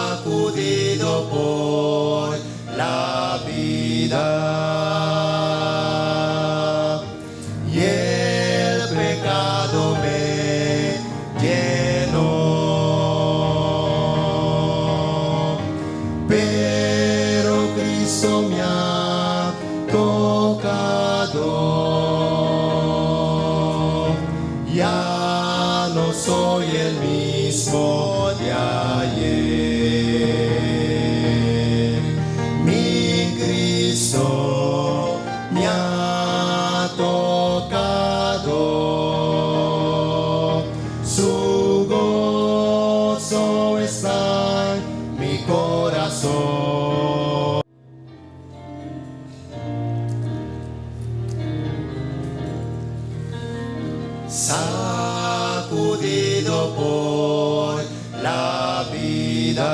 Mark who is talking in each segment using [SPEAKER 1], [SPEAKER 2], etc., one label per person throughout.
[SPEAKER 1] Sacudido por la vida y el pecado me llenó. Pero Cristo me ha tocado. Ya no soy el mismo de ayer. Mi Cristo me ha tocado. Su gozo está en mi corazón. Sacudido por la vida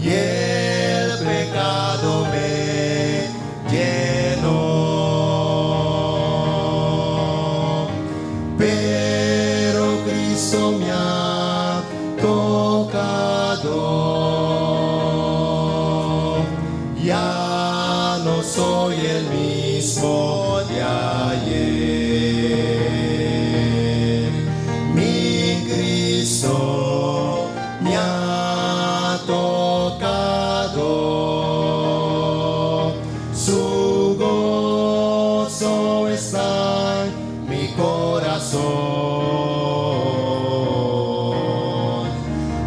[SPEAKER 1] y el pecado me llenó. Pero Cristo me ha tocado. Ya no soy el mismo de ayer. Mi Cristo me ha tocado. Su gozo está en mi corazón.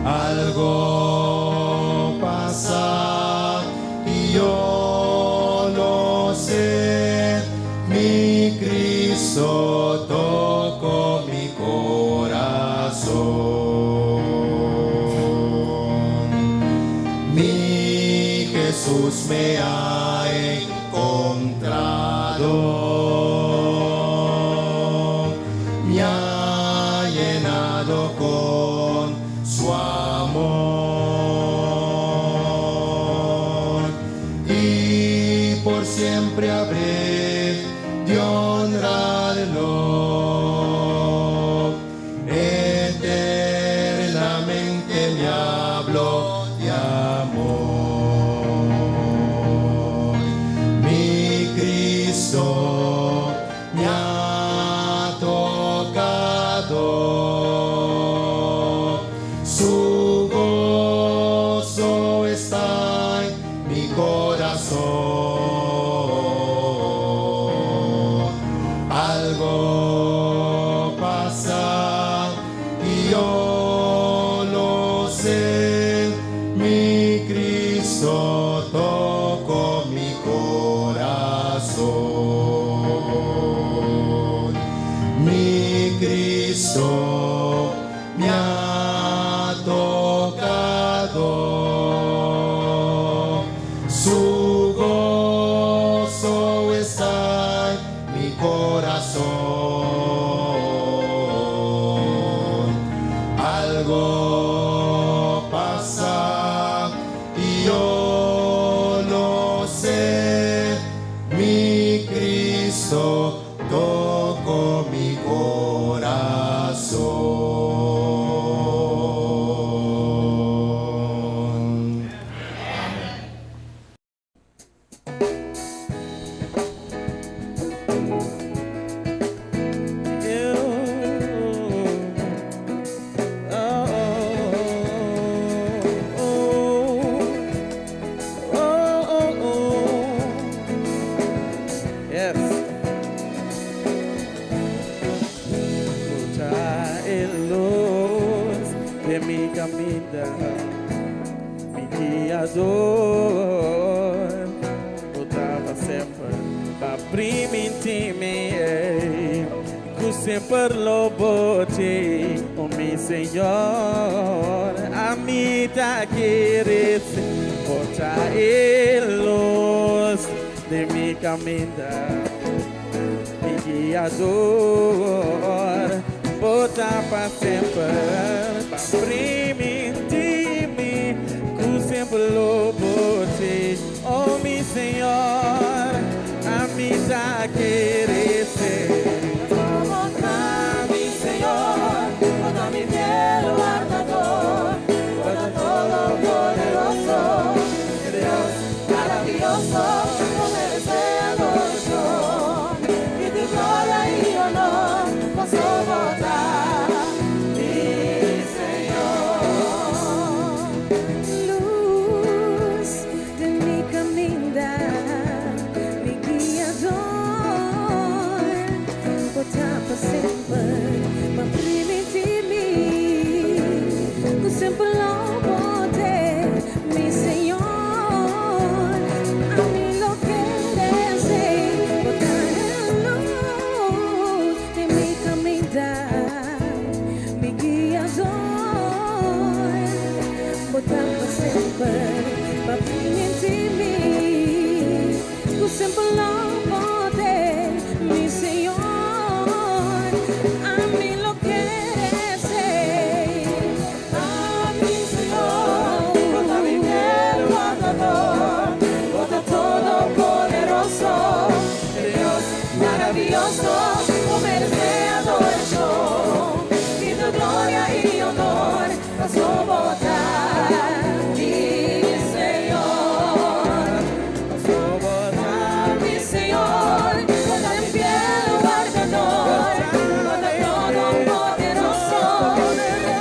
[SPEAKER 1] Algo pasa y yo no sé. Mi Cristo tocó mi corazón. Mi Jesús me ha encontrado, me ha llenado con su amor y por siempre habré de honrarlo. Eternamente me habló de amor. Mi Cristo me ha tocado. Su gozo está en mi corazón. Algo pasa y yo lo sé. Mi Cristo tocó mi corazón. Mi Cristo me ha tocado. Su gozo está en mi corazón. Algo pasa y yo lo sé. Mi Cristo tocó mi corazón.
[SPEAKER 2] Oh. Yes. Bo ta e lus den mi kaminda, mi guiador. Bo ta pa semper, pa primintí mi, ku semper lo bo t'ei, oh mi Señor, ami ta kere. Bo ta e lus den mi kaminda, mi guiador. Bo ta pa semper, pa primintí mi, ku semper lo bo t'ei, oh mi Señor, ami ta kere.
[SPEAKER 3] Bo ta mi Señor, bo ta mi Maravilloso, bo merece adoracion y tu gloria y honor, paso bo ta, mi Señor.
[SPEAKER 4] Luz di mi caminda, mi guiador, bo ta pa semper, pa priminti mi, cu semper lo bo t'ey, mi Señor. Ami lo kere bo ta luz di mi caminda, mi guiador, bo ta pa semper, pa priminti mi, cu semper lo bo t'ey, mi Señor. Ami lo kere
[SPEAKER 3] Ami, Señor, bo ta mi fiel wardador, bo ta todopoderoso, Dios maraviyoso, bo merece adoracion y tu gloria y honor, paso bo ta, mi Señor. Mi Señor, bo ta mi fiel wardador, bo ta todopoderoso,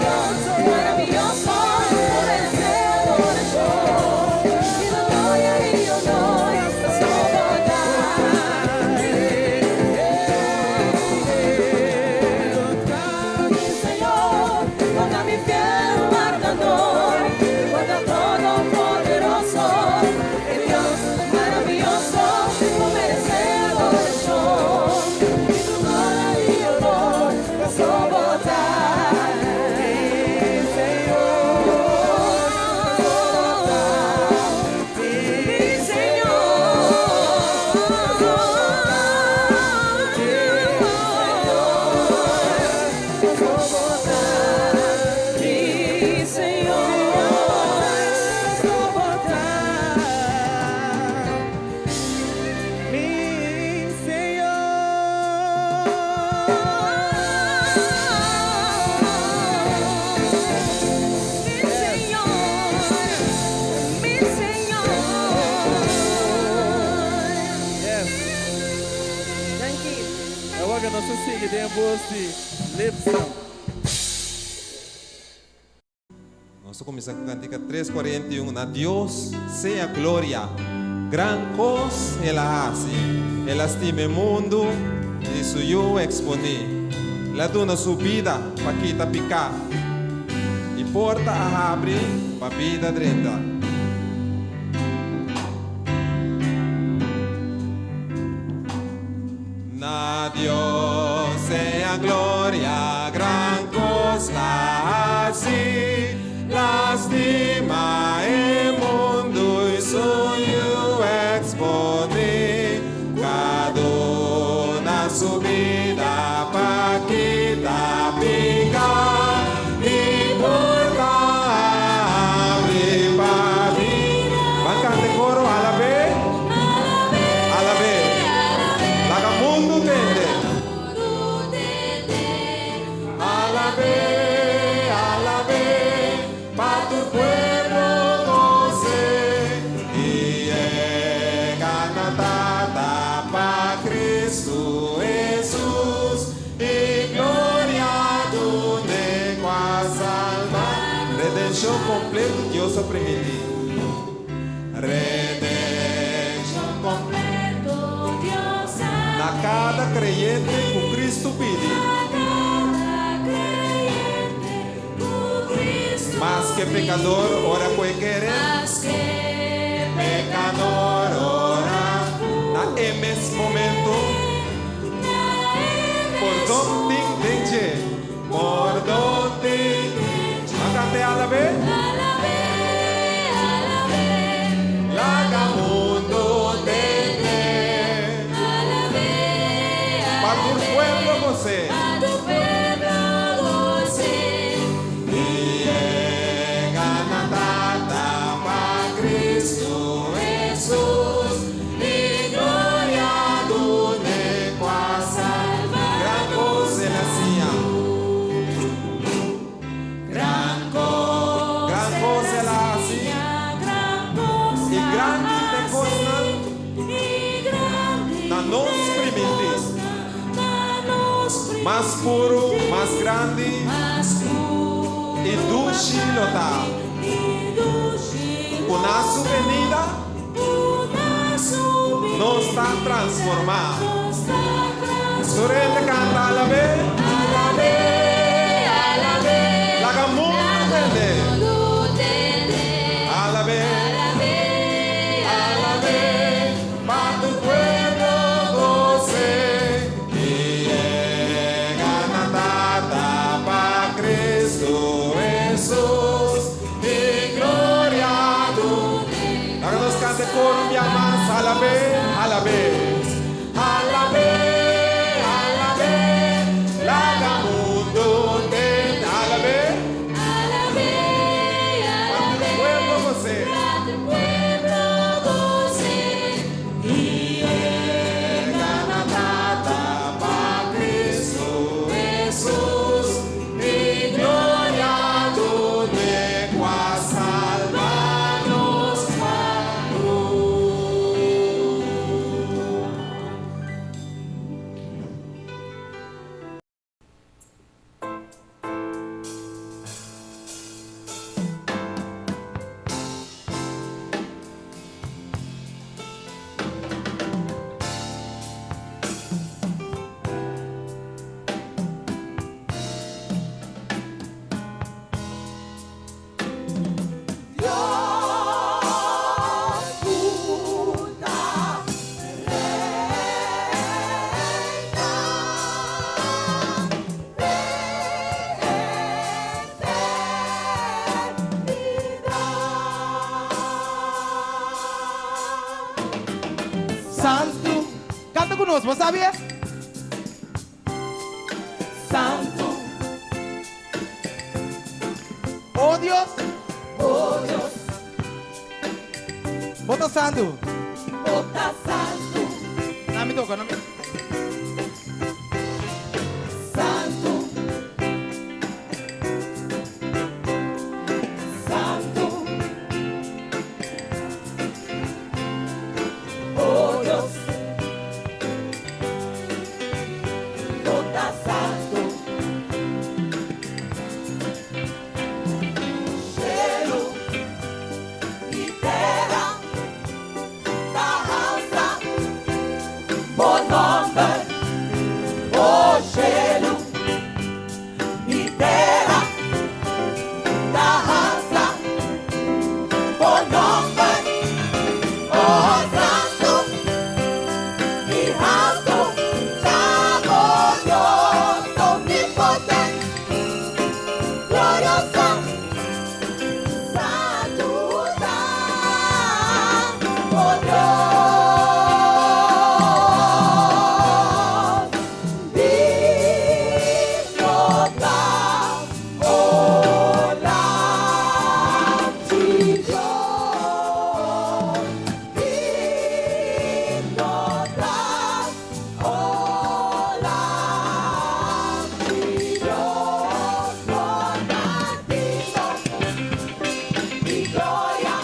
[SPEAKER 3] Dios maraviyoso, bo merece adoracion y tu gloria y honor, paso bo ta. Mi Señor, bo ta mi fiel wardador, bo ta todopoderoso, Dios maraviyoso, bo merece adoracion y tu gloria y honor, paso bo ta.
[SPEAKER 2] Mi Señor,
[SPEAKER 3] Mi Señor, paso bo ta. Mi Señor, paso bo ta.
[SPEAKER 2] Mi Señor.
[SPEAKER 4] Mi Señor, mi Señor.
[SPEAKER 2] Yes.
[SPEAKER 4] Thank you.
[SPEAKER 2] Awor cu nos ta sigui den bos di Lipson.
[SPEAKER 1] Nos ta cuminsa cu cantica 341. Na Dios sea gloria. Gran cos El a haci. El a stima mundo y su Yiu expone. El a duna su bida pa kita pica. Y porta a habri pa bida drenta. Na Dios sea gloria, gran cos El a haci, El a stima e mundo y su Yiu expone, a duna su bida pa kita pica y porta a habri pa bida. Ban canta coro, alab'e, alab'e, laga mundo tende. Alab'e, alab'e, pa tur pueblo gosa y yega na Tata pa Cristo Jesus y gloria dun'e cu a salba. Redencion completo Dios a permiti. Redencion completo na cada creyente cu Cristo pidi. Mas cu pecador, ora cu kere. Pecador, ora. Na mes momento. Pordon tin den dje. Pordon tin. Canta alab'e. Laga mundo tende. Pa tur pueblo gosa. Y yega na Tata pa Cristo Jesus y gloria dun'e cu a salba. Gran cos. Mas puru, mas grandi i dushi lo ta. Ku na su benida nos ta transformá. Tur hende kanta alab'é. Laga mundu tende. Alab'é, alab'é, pa tur pueblo gos'é. I yega na Tata pa Cristo Hesus i gloria dun'é. Laga nos kanta e koro un bia mas, Alab'é, alab'é. Alab'é, alab'é, laga mundu tende. Alab'é, pa tur pueblo gos'é. I yega na Tata pa Cristo Hesus i gloria dun'é ku a salba nos pa cruz.
[SPEAKER 2] Santu, Canta cu nos, bo sabi e? Santu. O Dios. O Dios. Bo ta santu. Bo ta santu. Na mi toca, na mi. Santu. Santu. O Dios. Bo ta santu. Shelu i tera ta halsa bo nomber. O shelu i tera ta halsa bo nomber. O santu i haltu ta bo Dios omnipotent, glorioso, santu ta bo Dios. Digno ta o Lamchi Dios, digno ta o Lamchi Dios, no ta digno di gloria,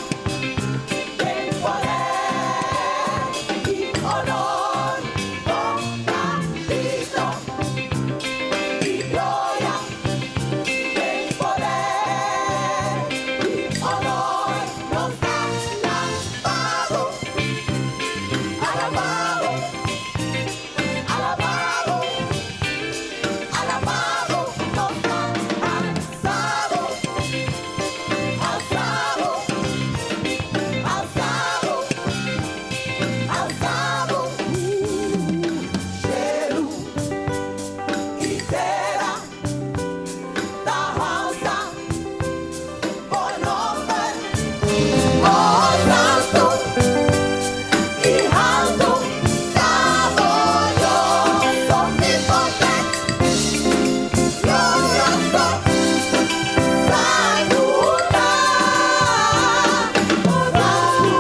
[SPEAKER 2] den poder i honor, no ta digno di gloria, den poder i honor, nos ta alabado, alabado, alabado, alabado, nos ta alzado, alzado, alzado, alzado. Shelu i tera ta halsa bo nomber. O santu i haltu ta bo Dios omnipotent, glorioso, santu ta bo Santu,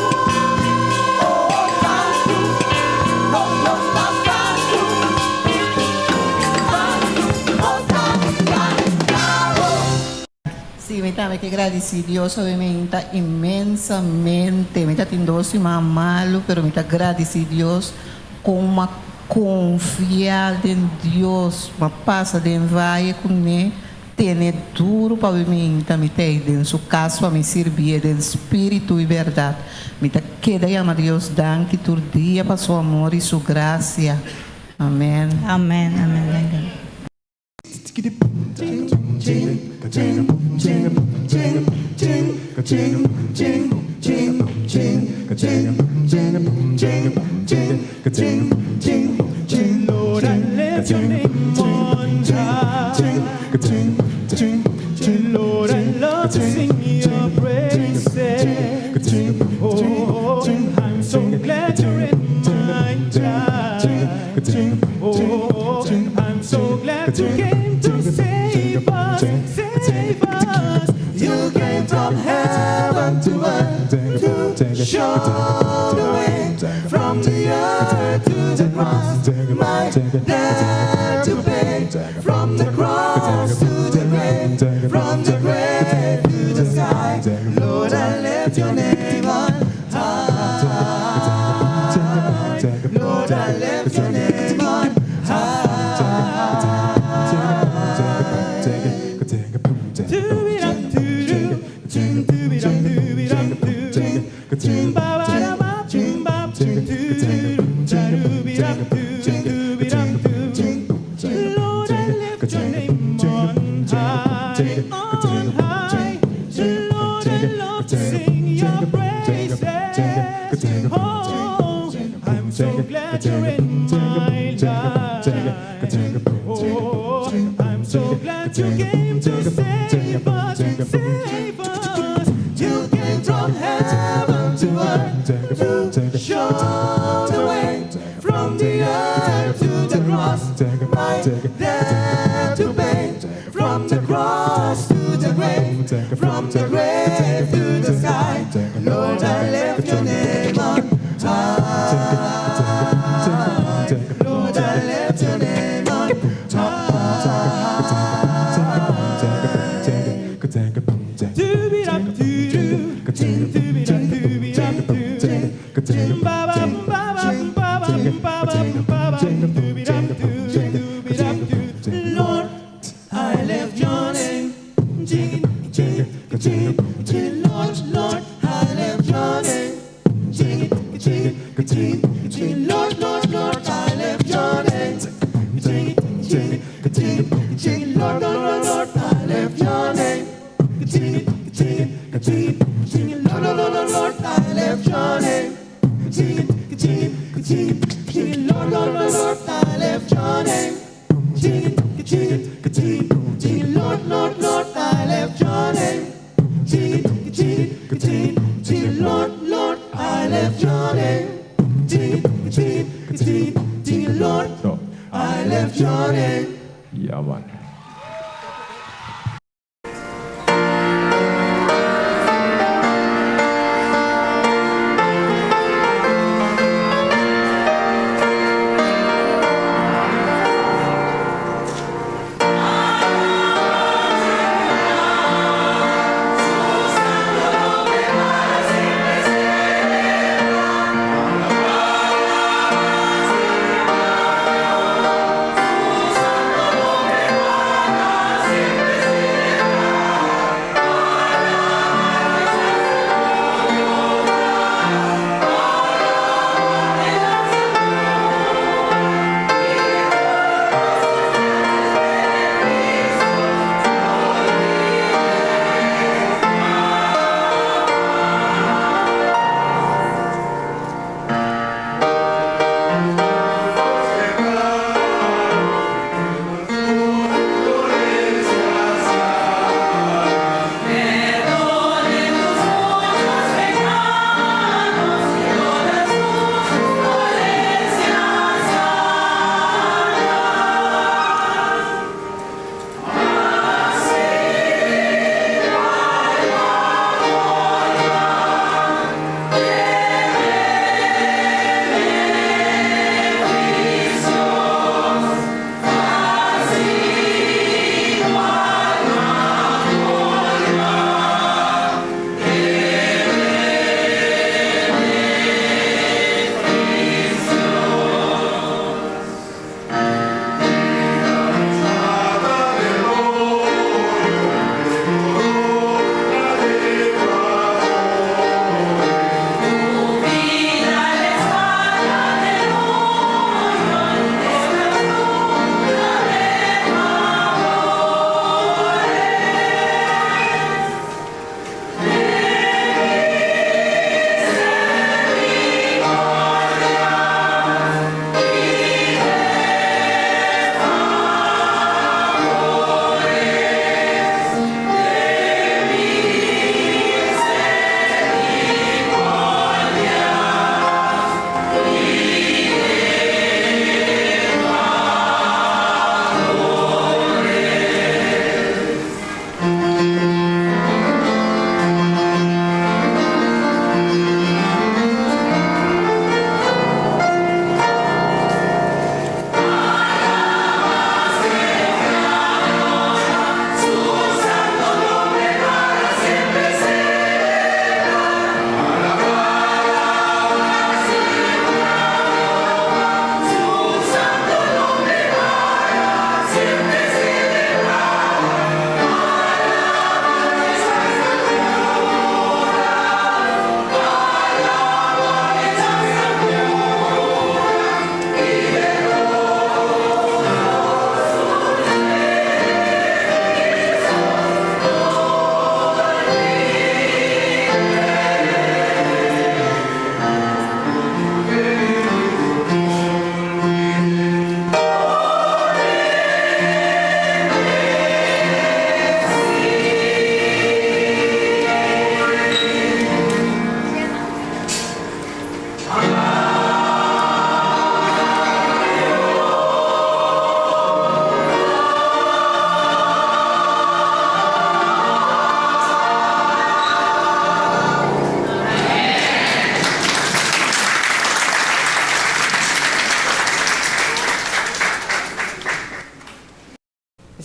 [SPEAKER 2] o santu, nos Dios ta santu, santu, nos ta alabado.
[SPEAKER 5] Sí, mi tambe ke gradisí Dios obviamente inmensamente. Mi ta tin dos siman malu, pero mi ta gradisí Dios kon m'a Konfia den Dios, m'a pasa den vaye kuné, tene duru pa mi ta mi tei den su kas pa mi sirbié den spiritu i bèrdat. Mi ta keda yama Dios danki tur dia pa su amor i su grasia. Amèn.
[SPEAKER 4] Amèn, amèn, danki.
[SPEAKER 2] Lord, I lift your name on high. Lord, I love to sing your praises. Oh, I'm so glad you're in my life. Oh, I'm so glad you came to save us, save us. You came from heaven to earth to show the way from the earth to the cross. My debt to pay from the cross to the grave, from the grave to the sky. Lord, I lift your name on high. Lord, I lift your name on high. Lord, I lift your name on high, on high. Lord, I love to sing your praises. Oh, I'm so glad you're in my life. Oh, I'm so glad you came to save us, save us. You came from heaven to earth to show the way from the earth to the cross. My debt to pay from the cross to the grave, from the grave to the sky. Lord, I lift your name on high. Lord, I lift your name on high. Lord, I lift your name. Lord, Lord, I lift your name. Lord, Lord, Lord, I lift your name. Lord, Lord, Lord, I lift your name. Lord, Lord, Lord, Lord, I lift your name. Lord, Lord, Lord, Lord, I lift your name. Lord, Lord, Lord, I lift your name. Lord, Lord, I lift your name. Lord, I lift your name.
[SPEAKER 6] Yeah, man.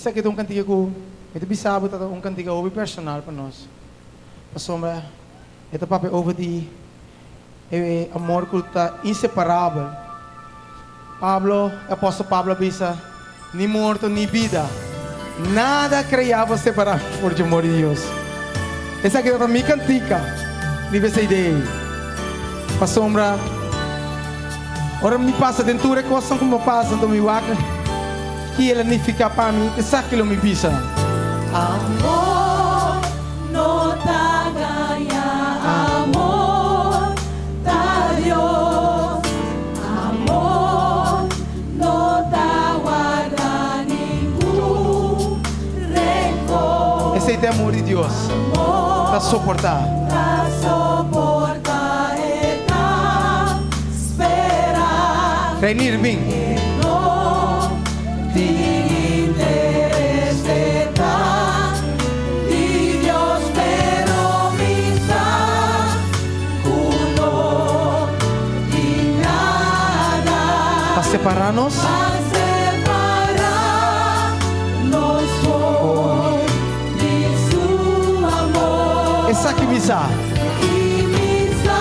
[SPEAKER 2] Esaki ta un kantika ku mi ta bisa bo ta un kantika hopi personal pa nos, pasobra e ta papia over di e amor ku ta inseparabel. Pablo, e apòstel Pablo a bisa, Ni morto ni bida, nada kreá por separá mi for dje amor di Dios. Esaki tabata mi kantika riba esei dei, pasobra ora mi pasa den tur e kosnan ku mi a pasa, anto mi wak ki el a nifiká pa mi, esaki lo mi bisa.
[SPEAKER 3] Amor no ta gaña, amor ta Dios. Amor no ta warda ningun rencor.
[SPEAKER 2] Esei ta e amor di Dios, ta soportá.
[SPEAKER 3] Amor ta soportá, e ta spera.
[SPEAKER 2] Reinir, bin.
[SPEAKER 3] E no tin interes, e ta di Dios, pero mi sa ku no tin nada.
[SPEAKER 2] Pa separá nos.
[SPEAKER 3] Pa separá nos for di su amor.
[SPEAKER 2] Esaki mi sa.
[SPEAKER 3] I mi sa.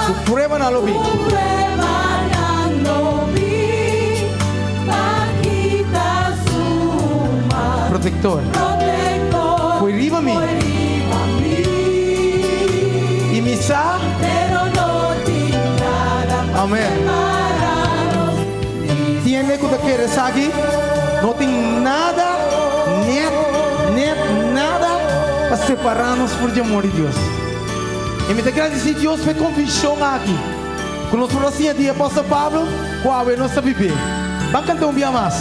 [SPEAKER 2] Ku pruebanan lo bin.
[SPEAKER 3] Ku pruebanan lo bin pa kita su man.
[SPEAKER 2] Protektor.
[SPEAKER 3] Protektor.
[SPEAKER 2] Foi riba mi.
[SPEAKER 3] Foi riba mi.
[SPEAKER 2] I mi sa.
[SPEAKER 3] Pero no tin nada pa
[SPEAKER 2] Amen.
[SPEAKER 3] separá nos di
[SPEAKER 2] Tiene ku ta kere esaki? No tin nada, net, net nada pa separá nos for di amor di Dios. I mi ta gradisí Dios pa e konvikshon aki ku nos por a siña di apòstel Pablo ku awe nos ta bib'é. Ban kanta un bia mas.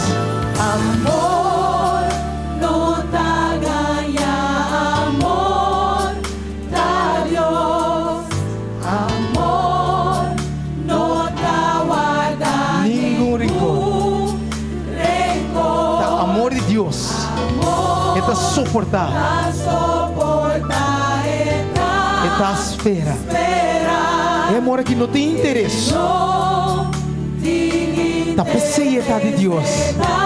[SPEAKER 3] Amor no ta gaña, amor ta Dios. Amor no ta warda
[SPEAKER 2] Ningun rincor.
[SPEAKER 3] ningun rencor.
[SPEAKER 2] Ta amor di Dios. E ta soportá.
[SPEAKER 3] Ta soportá, e ta
[SPEAKER 2] E ta spera.
[SPEAKER 3] spera.
[SPEAKER 2] E amor aki no tin interes.
[SPEAKER 3] No tin interes.
[SPEAKER 2] Ta p'esei e ta di Dios.
[SPEAKER 3] E ta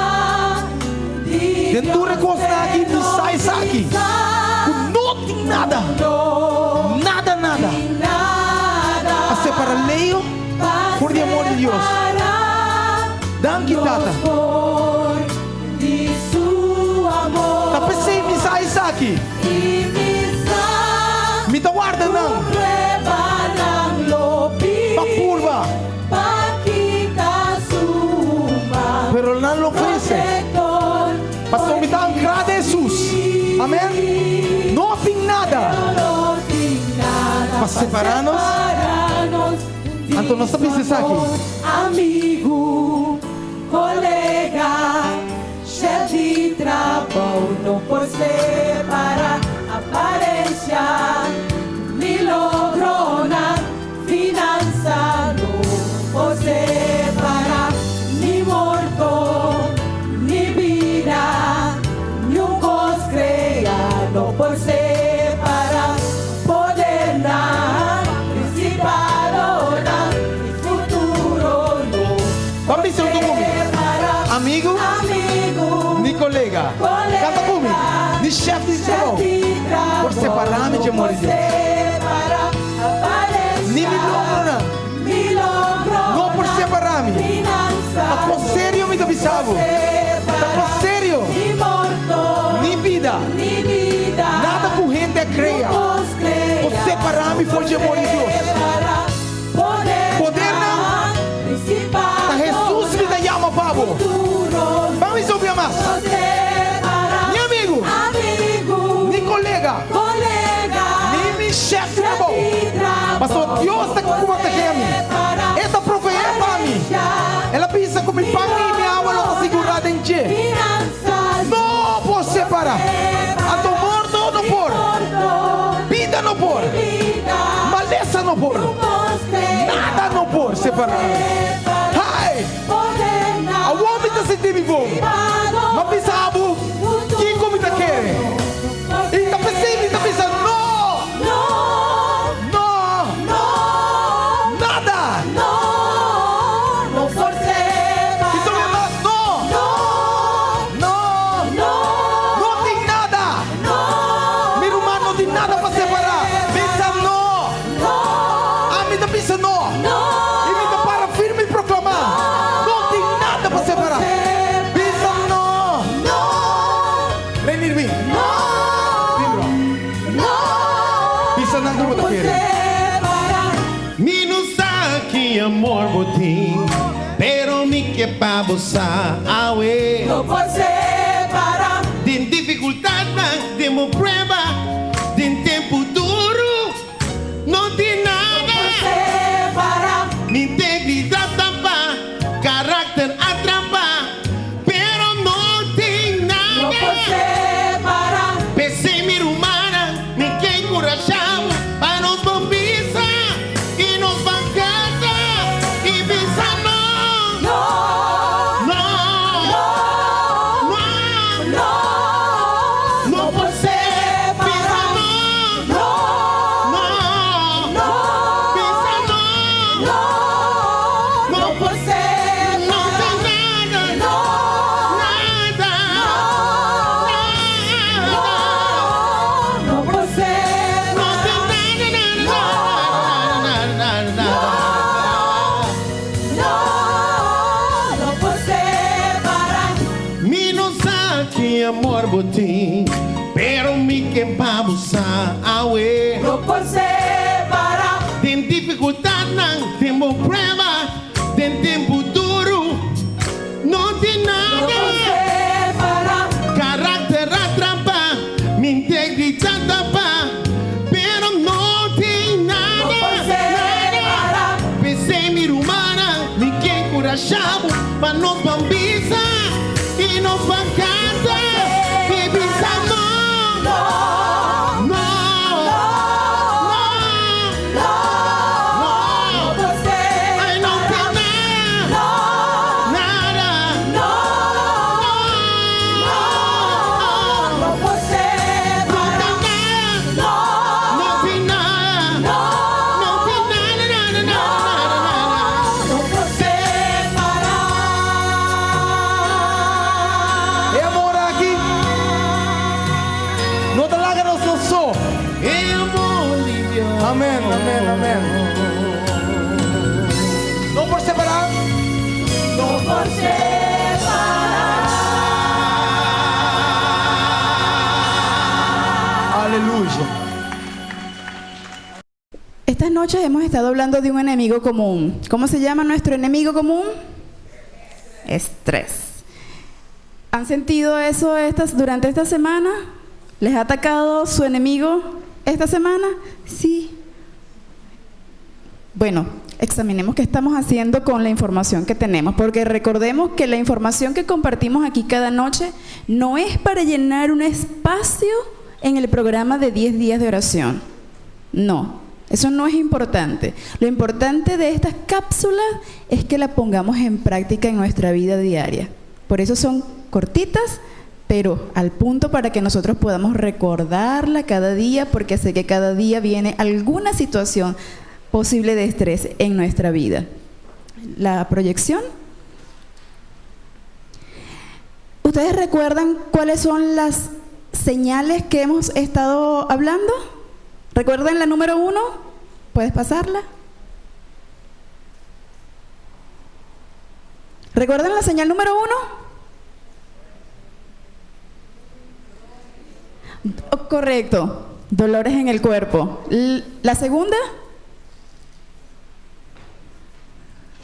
[SPEAKER 3] di
[SPEAKER 2] Den tur e
[SPEAKER 3] Dios,
[SPEAKER 2] kosnan aki mi sa esaki,
[SPEAKER 3] pero
[SPEAKER 2] ku no tin nada,
[SPEAKER 3] no
[SPEAKER 2] nada, nada,
[SPEAKER 3] tin nada
[SPEAKER 2] pa separá Leo
[SPEAKER 3] pa
[SPEAKER 2] for di amor di Dios.
[SPEAKER 3] separá
[SPEAKER 2] Danki,
[SPEAKER 3] nos
[SPEAKER 2] Tata.
[SPEAKER 3] for di su amor.
[SPEAKER 2] Ta p'esei mi sa esaki.
[SPEAKER 3] I mi sa
[SPEAKER 2] Mi ta warda nan.
[SPEAKER 3] ku pruebanan lo bin
[SPEAKER 2] Pa purba.
[SPEAKER 3] pa kita su man.
[SPEAKER 2] Pero nan lo vense.
[SPEAKER 3] Protector
[SPEAKER 2] Pasobra mi ta ankrá den Hesus. Amen. No tin nada.
[SPEAKER 3] No tin nada
[SPEAKER 2] Pa separá nos.
[SPEAKER 3] separá-nos di
[SPEAKER 2] Anto nos ta
[SPEAKER 3] su
[SPEAKER 2] bisa esaki.
[SPEAKER 3] amor. Amigu, kolega, shef di trabou no por separá aparensia ni logronan, finansa no por separá ni morto ni bida, niun kos kreá no por separá podernan, prinsipadonan i futuro no
[SPEAKER 2] Ban bisa huntu ku mi.
[SPEAKER 3] separá.
[SPEAKER 2] Amigu,
[SPEAKER 3] Amigu,
[SPEAKER 2] ni kolega.
[SPEAKER 3] kolega,
[SPEAKER 2] Kanta ku mi. Ni shef di trabou. Por separá mi dje amor di Dios. Ni mi logronan. No por separá mi. Ta kon serio mi ta bisa bo. Ta kon serio. Ni bida. Nada ku hende a krea por separá mi for dje amor di Dios. Podernan. Ta Hesus mi ta yama pa bo. Ban mi sopia mas. Ni amigu, ni kolega, ni mi shef di trabou. Pasobra Dios ta ku protegé mi. E ta proveé pa mi. El a bisa ku mi pan i mi awa lo ta sigurá den dje. No por separá. Anto morto no por. Bida no por. Malesa no por. Nada no por separá nos. Hai! Awor mi ta sinti mi bon. M'a bisa abo kiko mi ta kere. I ta p'esei mi ta bisa no! No! Nada! I tur e mas no! No!
[SPEAKER 6] ke pa bo sa awe.
[SPEAKER 3] No por separá.
[SPEAKER 6] Den difikultatnan, den bo prueba, den tempu duru, no tin nada.
[SPEAKER 3] No por separá.
[SPEAKER 6] Mi integridat ta pa, karakter a trampa, pero no tin nada.
[SPEAKER 3] No por separá.
[SPEAKER 6] P'esei mi rumannan, mi ke enkurashá bo pa nos bon bisa i nos ban kanta i bisa no.
[SPEAKER 3] No.
[SPEAKER 6] No.
[SPEAKER 3] No.
[SPEAKER 6] No.
[SPEAKER 3] No.
[SPEAKER 6] No por
[SPEAKER 3] separá.
[SPEAKER 6] Bisa no.
[SPEAKER 3] No.
[SPEAKER 6] No.
[SPEAKER 3] No.
[SPEAKER 6] Bisa no.
[SPEAKER 3] No. No por separá.
[SPEAKER 6] No tin nada.
[SPEAKER 3] No.
[SPEAKER 6] Nada.
[SPEAKER 3] No.
[SPEAKER 6] Nada.
[SPEAKER 3] No por separá.
[SPEAKER 6] No tin nada, nada, nada, nada, nada.
[SPEAKER 3] No, no por separá.
[SPEAKER 6] Mi no sa ki amor bo tin, pero mi ke pa bo sa awe.
[SPEAKER 3] No por separá.
[SPEAKER 6] Den difikultatnan, den bo prueba, den tempu duru, no tin
[SPEAKER 3] No
[SPEAKER 6] nada.
[SPEAKER 3] por separá.
[SPEAKER 6] Karakter a trampa, mi integridat ta pa, pero no tin
[SPEAKER 3] No
[SPEAKER 6] nada.
[SPEAKER 3] por separá.
[SPEAKER 6] P'esei mi rumannan, mi ke enkurashá bo pa nos ban bisa i nos ban kanta i bisa no.
[SPEAKER 3] No.
[SPEAKER 6] No.
[SPEAKER 3] No.
[SPEAKER 6] No.
[SPEAKER 3] No. No por
[SPEAKER 6] Ay, no
[SPEAKER 3] separá.
[SPEAKER 6] tin nada.
[SPEAKER 3] No.
[SPEAKER 6] Nada.
[SPEAKER 3] No.
[SPEAKER 6] No.
[SPEAKER 3] No por separá.
[SPEAKER 6] No
[SPEAKER 3] No.
[SPEAKER 6] No tin nada.
[SPEAKER 3] No.
[SPEAKER 6] No tin nada, nada, nada, nada, nada.
[SPEAKER 3] No por separá.
[SPEAKER 2] E amor aki no ta laga nos nos so.
[SPEAKER 6] E amor di Dios.
[SPEAKER 2] Amèn, amèn, amèn. No por separá.
[SPEAKER 3] No por separá.
[SPEAKER 2] Aleluya.
[SPEAKER 7] Estas noches hemos estado hablando de un enemigo común. ¿Cómo se llama nuestro enemigo común? Estrés. ¿Han sentido eso estas, durante esta semana? ¿Les ha atacado su enemigo esta semana? Sí. Bueno, examinemos qué estamos haciendo con la información que tenemos, porque recordemos que la información que compartimos aquí cada noche no es para llenar un espacio en el programa de 10 días de oración. No, eso no es importante. Lo importante de estas cápsulas es que la pongamos en práctica en nuestra vida diaria. Por eso son cortitas, pero al punto para que nosotros podamos recordarla cada día, porque sé que cada día viene alguna situación posible de estrés en nuestra vida. La proyección. ¿Ustedes recuerdan cuáles son las señales que hemos estado hablando? ¿Recuerdan la número 1? ¿Puedes pasarla? ¿Recuerdan la señal número 1? Oh, correcto, dolores en el cuerpo. La segunda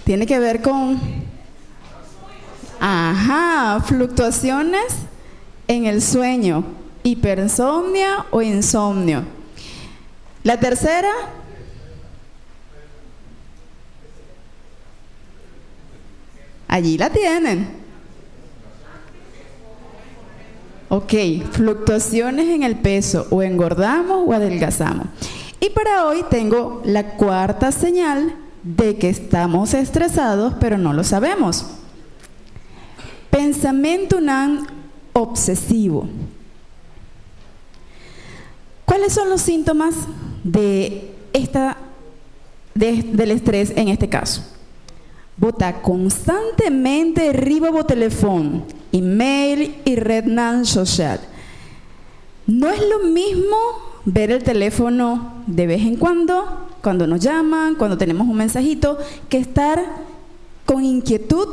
[SPEAKER 7] tiene que ver con, ajá, fluctuaciones en el sueño, hipersomnia o insomnio. La tercera, allí la tienen. Ok, fluctuaciones en el peso, o engordamos o adelgazamos. Y para hoy tengo la cuarta señal de que estamos estresados, pero no lo sabemos. Pensamiento nan obsesivo. ¿Cuáles son los síntomas del estrés en este caso? Bo ta constantemente riba bo telefòn, email i retnan sosial. No es lo mismo ver el teléfono de vez en cuando, cuando nos llaman, cuando tenemos un mensajito, que estar con inquietud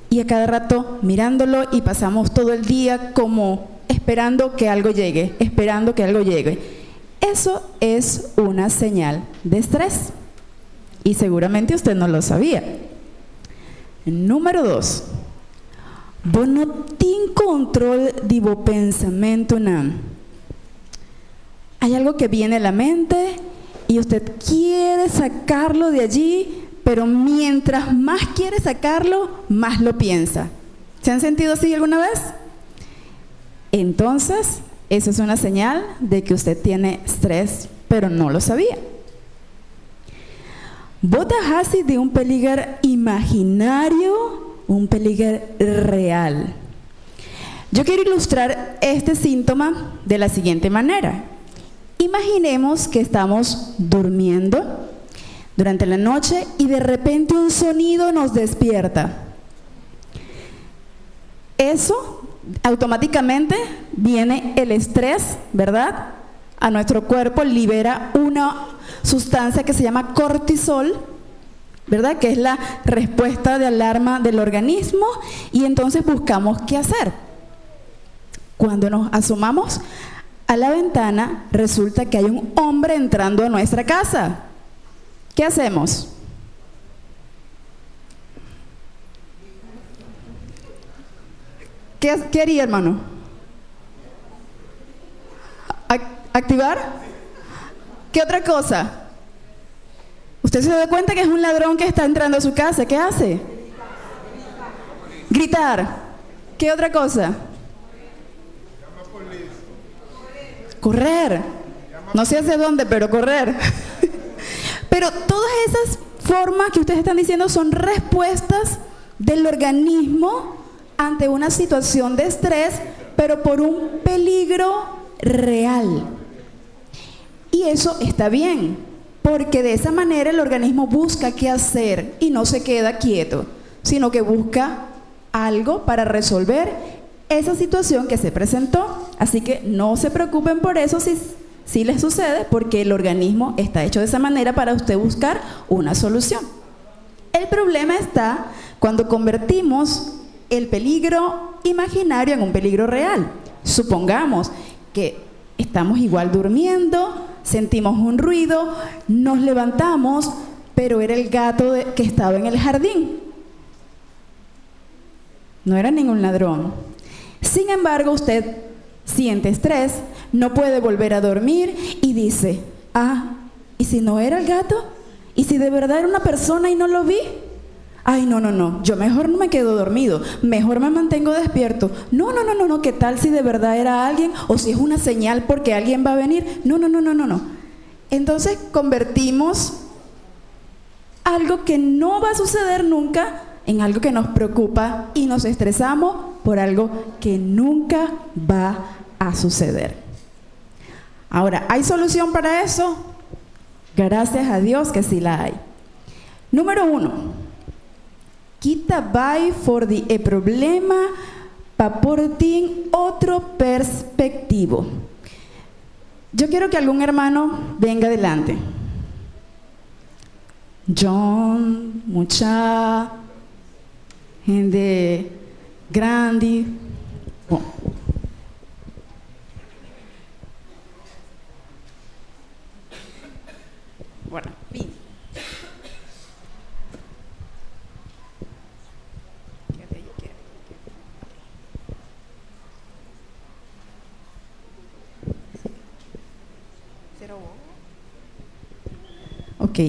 [SPEAKER 7] y a cada rato mirándolo y pasamos todo el día como esperando que algo llegue, esperando que algo llegue. Eso es una señal de estrés y seguramente usted no lo sabía. Número dos, bo no tin control di bo pensamentonan. Hay algo que viene a la mente y usted quiere sacarlo de allí, pero mientras más quiere sacarlo, más lo piensa. ¿Se han sentido así alguna vez? Entonces, eso es una señal de que usted tiene estrés, pero no lo sabía. Bo ta hasi di un peliger imaginario, un peliger real. Yo quiero ilustrar este síntoma de la siguiente manera. Imaginemos que estamos durmiendo durante la noche y de repente un sonido nos despierta. Eso automáticamente viene el estrés, ¿verdad? A nuestro cuerpo libera una sustancia que se llama cortisol, ¿verdad? Que es la respuesta de alarma del organismo y entonces buscamos qué hacer. Cuando nos asomamos a la ventana, resulta que hay un hombre entrando a nuestra casa. ¿Qué hacemos? ¿Qué haría, hermano? ¿Activar? ¿Qué otra cosa? Usted se da cuenta que es un ladrón que está entrando a su casa. ¿Qué hace? Gritar. ¿Qué otra cosa? Correr. No sé hacia dónde, pero correr. Pero todas esas formas que ustedes están diciendo son respuestas del organismo ante una situación de estrés, pero por un peligro real. Y eso está bien, porque de esa manera el organismo busca qué hacer y no se queda quieto, sino que busca algo para resolver esa situación que se presentó. Así que no se preocupen por eso si les sucede, porque el organismo está hecho de esa manera para usted buscar una solución. El problema está cuando convertimos el peligro imaginario en un peligro real. Supongamos que estamos igual durmiendo, sentimos un ruido, nos levantamos, pero era el gato que estaba en el jardín. No era ningún ladrón. Sin embargo, usted siente estrés, no puede volver a dormir y dice, ah, ¿y si no era el gato? ¿Y si de verdad era una persona y no lo vi? Ay, no, no, no, yo mejor no me quedo dormido, mejor me mantengo despierto. No, no, no, no, no, ¿qué tal si de verdad era alguien o si es una señal porque alguien va a venir? No, no, no, no, no, no. Entonces convertimos algo que no va a suceder nunca en algo que nos preocupa y nos estresamos por algo que nunca va a suceder. Ahora, ¿hay solución para eso? Gracias a Dios que sí la hay. Número 1, kita bai for di e problema pa por tin otro perspectivo. Yo quiero que algún hermano venga adelante. John, mucha gente grande. Bom. Bueno, bien. Quédate ahí, quédate, quédate. Cero. Ok,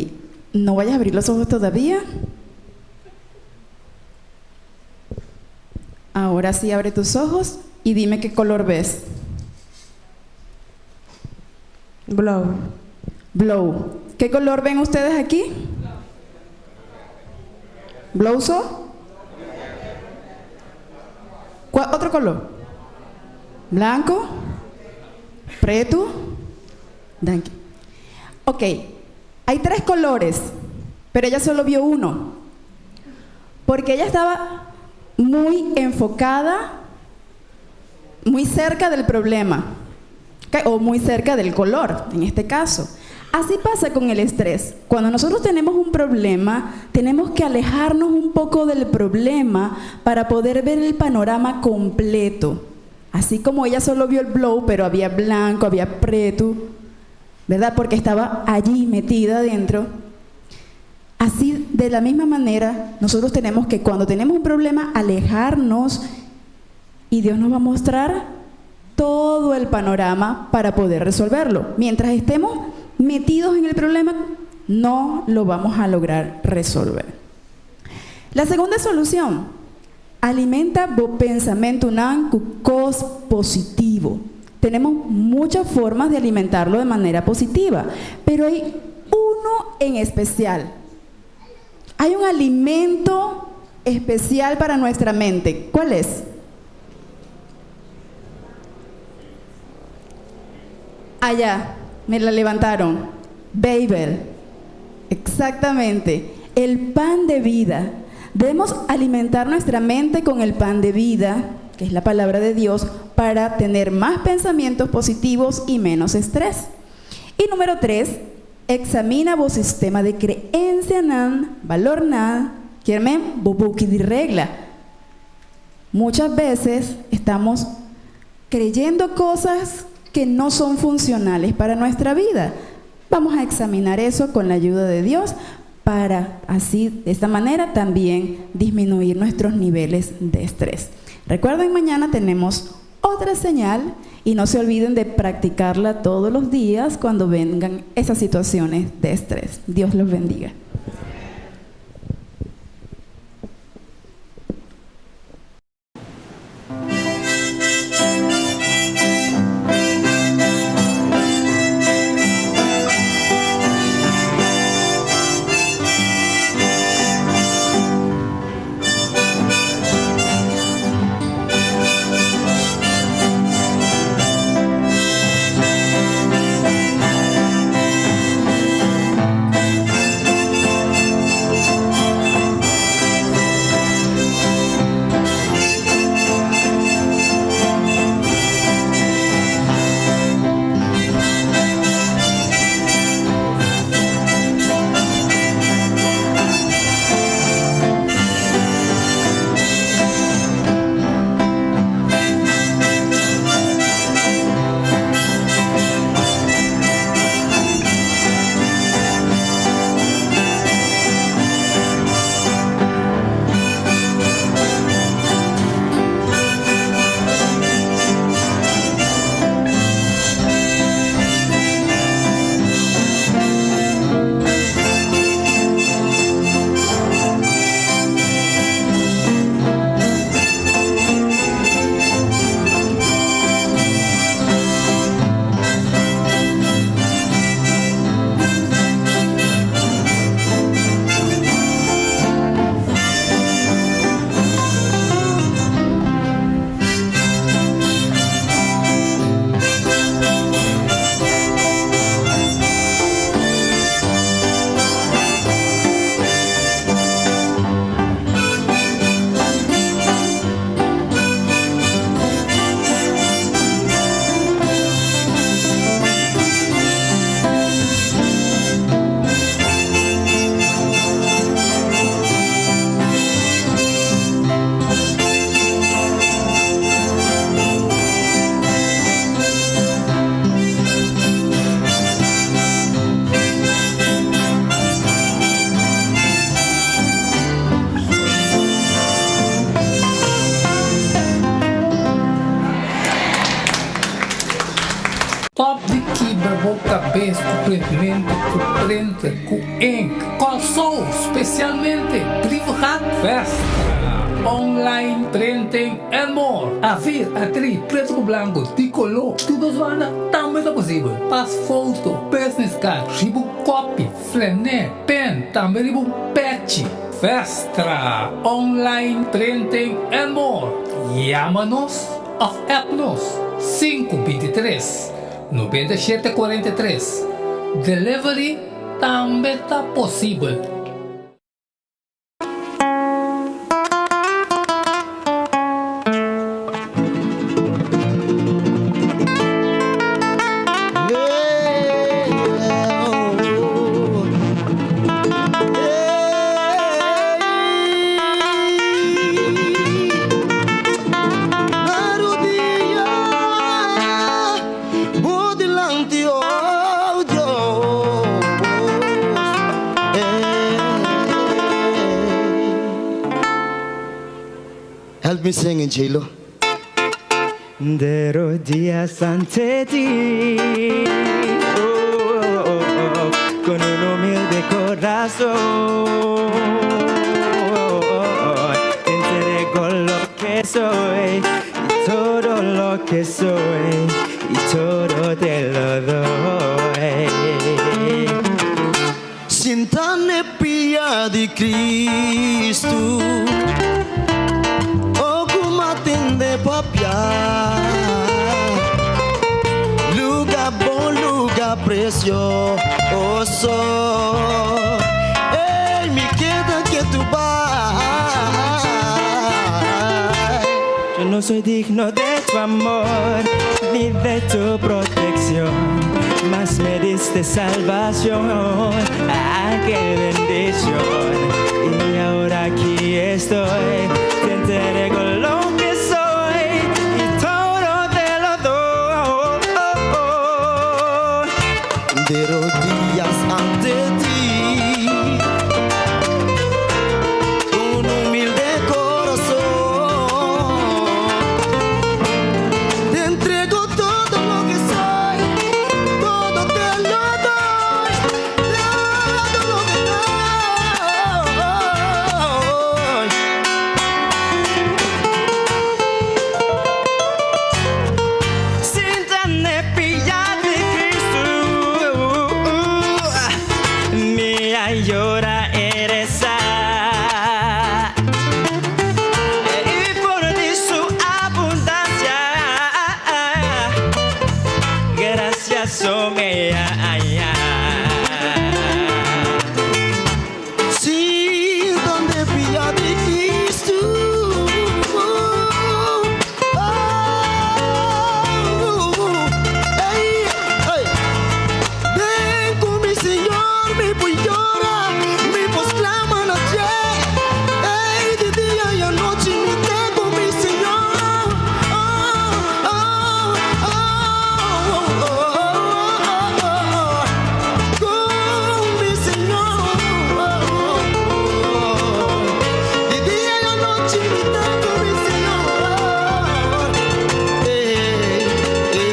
[SPEAKER 7] no vayas a abrir los ojos todavía. Ahora sí abre tus ojos y dime qué color ves.
[SPEAKER 8] Blue.
[SPEAKER 7] Blue. ¿Qué color ven ustedes aquí? ¿Blue so? ¿Cuál otro color? ¿Blanco? ¿Preto? Danke. Ok, hay 3 colores, pero ella solo vio uno. Porque ella estaba muy enfocada, muy cerca del problema, ¿ok? O muy cerca del color, en este caso. Así pasa con el estrés. Cuando nosotros tenemos un problema, tenemos que alejarnos un poco del problema para poder ver el panorama completo. Así como ella solo vio el blue, pero había blanco, había preto, ¿verdad? Porque estaba allí metida adentro. Así, de la misma manera, nosotros tenemos que cuando tenemos un problema, alejarnos y Dios nos va a mostrar todo el panorama para poder resolverlo. Mientras estemos metidos en el problema, no lo vamos a lograr resolver. La segunda solución, alimenta bo pensamentonan ku kos positivo. Tenemos muchas formas de alimentarlo de manera positiva, pero hay uno en especial. Hay un alimento especial para nuestra mente. ¿Cuál es? Allá, me la levantaron. Babel. Exactamente. El pan de vida. Debemos alimentar nuestra mente con el pan de vida, que es la palabra de Dios, para tener más pensamientos positivos y menos estrés. Y número 3, examina bo sistema di creencianan, valornan, kier men, bo buki di regla. Muchas veces estamos creyendo cosas que no son funcionales para nuestra vida. Vamos a examinar eso con la ayuda de Dios para así, de esta manera, también disminuir nuestros niveles de estrés. Recuerden, mañana tenemos otra señal y no se olviden de practicarla todos los días cuando vengan esas situaciones de estrés. Dios los bendiga.
[SPEAKER 9] Stop di kibra bo kabes ku printmentu, ku printer, ku ink. Kòrsou, spesialmente Brievengat Westra. Online printing and more. A4, A3, pretu ku blanku, di koló, tur dos banda tambe ta posibel. Pas foto, business card, riba un kopi, flené, pen, tambe riba un pechi. Westra Online printing and more. Yama nos òf app nos sinku 23 97 43. Delivery tambe ta posibel.
[SPEAKER 6] Bo dilanti, oh Dios.
[SPEAKER 10] Help me sing it, J-Lo.
[SPEAKER 11] De rodillas ante ti, oh, oh, oh, con un humilde corazón, te entrego lo que soy, y todo lo que soy, y todo te lo doy.
[SPEAKER 10] Sinta na pia di Cristo O ku m'a tende papia Luga bon, luga precioso Ey, mi keda ketu bai
[SPEAKER 11] Yo no soy digno de tu amor ni de tu protección, mas me diste salvación. ¡Ah, qué bendición! Y ahora aquí estoy, te entrego lo que soy y todo te lo doy.
[SPEAKER 10] De rodillas ante ti Con humilde corazón Te entrego todo lo que soy Todo te lo doy Todo lo que doy.
[SPEAKER 11] Sinta na pia di Cristo, mi a yora i resa. Y for di su abundancia, gracia so mi a haña.
[SPEAKER 10] Sinta na pia di Cristo. Oh, ey, ey. Ven cu mi Señor, mi por yora, mi por sclama na dje. Ey, di dia y anochi mi ta cu mi Señor. Oh, oh, oh, oh, oh, oh, oh. Cu mi Señor. Di dia y anochi mi ta cu mi Señor. Ey, ey, ey.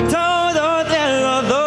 [SPEAKER 11] Todo te lo doy.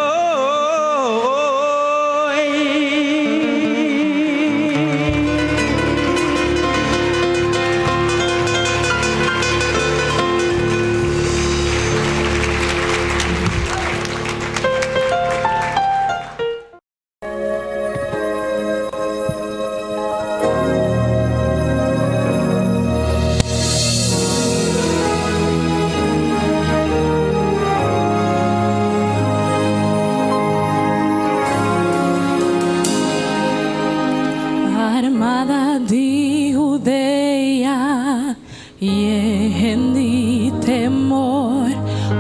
[SPEAKER 3] Armada di Judea, yen di temor,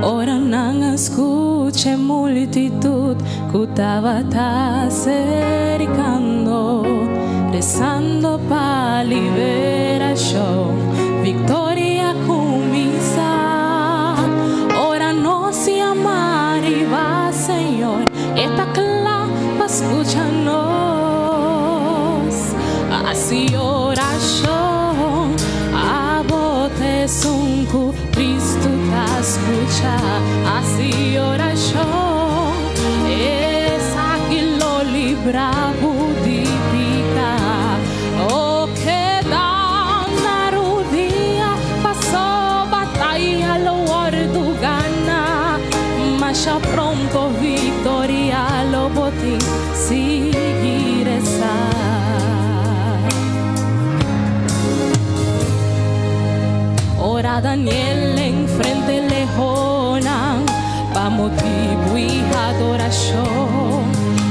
[SPEAKER 3] ora nan a scucha multitud cu tabata acercando, rezando pa liberacion, victoria a cuminsa. Ora nos yama riba Señor, E ta cla pa scucha nos. Haci oracion, abo t'esun cu Cristo ta scucha. Haci oracion, esaki lo libra bo di pica. O keda na rudia, paso bataya lo wordo gana. Masha pronto victoria lo bo tin, sigui resa. Ora Daniel enfrente leonnan pa motibo di adoracion.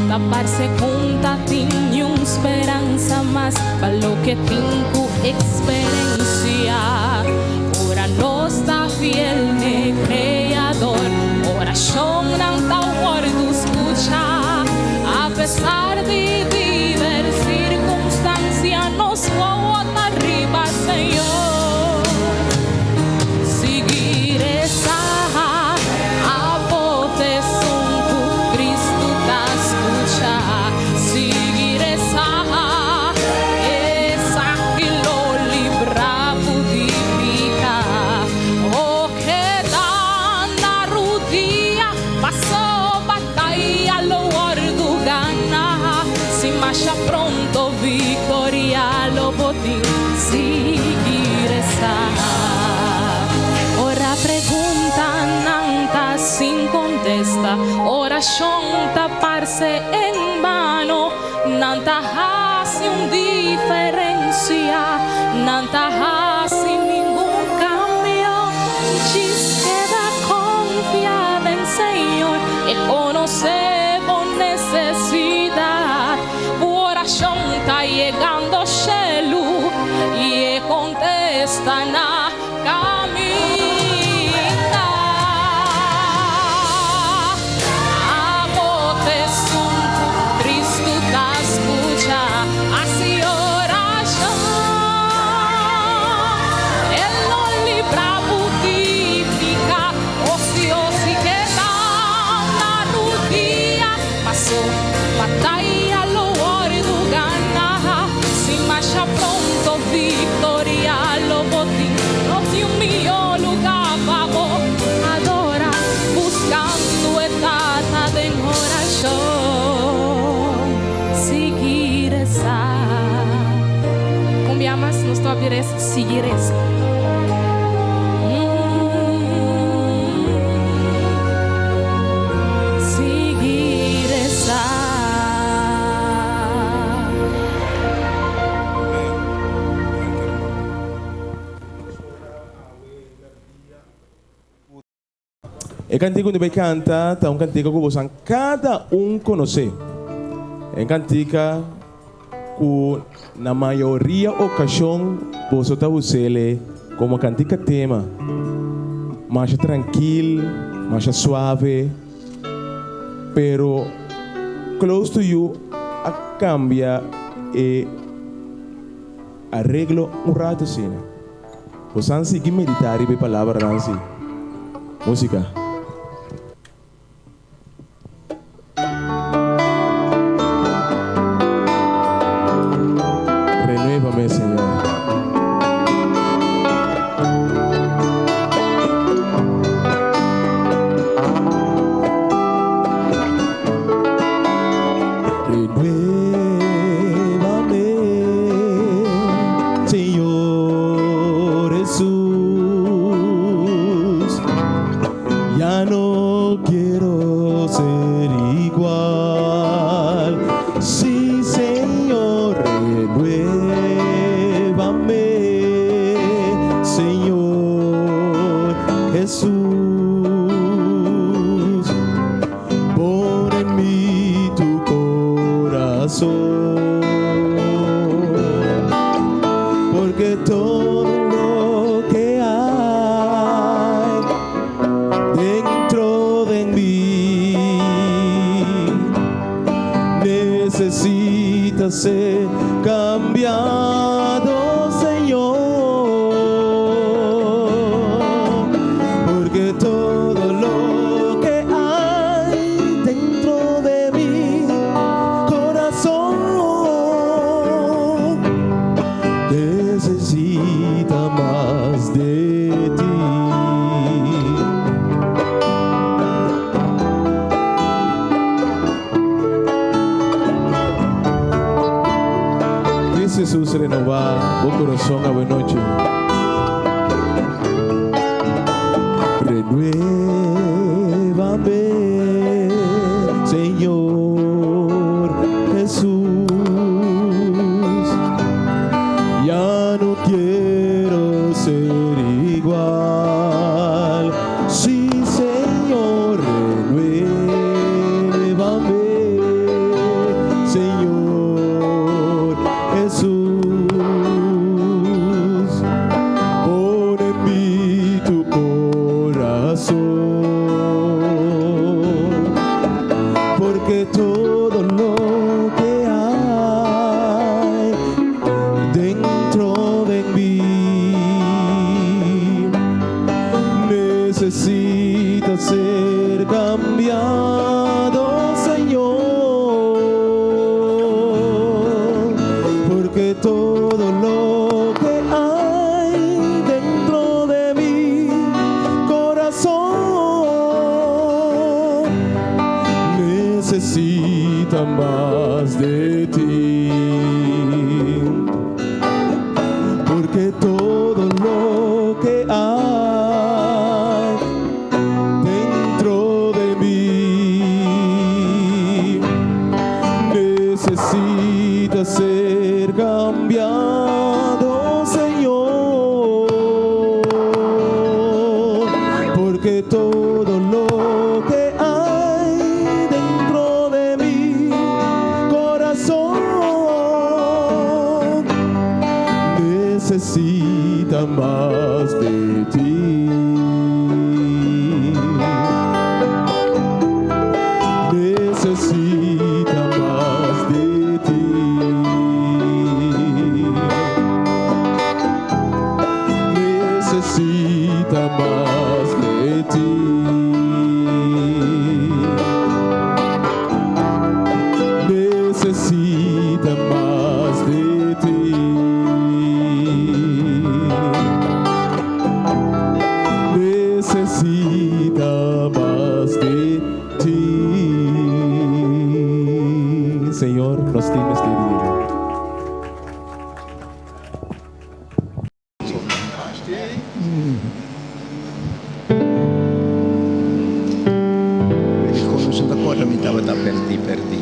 [SPEAKER 3] Ta parce cu n' tatin un speransa mas pa loke tin cu experiencia. Ora nos ta fiel n'e Creador, oracionnan ta wordo scucha. A pesar di diverso circunstancia, nos wowo ta riba Señor. Sigui resa. Orashon ta parse en bano, nan ta hasi un diferensia, nan ta hasi ningun kambio. Djis keda konfia den Señor, E konosé bo nesesidat. Bo orashon ta yegando shelu i e kontesta na Caminda. Abo t'esun cu Cristo ta scucha haci oracion. El lo libra bo di pica, ocioso y keda na rudia. Paso bataya lo wordu gana, si masha pronto victoria lo bo tin. No tin un mihó lugá pa bo adora, buscando e Tata den oracion. Sigui resa. Un bia mas nos ta papia resa, sigui resa. Sigui resa.
[SPEAKER 12] E kantika ku mi bai kanta ta un kantika ku bosan kada un konosé. E kantika ku na mayoria okashon boso ta us'el komo kantika tema. Masha trankil, masha suave, pero Close to You a kambia e areglo un ratu asina. Bosan sigui meditá riba e palabranan si. Músika. Renuévame, Señor. Renuévame, Señor Jesús. Ya no quiero ser igual. Sí, Señor, renuévame, Señor Jesús. Pon en mí tu corazón, porque todo lo que hay dentro de mí necesita ser cambiado, Señor, porque todo lo que hay dentro de mi corazón necesita más de ti. Cristo Jesús renova bo corazón awe noche. Renuévame, Señor Jesús. Ya no quiero ser igual. Sí, Señor, renuévame, Señor Jesús. Pon en mí tu corazón, porque todo lo que hay dentro de mí necesita ser cambiado, Señor, porque todo lo que hay dentro de mi corazón necesita más de ti. Porque todo lo que hay dentro de mí Porque todo lo que hay dentro de mi corazón necesita más de ti. Necesita más de ti. Necesita más de ti. Necesita más de ti. Necesita más de ti. Señor, nos tienes que vivir.
[SPEAKER 13] Kono sa acorda mi tabata perdi perdi.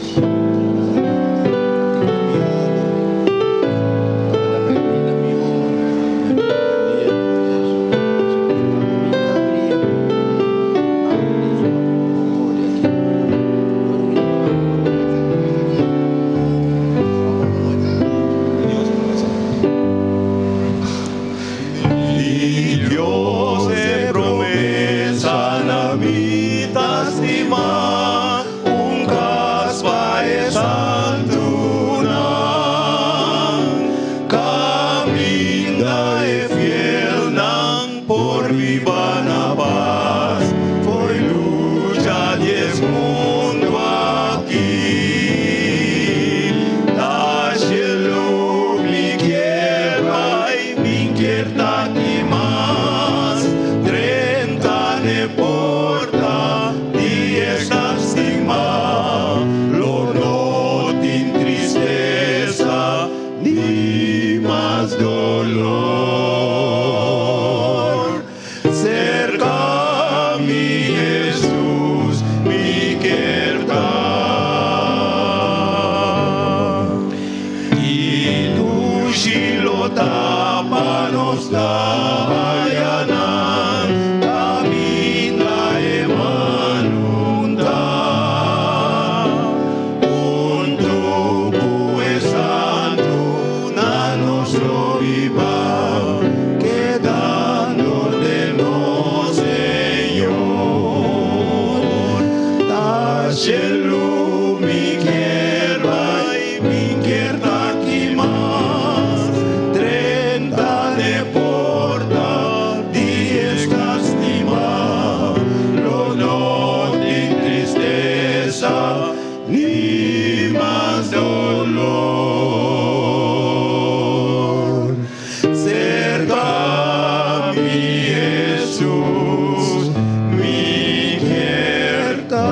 [SPEAKER 14] Dios e promesa na mi estima, un caspa e santuna. Caminda e fiel nan por viva na paz, foi lucha diez mundo aqui. Da cielo mi quier vai, mi quier taki mas, 30 ne porta, di esta estima, lo no tin tristeza, ni más dolor. Cerca mi Jesús, mi querta. Y tu shilo tapa nos dayanan, caminda e manunta. Un truco e santo na nostro viva, quedando de nos Señor. Tashelu mi quier vai, mi quier taki mas, 30 de porta, diez castima, lo no tin tristeza, ni más dolor. Cerca mi Jesús, mi querta.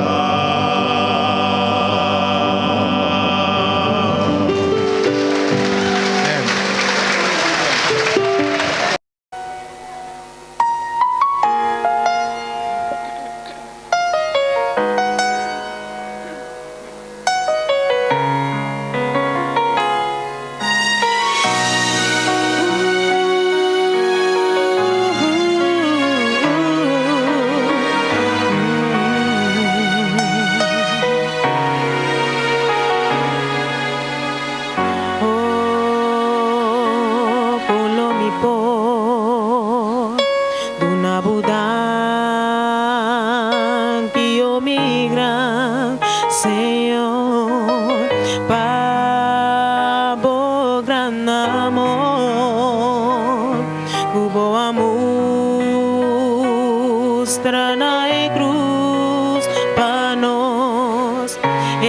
[SPEAKER 8] Oh, polo mi por duna budan que yo mi gran Señor pa bo gran amor cubo amustra na e cruz pa nos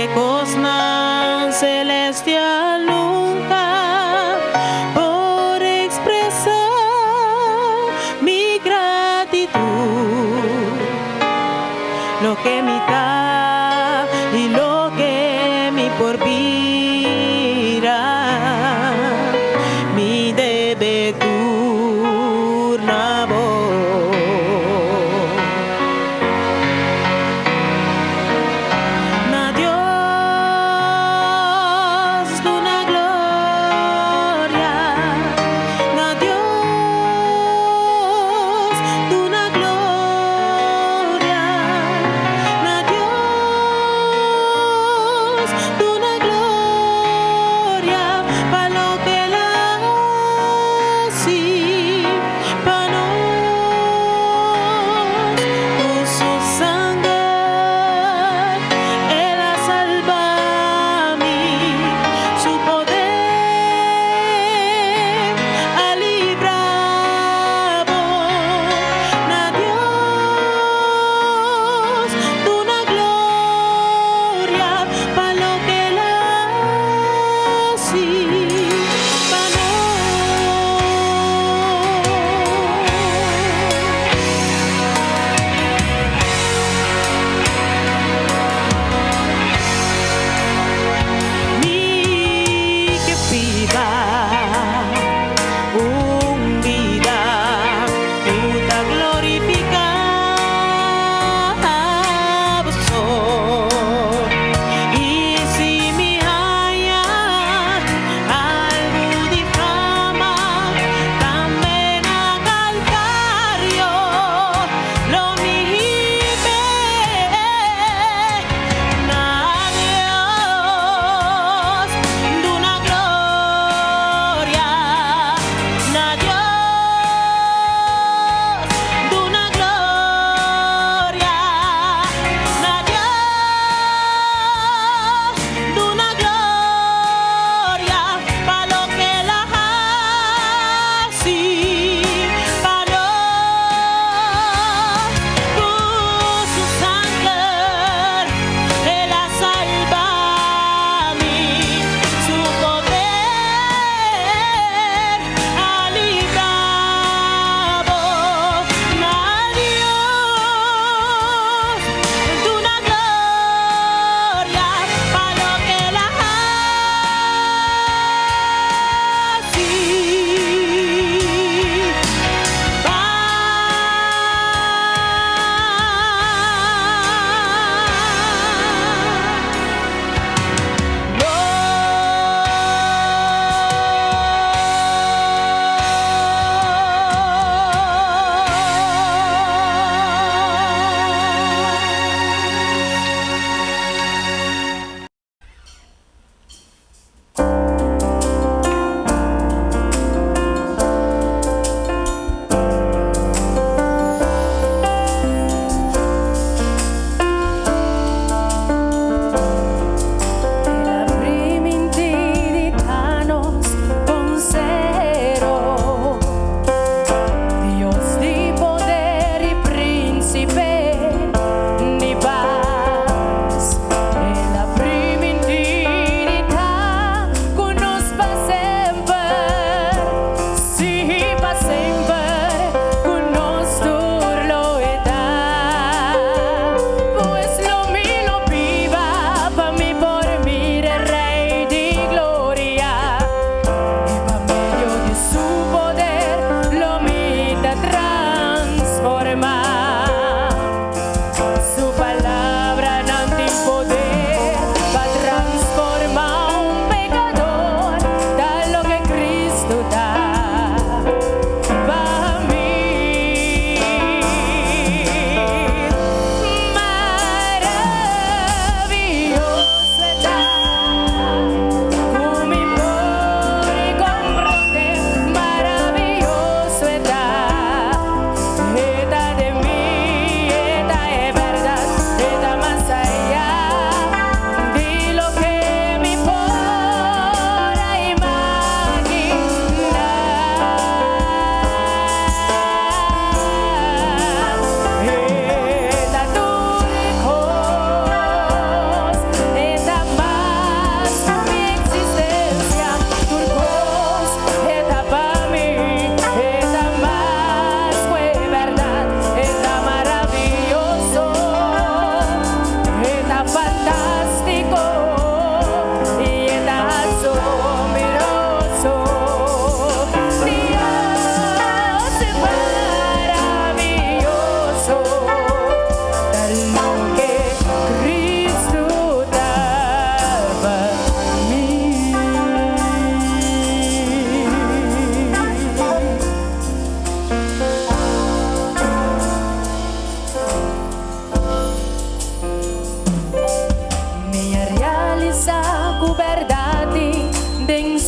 [SPEAKER 8] e cosnan celestial nunca por expresar mi gratitud. Lo que mi da y lo que mi por vida, mi debe turna Na Dios duna gloria, na Dios duna gloria.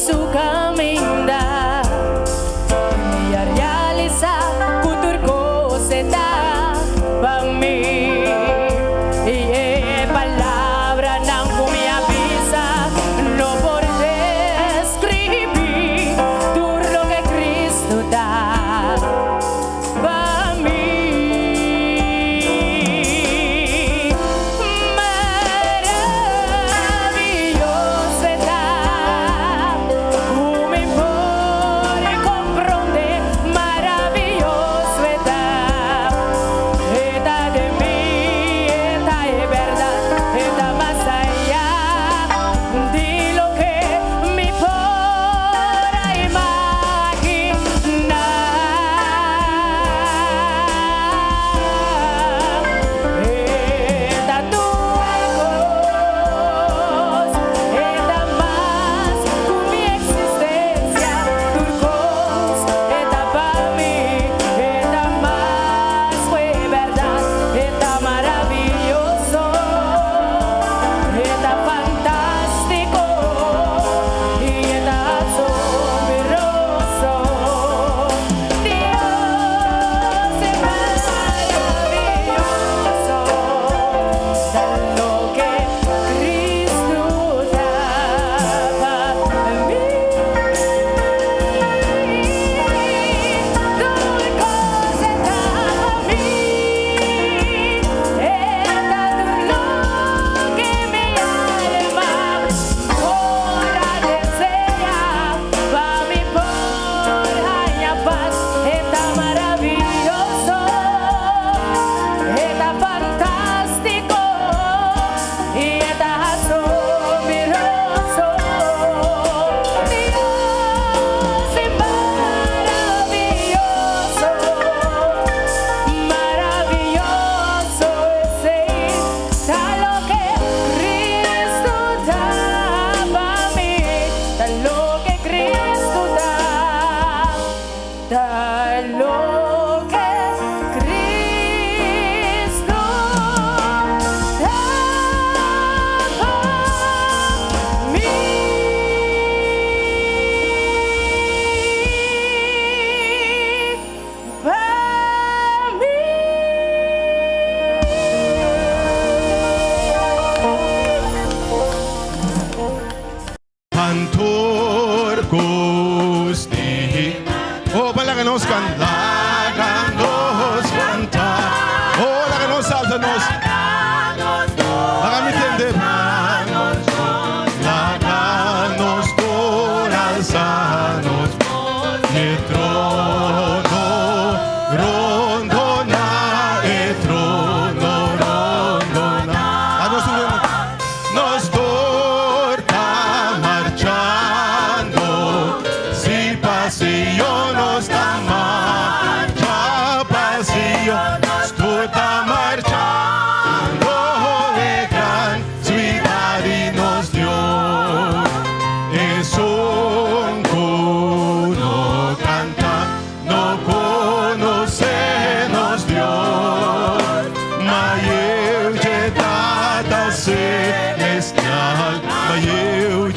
[SPEAKER 8] Su caminda. Mi a realisa cu tur cos e ta pa mi. Y e palabranan cu mi a bisa no por describi tur loke Cristo ta pa mi. Maravilloso e ta, cu mi por comprende. Maravilloso e ta, e ta den mi, e ta e berdad, e ta mas aya di loke mi por imagina. E ta tur cos, e ta mas cu mi existencia, tur cos, e ta pa mi, e ta mas cu berdad, e ta maraviyoso, e ta fantastico y e ta asombroso. Dios es maravilloso, loke Cristo ta pa mi. Tur cos e ta pa mi, e ta tur loke mi alma por a desea, pa mi por haya paz, e ta maraviyoso, e ta fantastico y e ta asombroso. Dios es maravilloso, maravilloso es Él, ta loke Cristo ta pa mi, ta loke Cristo ta, ta loke Cristo ta pa mi. Pa mi.
[SPEAKER 14] Cantor Gusti. Oh, laga nos canta, laga nos canta. Oh, laga nos alsa nos. Laga mi tende. Laga nos por alsa nos. E trono, rondona, e trono, rondona. A nos, nos tur ta marchando, si pa Sion nos ta marcha, pa Sion nos tur ta marchando, e gran siudat di nos Dios. Esun ku no kanta, no konosé nos Dios. Ma yu di Tata Selestial, ma yu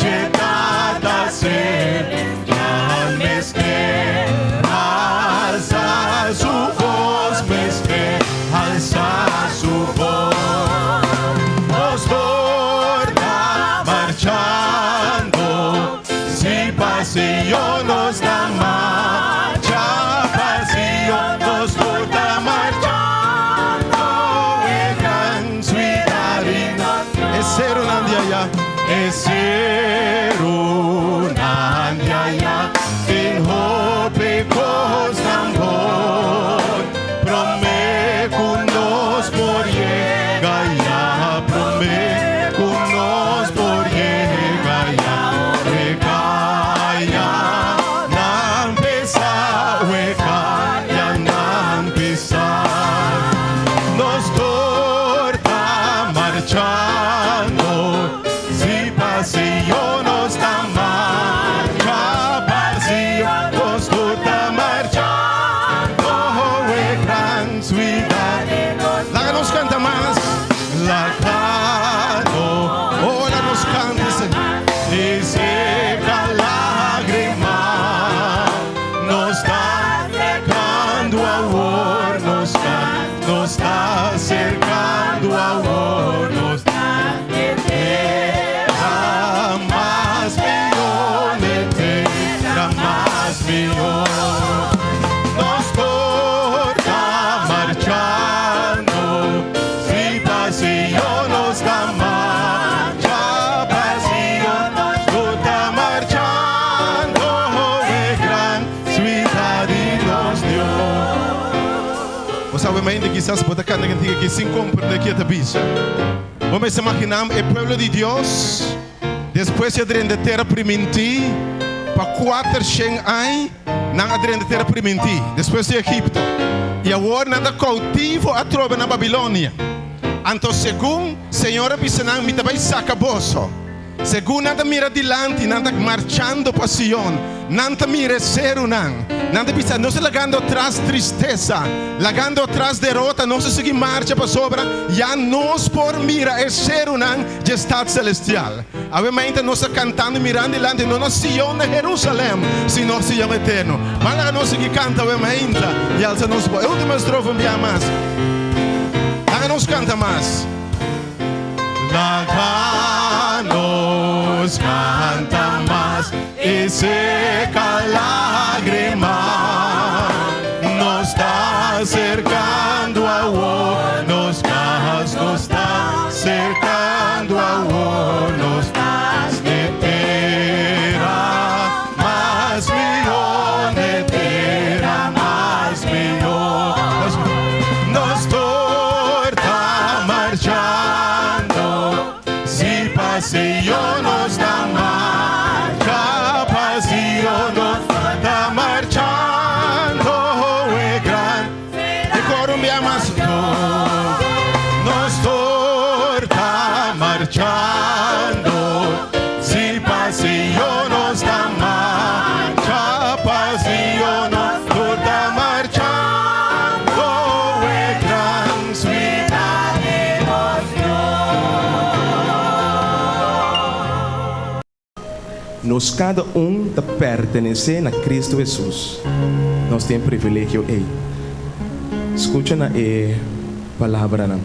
[SPEAKER 14] di Tata Selestial, mester alsa su bos, mester alsa su bos. Nos tur ta marchando, si pa Sion nos ta marcha, pa Sion nos tur ta marchando, e gran siudat. E serunan di aya, e serunan di aya, tin hopi kos bon, promé ku nos por yega aya, promé ku nos por yega aya, wekaya nan pesa, wekaya nan pesa. Nos tur ta marchando, si pa Sion nos ta marcha, pa Sion nos tur ta marchando, e gran siudat. Laga nos kanta mas. Laga nos, oh, laga nos kanta. E se kala. Kisas bo ta kanta kantika aki sin komprendé ke ta bisa. Bo mester imaginá e pueblo di Dios despues di a drenta e tera primintí pa kuatershen aña nan a drenta e tera primintí despues di Egipto i awor nan ta koutivo atrobe na Babilonia. Anto segun Señor a bisa nan, Mi ta bai saka boso. Segun nan ta mira dilanti, nan ta marchando pa Sion. Nan ta mira e serunan. Nan ta bisa, Nos ta lagando atras tristesa, lagando atras derota, nos ta sigui marcha pasobra ya nos por mira e serunan dje stat selestial. Awe mainta nos ta kantando i mirando dilanti, no na Sion na Herusalèm, sino Sion eterno. Ban laga nos sigui kanta awe mainta i alsa nos bos. E ultimo estrofa un bia mas. Laga nos kanta mas. Laga nos canta mas y seca lágrima. Nos ta acercando awor, nos cas nos ta acercando awor, nos cas n'e tera mas mihó, n'e tera mas mihó. Nos tur ta marchando, si pa Señor nos ta marcha, pa Sion nos ta marchando, e gran e coro un bia mas Nos tur ta marchando, si pa Sion nos ta marcha, pa Sion nos tur ta marchando, e gran ciudad de nos Dios.
[SPEAKER 12] Nos kada un ta pertenesé na Kristu Hesus. Nos tin e privilegio ei. Skucha na e palabranan.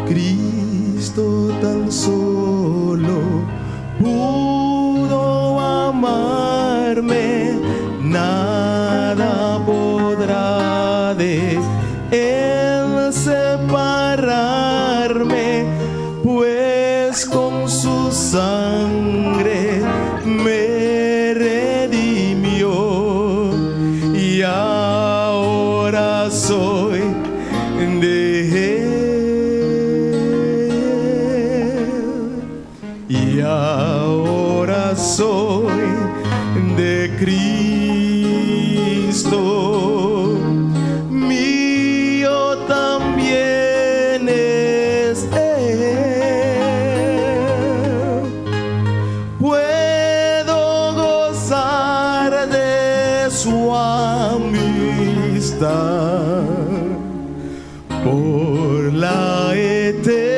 [SPEAKER 12] Cristo tan solo pudo amarme, nada podrá de él separarme, pues con su sangre me redimió y ahora soy de él. Y ahora soy de Cristo. Mío también es Él. Puedo gozar de su amistad por la eternidad.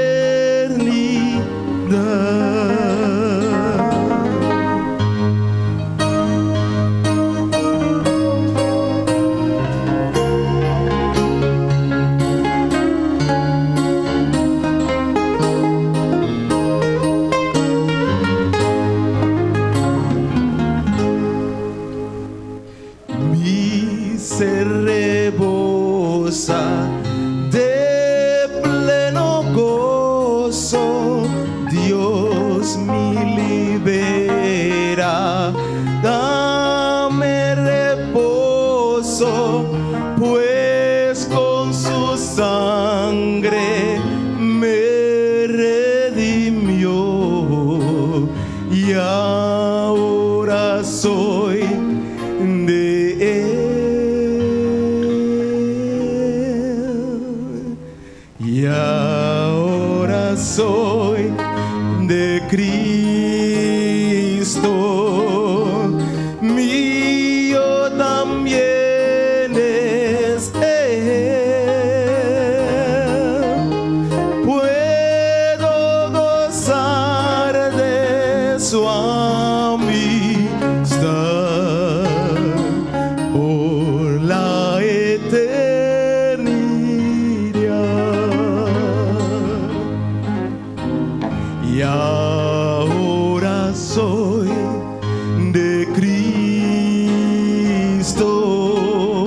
[SPEAKER 12] Mi ser rebosa de pleno gozo, Dios mi libera, dame reposo, pues con su sangre me redimió y ahora soy de él. Y ahora soy de Cristo. Mío también es Él. Puedo gozar de su amistad por la eternidad. Y ahora soy de Cristo. Cristo,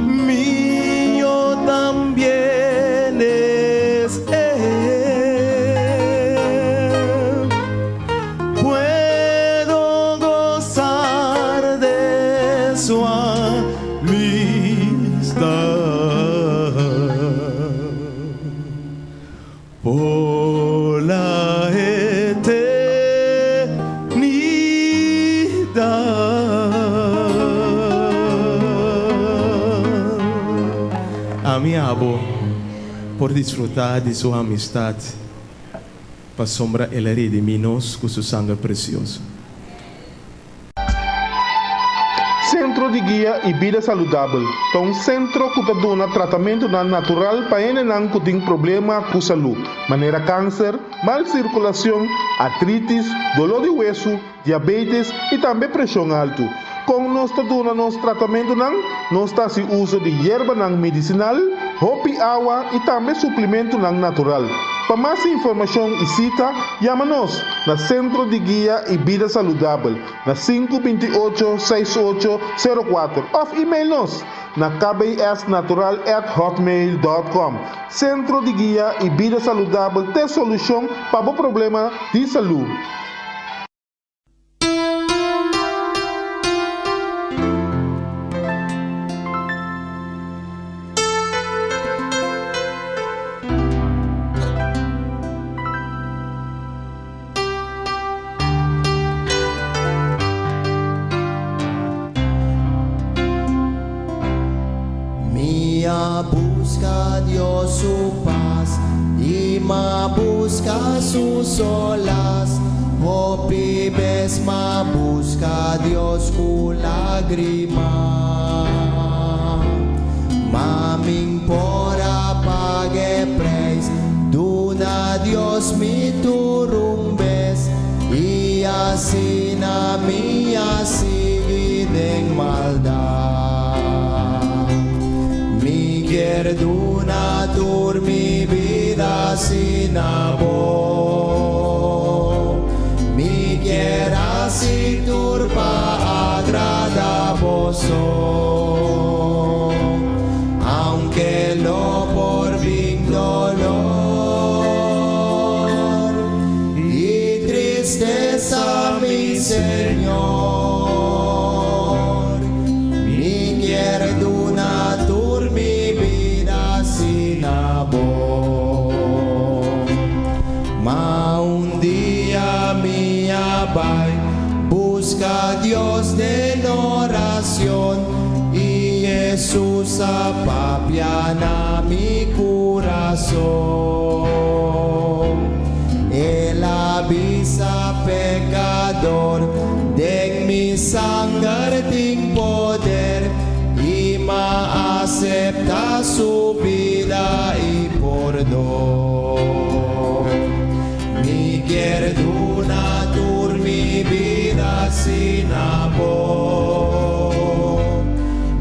[SPEAKER 12] mío también es Él. Puedo gozar de su amistad por la eternidad. A mi abo por disfrutar de su amistad, pa sombra el rediminos con su sangre preciosa.
[SPEAKER 15] Sentro di Guia i Bida Saludabel ta un sentro ku ta duna tratamentunan natural pa hendenan ku tin problema ku salú, manera kanser, mal sirkulashon, artritis, doló di wesu, diabetes i tambe preshon haltu. Kon nos ta duna nos tratamentunan? Nos ta hasi uso di yerbanan medisinal, hopi awa i tambe suplimentunan natural. Pa mas informashon i sita, yama nos na Sentro di Guia i Bida Saludabel na sinku 28 seis ocho sero kuater òf email nos na kbsnatural@hotmail.com. Sentro di Guia i Bida Saludabel t'e solushon pa bo problema di salú.
[SPEAKER 10] Mi a buska Dios su pas i m'a buska su solas. Hopi bes m'a buska Dios ku lágrima. Ma mi'n por a pag'e preis, duna Dios mi tur un bes, i asina mi a sigui den maldat. Mi kier duna tur mi bida asina bo. Mi kier hasi tur pa agrada bo so. Aunke lo por bin dolor i tristesa mi Señor. Mi kier duna tur mi bida asina bo. Ma un dia mi a bai buska Dios den oracion i Jesus a papia na mi curason. El a bisa pecador, den mi sanger tin poder i m'a acepta su bida i pordon. Mi kier duna tur mi bida asina bo.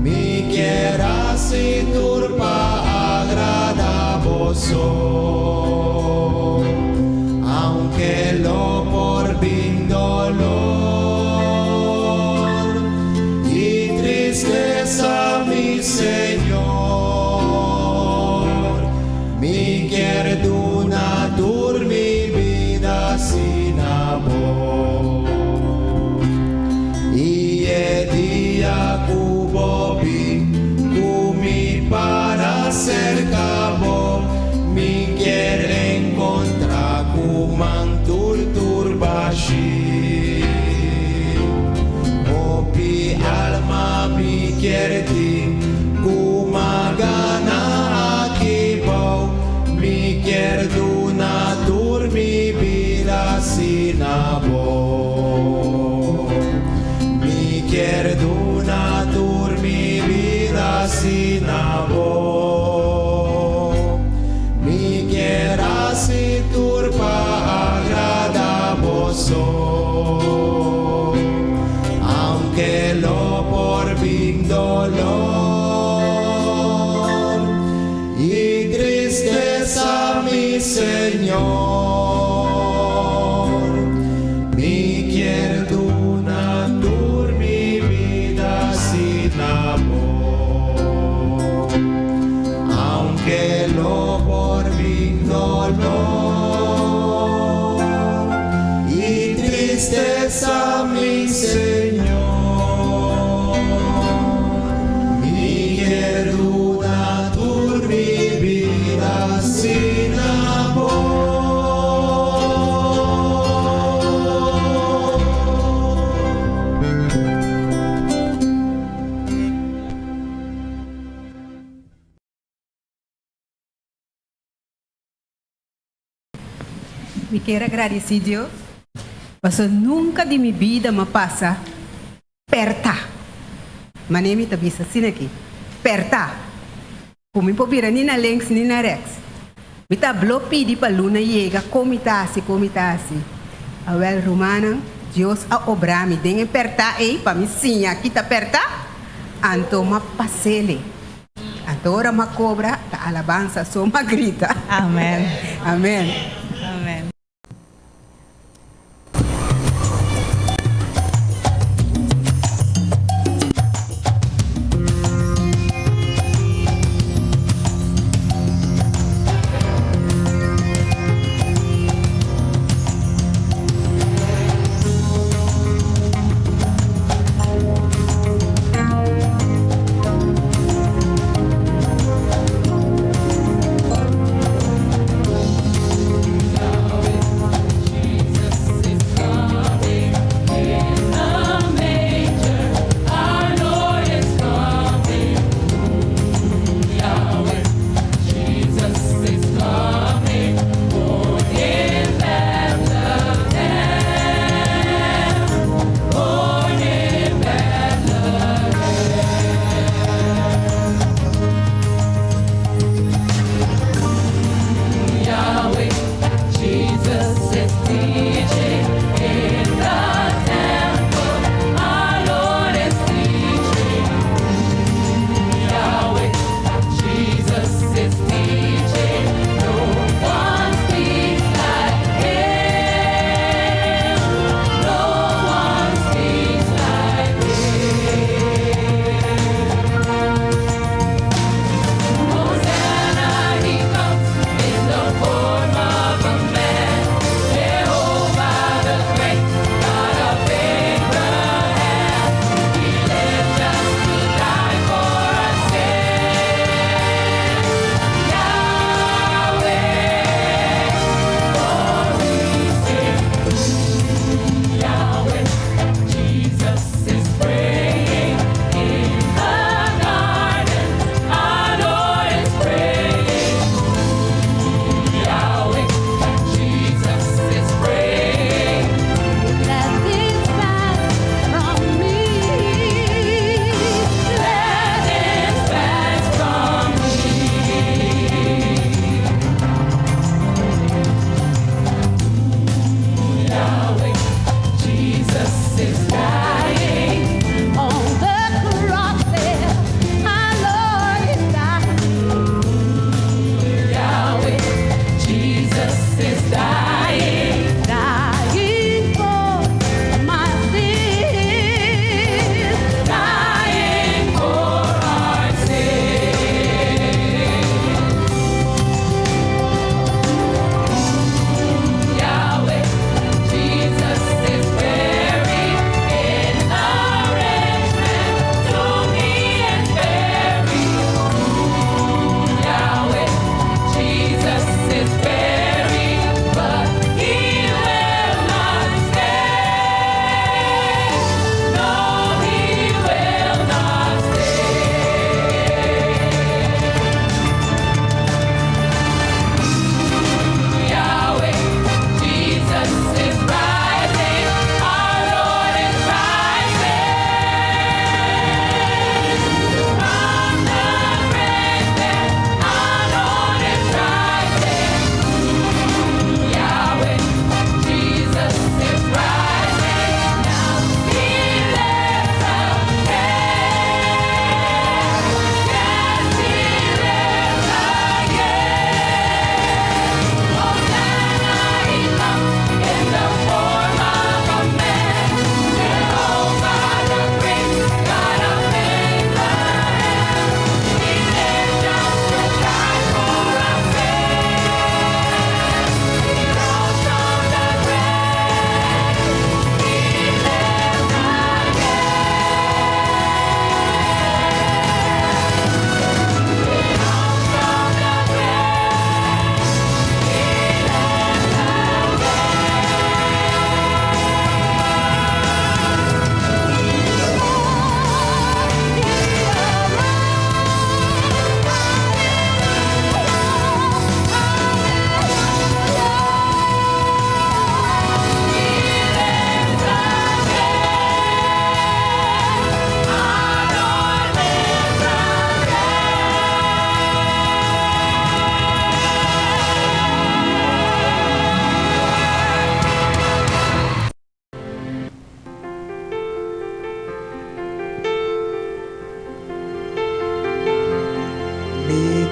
[SPEAKER 10] Mi kier hasi tur pa agrada bo so. Aunke lo por bin dolor i tristesa mi Señor. Mi kier duna tur mi bida asina bo. I e dia ku bo bin ku mi para serka bo, mi kier enkontra ku man tur tur bashí. Hopi alma mi kier tin ku m'a gana aki bou, mi kier duna tur mi bida asina bo. Mi kier duna tur mi bida asina bo. Mi kier hasi tur pa agrada bo so. Aunke lo por bin dolor i tristesa mi Señor. Mi kier duna tur mi bida asina.
[SPEAKER 14] sin amor. Aunque lo por mi dolor y tristeza, mi Señor, mi querida tur mi vida sin amor.
[SPEAKER 16] Mi kier a gradici Dios paso nunca di mi bida m'a pasa perta. Mane mi ta bisa asina aki, perta, cu mi por bira ni na links ni na rechts. Mi ta blo pidi pa luna yega con mi ta haci, con mi ta haci. Awel rumannan, Dios a obra mi den e perta ey pa mi siña kita perta, anto m'a pasele. Anto ora m'a cobra ta alabansa so m'a grita.
[SPEAKER 17] Amen.
[SPEAKER 16] Amen.
[SPEAKER 17] Amen.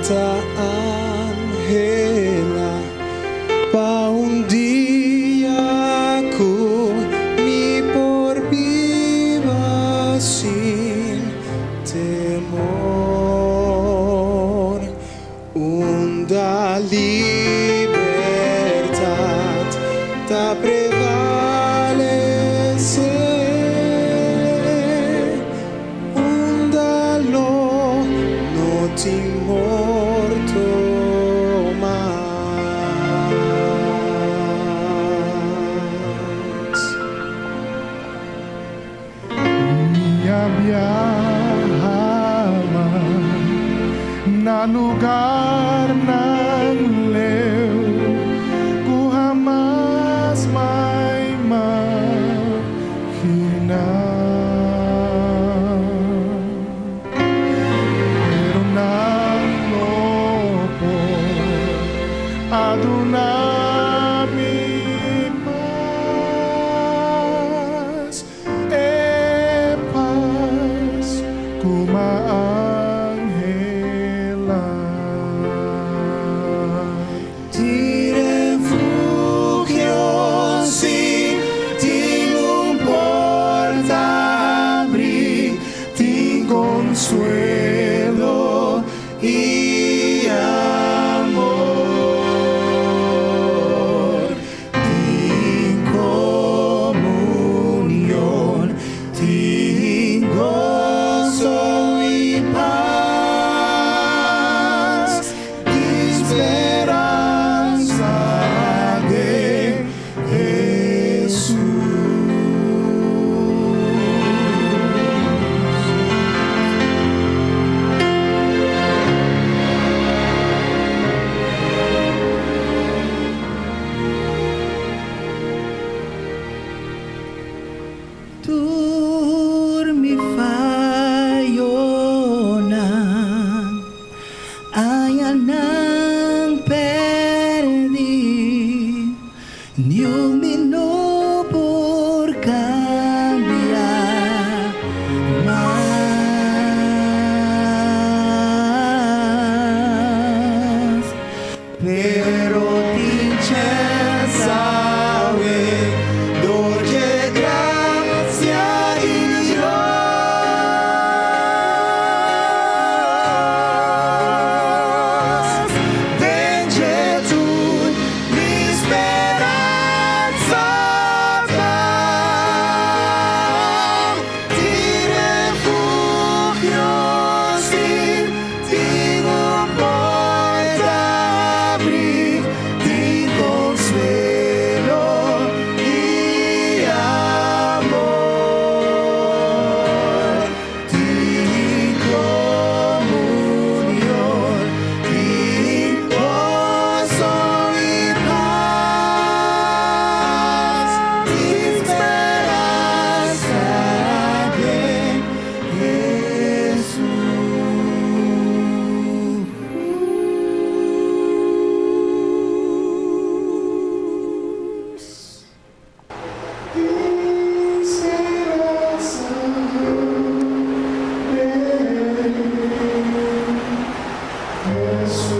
[SPEAKER 17] ta anhela pa un dia ku mi por biba sin temor. Unda libertat ta prevalesé. Unda lo no tin morto mas.
[SPEAKER 14] Mi a biaha na lugarnan leu ku hamas m'a imaginá. Pero nan no por a duna mi pas, e pas ku m'a anhelá.
[SPEAKER 17] Tin refugio si tin un porta habrí, tin konsuelo i amor, tin komunion, tin goso i pas, tin speransa den Hesus.
[SPEAKER 10] Tur mi fayonan, añanan pèrdí, ni un mi no por kambia mas.
[SPEAKER 17] Pero tin chèns awe, dor di grasia di Dios. Den dje mi speransa ta. Tin refugio si tin un porta habrí, tin konsuelo i amor, tin komunion, tin goso i pas, tin speransa den Hesus. Tin speransa den Hesus.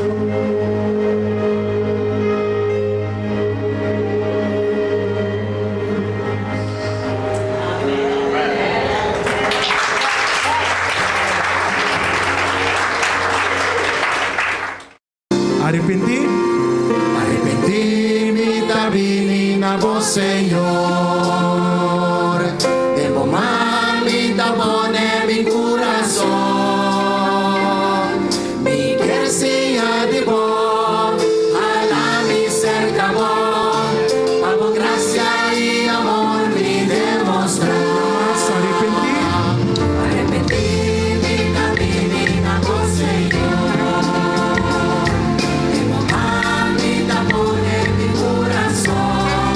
[SPEAKER 12] Arepentí?
[SPEAKER 6] Arepentí mi ta bini na bo Señor. Den bo man mi ta pone mi kurason. Mi ke siña di bo, hala mi serka bo. Pa bo grasia i amor mi demostrá.
[SPEAKER 12] Arepentí?
[SPEAKER 6] Arepentí mi ta bini na bo Señor. Den bo man mi ta pone mi kurason.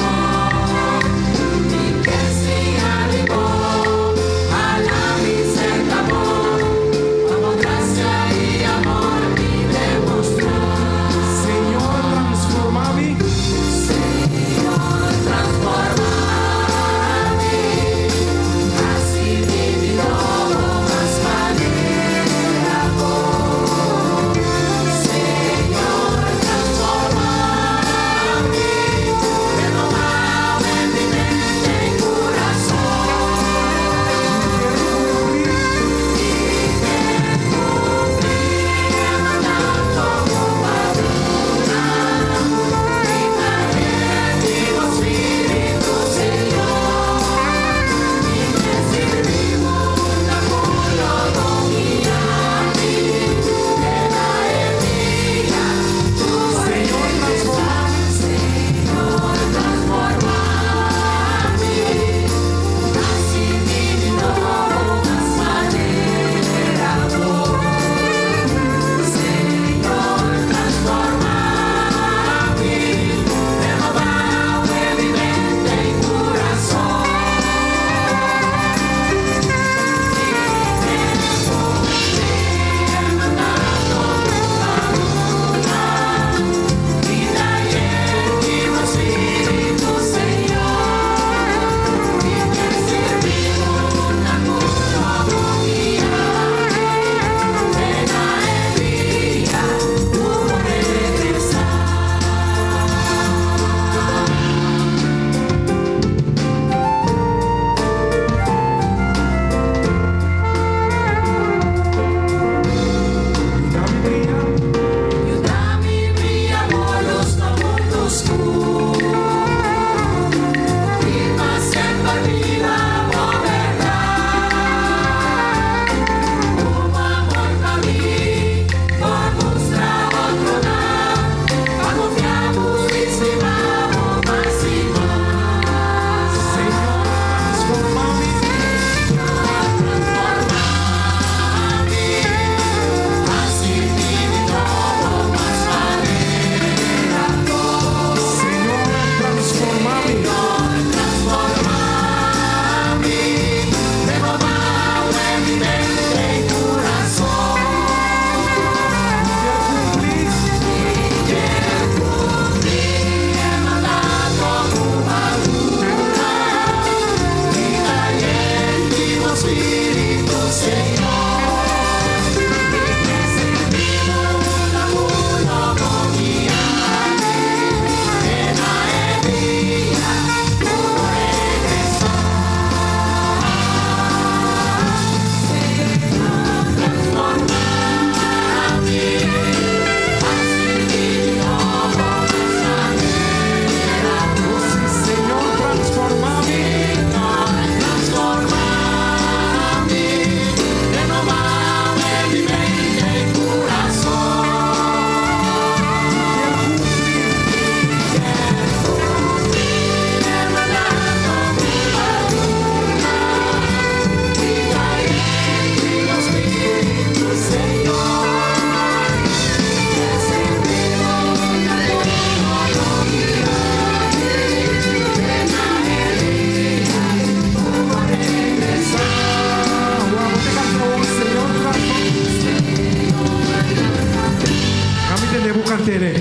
[SPEAKER 18] cant'é.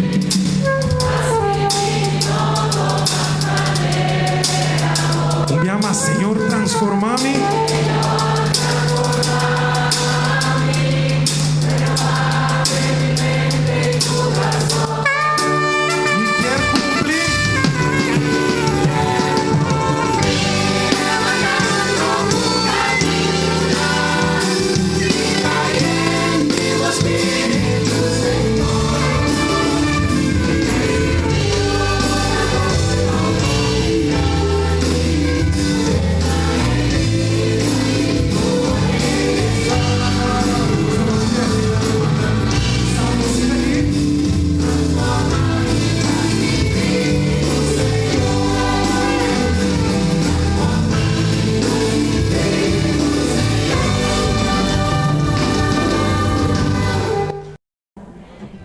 [SPEAKER 18] Un bia mas, Señor, transformá mi. Mi kier kumpli.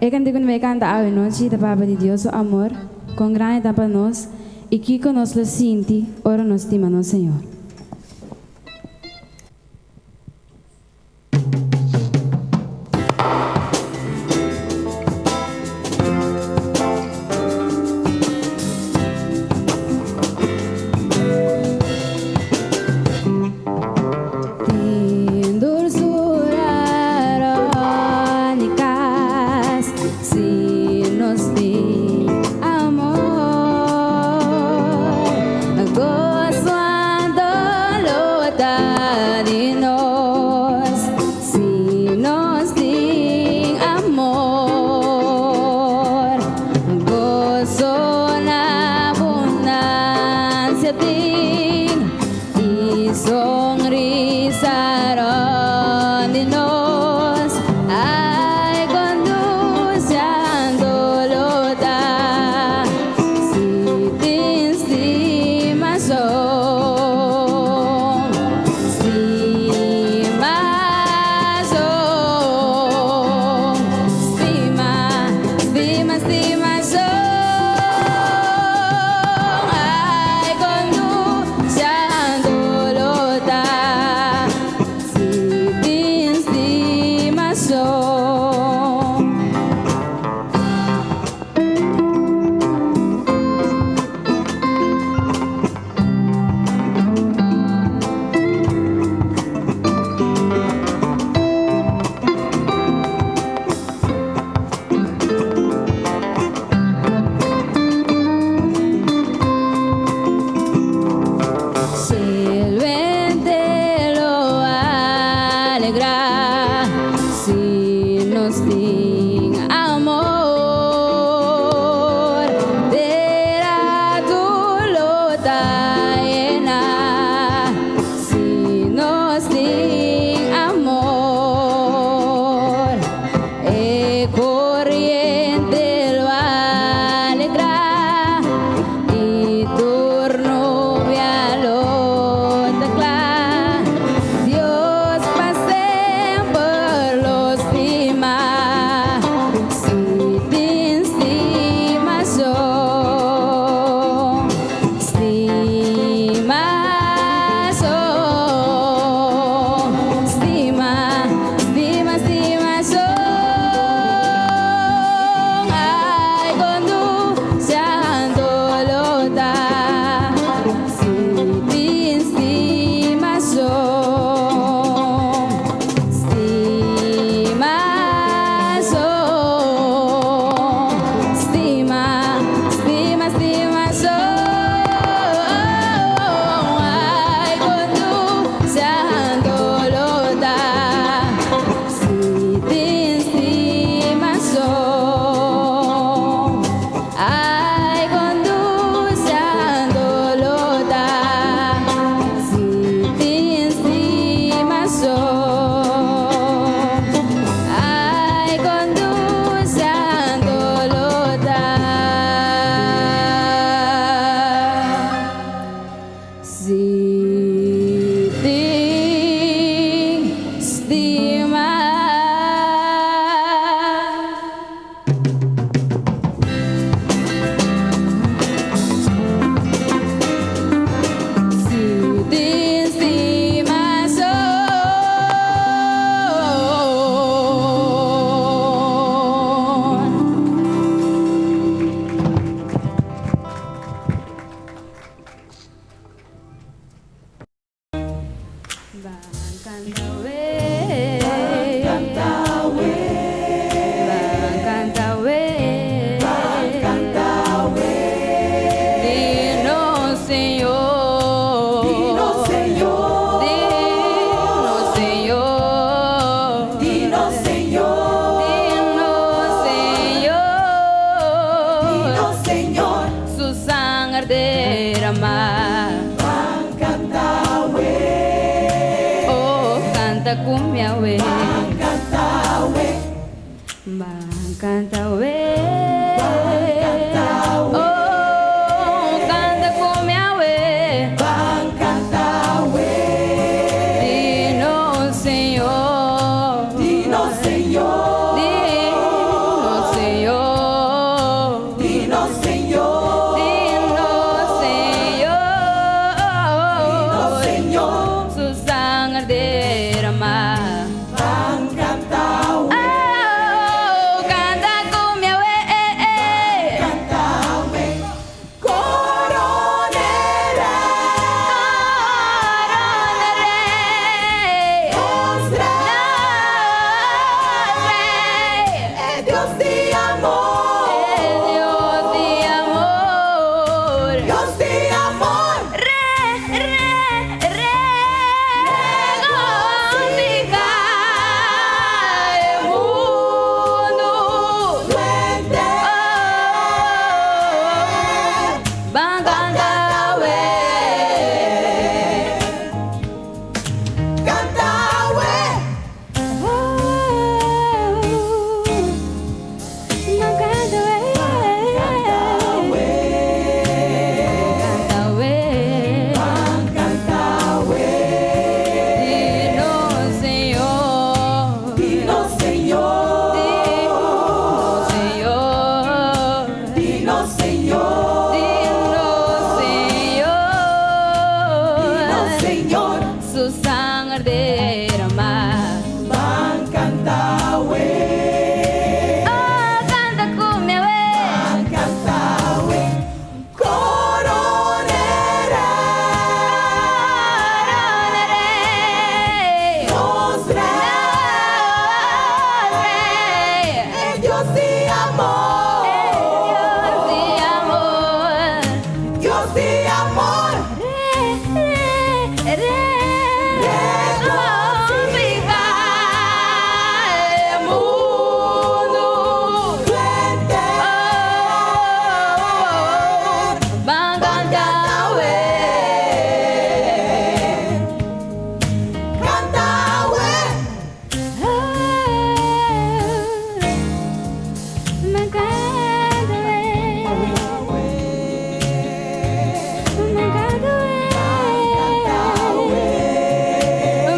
[SPEAKER 7] E kantika ku mi kanta awe nochi ta papia di Dios su amor, kon grandi ta pa nos i kiko nos lo sinti ora nos stima nos Señor. Tin dulsura irónicas si nos tin amor. Gozo lo ta di nos si nos tin amor. Gozo na abundansia tin i sonrisa rònt di nos. Ai, kon dushi anto lo ta si tin stimashon, stimashon, stima, stima, stimashon. Ai, kon dushi anto lo ta si tin stimashon. Cielo entero alegrá si nos tin amor. Tera tur lo ta yená si nos tin amor. E koriente lo alegrá i tur nubia lo ta kla. Dios pa semper lo stima.
[SPEAKER 8] Dinos, Señor. Dinos, Señor. Dinos, Señor.
[SPEAKER 3] Su sangre derrama. Oh, canta cumbia, we. Van canta, we. Oh, canta cumbia, we. Dinos, Señor.
[SPEAKER 8] Dinos, Señor.
[SPEAKER 3] Dinos, Señor.
[SPEAKER 8] Dinos, Señor.
[SPEAKER 3] Dinos, Señor.
[SPEAKER 8] Dinos, Señor.
[SPEAKER 3] Su sangre derrama. Oh, canta cumbia, we. Coronaré. Rey.
[SPEAKER 8] Dios de amor.
[SPEAKER 3] Dios de amor.
[SPEAKER 8] Dios de amor.
[SPEAKER 3] Re, re, re, regocija el mundo. Oh, van canta,
[SPEAKER 8] Canta, we.
[SPEAKER 3] Dinos, Señor.
[SPEAKER 8] Dinos, Señor.
[SPEAKER 3] Dinos, Señor.
[SPEAKER 8] Dinos, Señor.
[SPEAKER 3] Dinos, Señor.
[SPEAKER 8] Dinos, Señor.
[SPEAKER 3] Su sangre derrama.
[SPEAKER 8] Van canta, we.
[SPEAKER 3] Oh, canta cumbia, we.
[SPEAKER 8] Canta, we. Coronera.
[SPEAKER 3] Coronaré.
[SPEAKER 8] Nos
[SPEAKER 3] Rey.
[SPEAKER 8] El Dios de amor.
[SPEAKER 3] Dios de amor.
[SPEAKER 8] Dios de amor.
[SPEAKER 3] Re, re, regocija el mundo. Oh, van canta, we.
[SPEAKER 8] Canta, we.
[SPEAKER 3] Me encanta, we. Me encanta, we.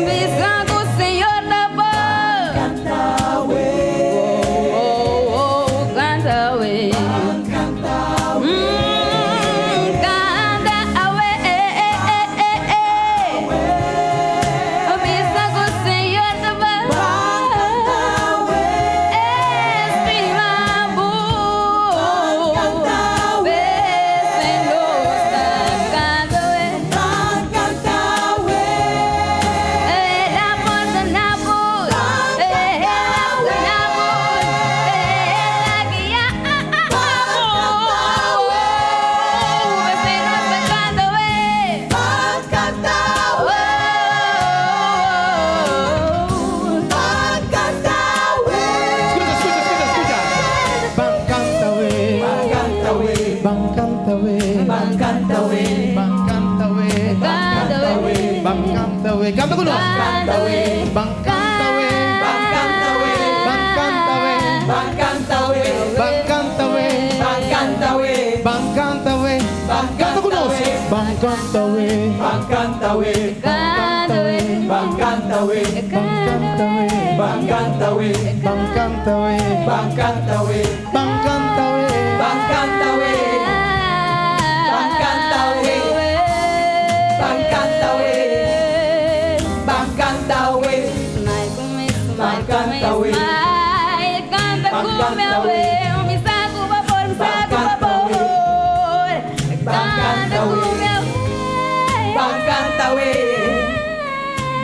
[SPEAKER 3] Bisa ku Señor na voz.
[SPEAKER 8] Canta, we.
[SPEAKER 3] Oh, oh, canta, we.
[SPEAKER 8] Canta,
[SPEAKER 3] Canta, we. Bisa ku Señor na voz. Estima bu. Canta, we.
[SPEAKER 8] Canta, we.
[SPEAKER 3] La porta na voz. La na voz. La guia. Canta, we.
[SPEAKER 8] Canta, we. Canta, we.
[SPEAKER 2] Escucha, escucha, escucha, escucha. Van canta we.
[SPEAKER 8] Van canta, we.
[SPEAKER 2] Van canta we.
[SPEAKER 8] Van canta, we.
[SPEAKER 2] Van canta we.
[SPEAKER 3] Canta, we.
[SPEAKER 2] Van canta we. Canta con nos.
[SPEAKER 3] Canta, we.
[SPEAKER 2] Van canta we.
[SPEAKER 8] Van canta, we.
[SPEAKER 2] Van canta we.
[SPEAKER 8] Van canta, we.
[SPEAKER 2] Van canta we.
[SPEAKER 8] Van canta, we.
[SPEAKER 2] Van canta we.
[SPEAKER 8] Van
[SPEAKER 2] Canta con nos. Van canta we.
[SPEAKER 8] Van canta, we.
[SPEAKER 3] Canta, we.
[SPEAKER 8] Van canta, we.
[SPEAKER 2] Van canta we.
[SPEAKER 8] Van canta, we.
[SPEAKER 2] Van canta we.
[SPEAKER 8] Van canta, we.
[SPEAKER 2] Van canta we.
[SPEAKER 8] Van canta, we. Van canta, we. Van canta, we. Van canta, we.
[SPEAKER 3] Van canta, we. Canta,
[SPEAKER 8] Van
[SPEAKER 3] cumbia,
[SPEAKER 8] canta,
[SPEAKER 3] we.
[SPEAKER 8] we.
[SPEAKER 3] Mi saco vapor, mi
[SPEAKER 8] Van
[SPEAKER 3] saco
[SPEAKER 8] canta, we.
[SPEAKER 3] vapor.
[SPEAKER 8] Van
[SPEAKER 3] Canta,
[SPEAKER 8] canta, we.
[SPEAKER 3] cumbia, we.
[SPEAKER 8] Van canta, we.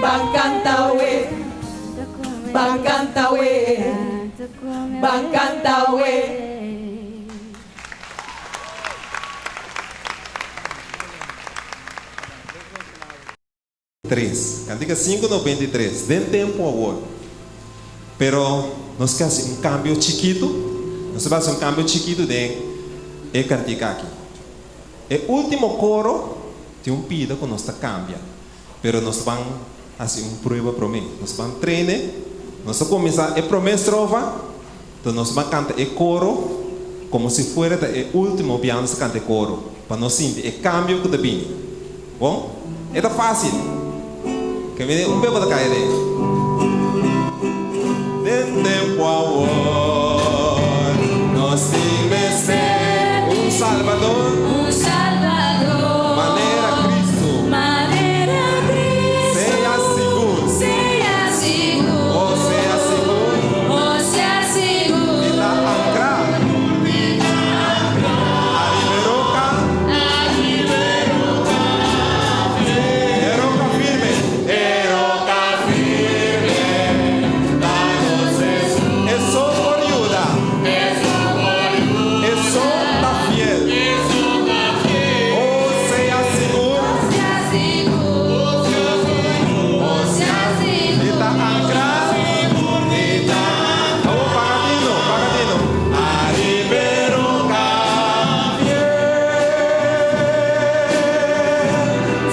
[SPEAKER 8] Van canta, we. Van canta, we. Van canta, we.
[SPEAKER 1] 3. Cantica 593. Den tempo awor. Pero nos ke hasi un kambio chikitu, nos ta bai hasi un kambio chikitu den e kantika aki. E último koro tin un pida ku nos ta kambia, pero nos ta ban hasi un prueba promé. Nos ta ban trene, nos ta kuminsá e promé strofa, enton nos ta ban kanta e koro komo si fuera ta e último bia nos ta kanta e koro, pa nos sinti e kambio ku ta bini. Bon, e ta fásil. Ke mira un bebo ta kai aden. Den tempu awor nos tin mester un Salbador.
[SPEAKER 3] Un Salbador.
[SPEAKER 1] Manera Cristo.
[SPEAKER 3] Manera Cristo.
[SPEAKER 1] Sea sigur.
[SPEAKER 3] Sea sigur.
[SPEAKER 1] Oh, sea sigur.
[SPEAKER 3] Oh, sea sigur.
[SPEAKER 1] Mi ta ankrá.
[SPEAKER 3] Mi ta ankrá.
[SPEAKER 1] Ariba e roka.
[SPEAKER 3] Ariba e roka.
[SPEAKER 1] E roka firme. E roka firme. Ta nos Jesus. E so por yuda.
[SPEAKER 3] E so por yuda.
[SPEAKER 1] E so ta fiel.
[SPEAKER 3] E so ta fiel.
[SPEAKER 1] Oh, sea sigur.
[SPEAKER 3] Sea sigur. Oh, sea sigur.
[SPEAKER 1] Mi ta ankrá. Mi ta. Awor paga tino, paga tino. Ariba e roka fiel.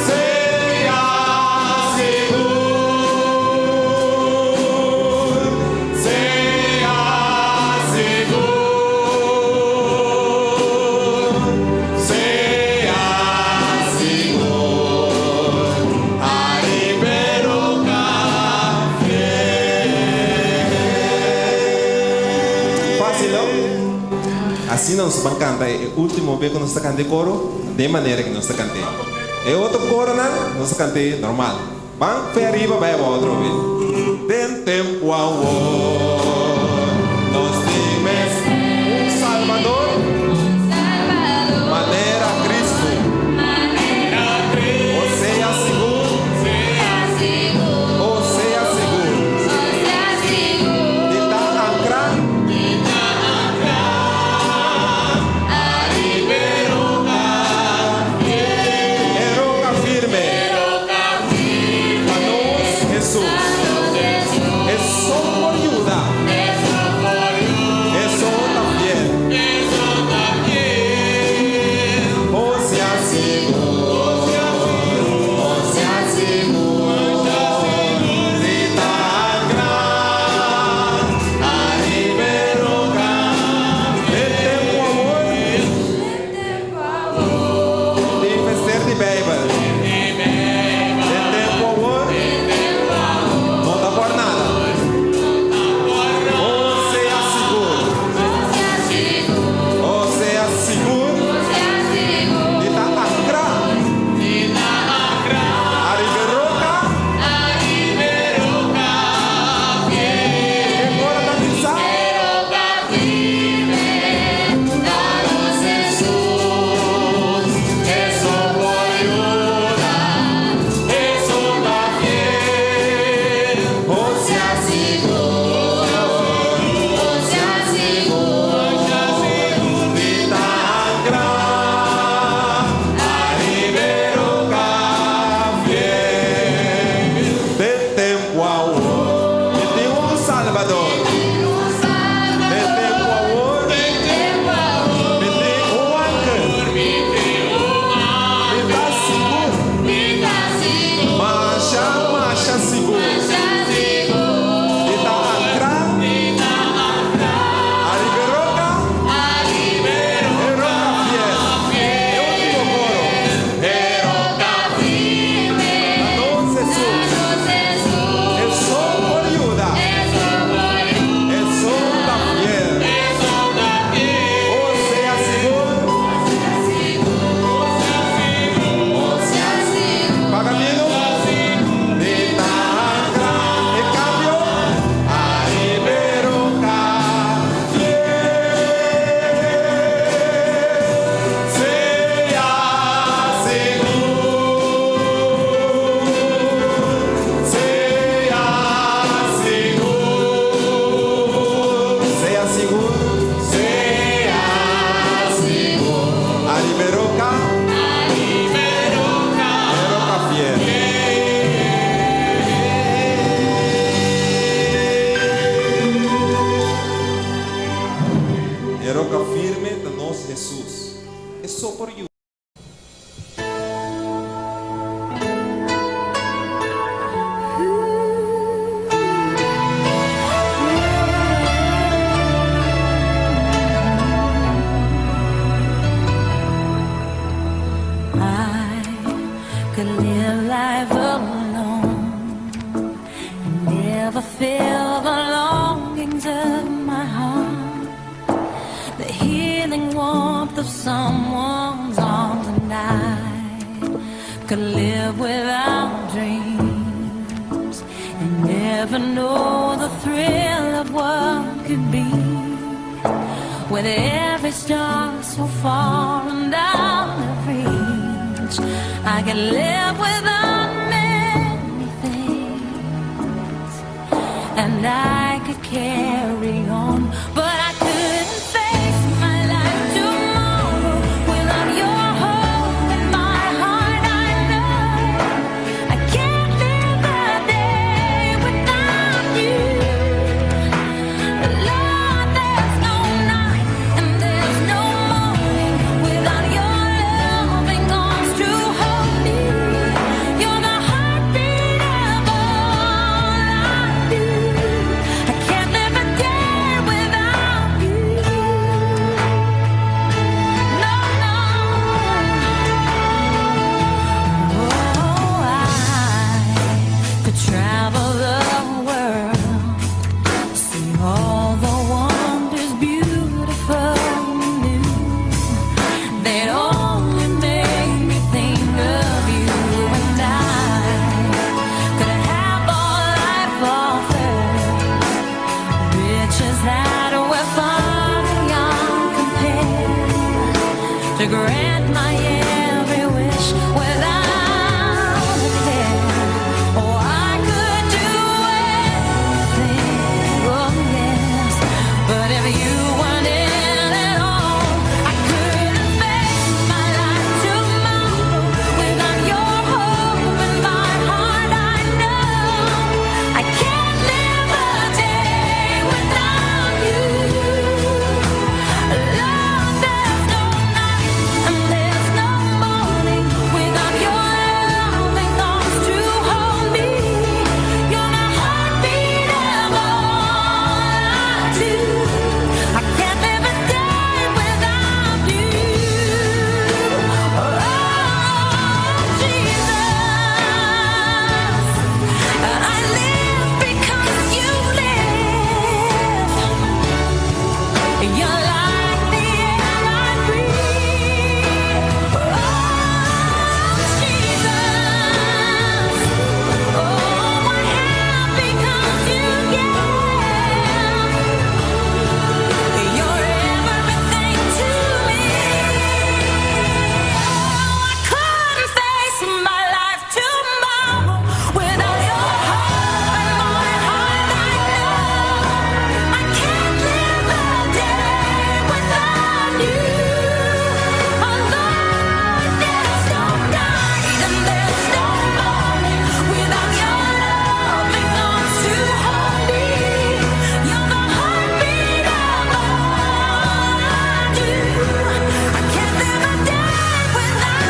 [SPEAKER 1] Sea sigur. Sea sigur. Sea sigur. Ariba e roka fiel. Fácil, no? Asina nos ban kanta e último be ku nos ta kanta e koro, den manera ku nos ta kant'é. E otro koronan nos ta kant'é normal. Ban fe ariba bai abou otro be. Den tempu awor nos tin mester un Salbador manera Cristo. O sea sigur, o sea sigur, di ta ankrá. E roka firme. Pa nos Jesus. E so por yuda. so por yuda.
[SPEAKER 8] I could live life alone and never feel the longings of my heart, the healing warmth of someone's arms, and I could live without dreams and never know the thrill of what could be. With every star so far and out of reach, I can live without many things, and I could carry on, but I couldn't face my life tomorrow without your hope in my heart. I know I can't live a day without you. Lord, there's no night and there's no morning without your loving arms to hold me. You're the heartbeat of all I do. I can't live a day without you. No, no. Oh, I could travel the world. See all the wonders beautiful and new. They'd only make me think of you and I could have all life offered, riches that were far beyond compare. To grant my every wish without a care. Oh, I could do anything, oh yes. But if you weren't in at all, I couldn't face my life tomorrow without your hope in my heart. I know I can't live a day without you. Love, there's no night and there's no morning without your loving arms to hold me. You're the heartbeat of all I do. I can't live a day without you. Oh, Jesus, I live because you live. You're like the air I breathe. Oh, Jesus. Oh, I have because you give. You're everything to me. Oh, I couldn't face my life tomorrow without your hope in my heart. I know I can't live a day without you. Oh, Lord, there's no night and there's no morning without your loving arms to hold me. You're the heartbeat of all I do. I can't live a day without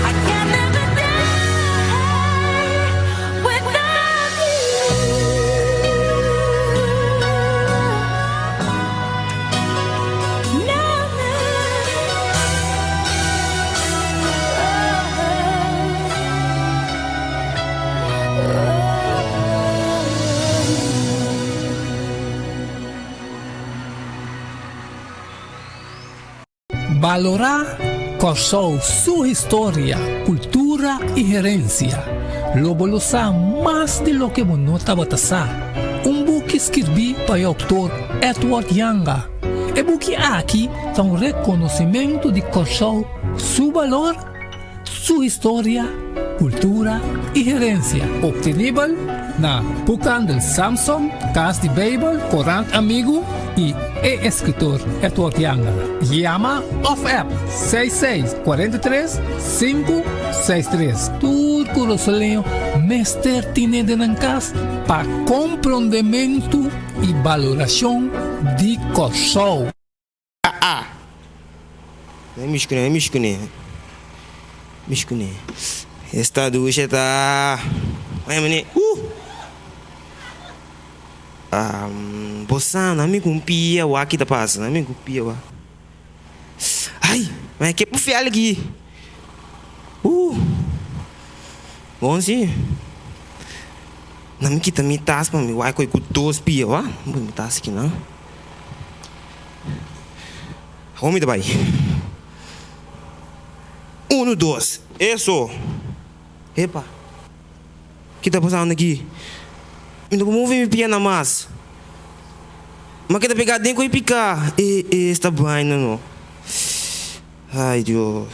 [SPEAKER 8] I can't live a day without you. No,
[SPEAKER 9] Balorá Kòrsou su historia, kultura i herensia. Lo bo lo sa mas di loke bo no tabata sa. Un buki skirbí pa e outor Edward Janga. E buki aki ta un rekonosimentu di Kòrsou su balor, su historia. Kultura i Herensia. Obtenibel na Boekhandel Samson, Kas di Beibel, Korant Amigu i e eskritor Edward Janga. Yama òf app 66 43 563. Tur kurasoleño mester tine den nan kas pa komprondementu i balorashon di Kòrsou.
[SPEAKER 19] A. Mi mishkune, mishkune. Esta dushe ta. Oye mene, uh! Um, bo sa, na mi ku pia wa ki ta pasa, na mi ku pia wa. Ai, ma ke pu fiel ki. Bon si. Na mi kita mi tas pa mi wai koi ku dos pia wa. Mi tas aki nan. Awor mi ta bai. Uno, dos. Eso. Epa. Ki ta pasando aki? Mi no por move mi pierna mas. Ma keda pega den ku e pika. E, e, esta vaina no. Ai, Dios.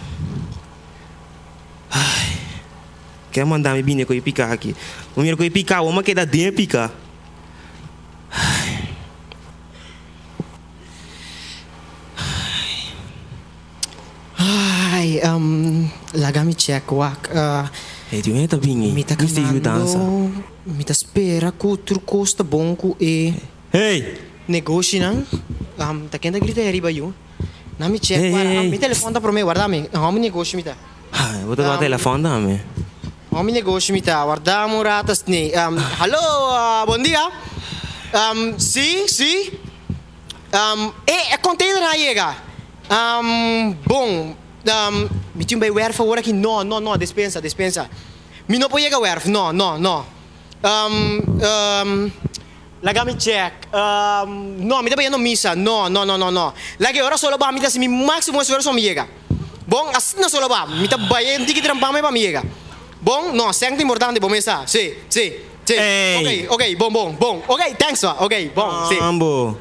[SPEAKER 19] Ai. Ke manda mi bini ku e pika aki. Mi mira ku e pika, awor mi a keda den e pika.
[SPEAKER 20] Ai, um, laga mi check wak. Uh,
[SPEAKER 19] Hey, di unda ta bini?
[SPEAKER 20] Mi ta
[SPEAKER 19] Mester yudansa.
[SPEAKER 20] kanando, mi ta spera ku tur kos ta bon ku e
[SPEAKER 19] Hey!
[SPEAKER 20] negoshinan. Um, ta ken ta grita ariba yu? Na mi check,
[SPEAKER 19] Hey,
[SPEAKER 20] warda.
[SPEAKER 19] hey, hey.
[SPEAKER 20] Mi telefon ta prome, warda mi. Hou mi negoshi mi ta.
[SPEAKER 19] Ai, bo ta dua telefon tambe.
[SPEAKER 20] Hou mi negoshi mi ta. Warda mi un rato asni. Um, hallo, uh, bon dia. Um, si, si. Um, e, e container a yega. Um, bon. Um, mi tin bai werf awor aki. No, no, no, despensa, despensa. Mi no por yega werf. No, no, no. Um, um, laga mi check. Um, no, mi ta bayendo misa. No, no, no, no, no. Laga e ora solo ba, mi ta hasi mi maximo esfuerso pa mi yega. Bon, asina solo ba. Mi ta bai un tiki trampa pa mi yega. Bon, no, sèn ta importante, bo mes sa. Si, si, si.
[SPEAKER 19] Ey!
[SPEAKER 20] Ok, ok, bon, bon, bon. Ok, thanks ba. Ok, bon, si.
[SPEAKER 19] Ambo.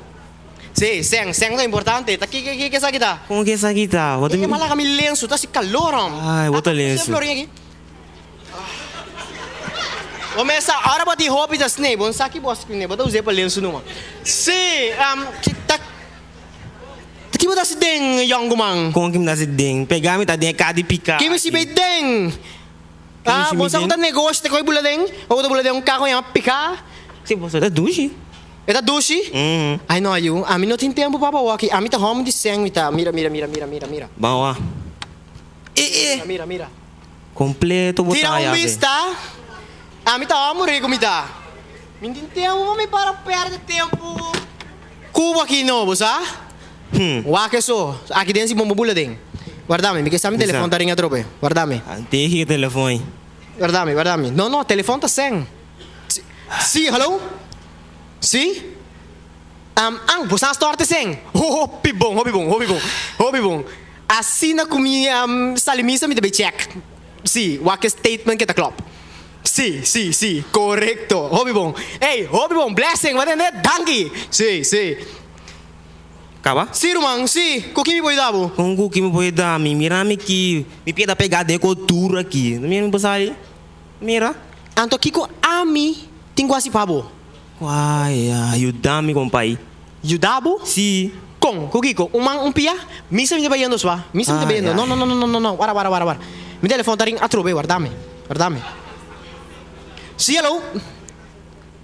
[SPEAKER 20] Si, sèn, sèn ta importante. Ta ki, ki, ki esaki ta?
[SPEAKER 19] Kon ki esaki ta? Bo ta
[SPEAKER 20] E malaga mi lensu, ta hasi kalor, hòm.
[SPEAKER 19] Ai, bo ta lensu.
[SPEAKER 20] Florin aki. Bo mes sa, ora bo tin hopi ta snei, bo no sa ki bo a skune, bo ta us'é pa lensu numa. Si, ki ta, ki bo ta hasi den, yònkuman?
[SPEAKER 19] Kon ki mi ta hasi den? Pegá mi ta den e ka di piká
[SPEAKER 20] Ki mi
[SPEAKER 19] aki.
[SPEAKER 20] sibi den? Ah, bo sa ku ta negoshi ta kohe bula den? O bo ta bula den un ka ku yama piká?
[SPEAKER 19] Si, bo sa ta dushi.
[SPEAKER 20] E ta dushi? Ai no, yu, ami no tin tempu pa bo aki, ami ta hòmber di sèn mi ta. Mira, mira, mira, mira, mira, mira.
[SPEAKER 19] Ban wak. E, e.
[SPEAKER 20] Mira, mira, mira.
[SPEAKER 19] Completo bo
[SPEAKER 20] Tira
[SPEAKER 19] ta
[SPEAKER 20] un
[SPEAKER 19] yabe.
[SPEAKER 20] bista. Ami ta amo rico mi ta. Mi tin tempo pa mi para perde tempo cu bo aki no, bo sa? Wak eso. Aki den si bon bo bula den. Warda mi, mi ke sa mi telefon ta ring atrobe. Warda mi.
[SPEAKER 19] Tegi e telefon ei.
[SPEAKER 20] Warda mi, warda mi. No, no, telefon ta sen. Si, hallo? Si? Ang, bo sa stort e sen? Hopi bon, hopi bon, hopi bon, hopi bon. Asina ku mi sali misa mi ta bay check. Si, wak e statement ke ta klop. Si, si, si, korekto. Hopi bon. Ey, hopi bon. Blessing, bo a tende? Danki. Si, si.
[SPEAKER 19] Kaba?
[SPEAKER 20] Si, ruman, si. Ku ki mi por yuda bo?
[SPEAKER 19] Kon ku ki mi por yuda mi? Mira mi ki mi pia ta pega den ko duru aki. No mira mi por sali? Mira.
[SPEAKER 20] Anto kiko ami tin ku hasi pa bo?
[SPEAKER 19] Ay, yuda mi, kompai.
[SPEAKER 20] Yuda bo?
[SPEAKER 19] Si.
[SPEAKER 20] Kon? Ku kiko? Un man, un pia? Mi sa mi ta bayendo swa. Mi sa mi ta bayendo. No, no, no, no, no, no. Wara, wara, wara, wara. Mi telefon ta ring atrobe. Warda mi. Warda mi. Si, hello.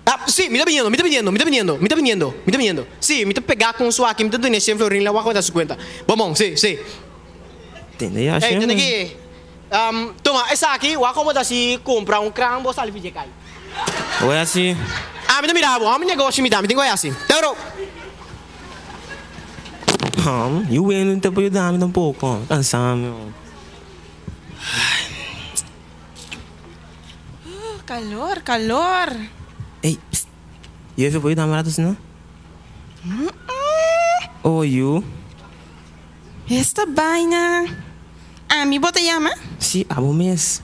[SPEAKER 20] Ah, si, mi ta biniendo, mi ta biniendo, mi ta biniendo, mi ta biniendo, mi ta biniendo. Si, mi ta pega ku un swa aki, mi ta duna e shen florin la wak ku ta su kuenta. Bon, bon, si, si.
[SPEAKER 19] Tende ya,
[SPEAKER 20] Ey,
[SPEAKER 19] shen.
[SPEAKER 20] tende aki. Tuma esaki, wak komo ta si kumpra un kran bo sali fidje kai.
[SPEAKER 19] Oi asi.
[SPEAKER 20] Ami ta mira bo, ami negoshi mi ta, mi tin ku oi asi. Te oro.
[SPEAKER 19] Hum, yu wende no ta por yuda mi tampoko, kansa mi.
[SPEAKER 21] Uh, kalor, kalor.
[SPEAKER 19] Ey, psst, yu efe por yuda mi rato asina? Oh, yu.
[SPEAKER 21] Esta baina. Ami bo ta yama?
[SPEAKER 19] Si, abo mes.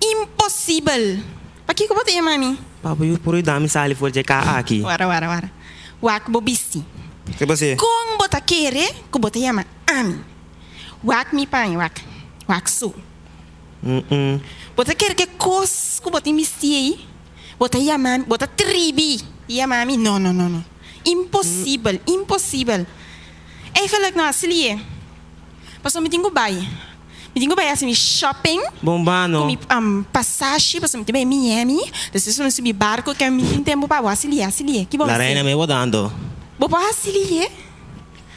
[SPEAKER 21] Imposibel! Pakiko bo ta yama mi?
[SPEAKER 19] Papa yu por yuda mi sali for dje ka aki.
[SPEAKER 21] Wara, wara, wara. Wak bo bisti.
[SPEAKER 19] Ke pas'é?
[SPEAKER 21] Kon bo ta kere ku bo ta yama ami? Wak mi paña, wak. Wak su.
[SPEAKER 19] Mm-mm.
[SPEAKER 21] Bo ta kere ke kos ku bo tin bisti ei? Bo ta yama mi, bo ta tribi di yama mi? No, no, no, no. Imposibel, imposibel. Eigenlijk no hasi lié. Pasobra mi tin ku bai. Mi tin ku bai hasi mi shopping.
[SPEAKER 19] Bon ba no.
[SPEAKER 21] Ku mi pasashi, pasobra mi tin bai Miami. Despues mi subi barko ke mi tin tempu pa bo hasi lié, hasi lié. Ki bo
[SPEAKER 19] La
[SPEAKER 21] hasi?
[SPEAKER 19] reina mi bo dando.
[SPEAKER 21] Bo por hasi lié?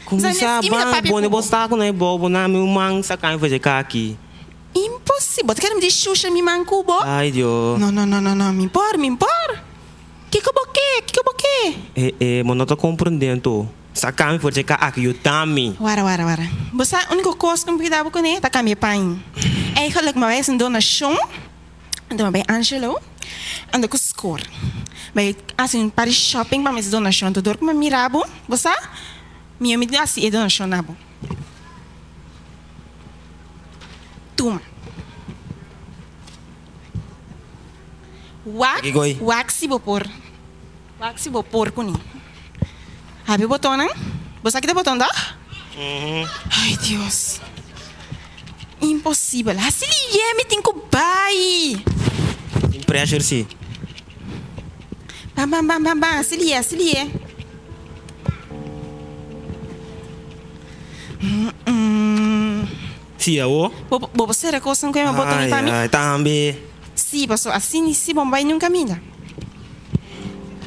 [SPEAKER 19] Kuminsá ban pone bo saku na e bobo na mi un man saka mi for dje kaki.
[SPEAKER 21] Imposibel. Bo ta kere mi di shusha mi man ku bo?
[SPEAKER 19] Ay Dios.
[SPEAKER 21] No, no, no, no, no. Mi por, mi por. Kiko bo ke? Kiko bo ke?
[SPEAKER 19] E, e, bo no ta komprendé anto. Saka mi for dje kaki, yuda mi.
[SPEAKER 21] Wara, wara, wara. Bo sa úniko kos ku mi por yuda bo kuné ta kambia paña. Eigenlijk mi a bai hasi un donashon. Anto mi a bai Angelo, anda ku skor. Bai hasi un par di shopping pa mi hasi donashon. Anto dor ku mi a mira bo, bo sa, mi mi hasi e donashon na bo. Tuma. Wak, wak si bo por. Wak si bo por kuné. Habri botonnan. Bo sa kita boton tòg? Ay Dios. Imposibel. Hasi liye mi tin ku bai.
[SPEAKER 19] Tin pressure si.
[SPEAKER 21] Ban ban ban ban ban hasi liye hasi liye.
[SPEAKER 19] Si awo.
[SPEAKER 21] Bo bo por sera kosnan ku e boton ei pa mi?
[SPEAKER 19] Ay ay tambe.
[SPEAKER 21] Si paso asina si bo no bai nunka minda.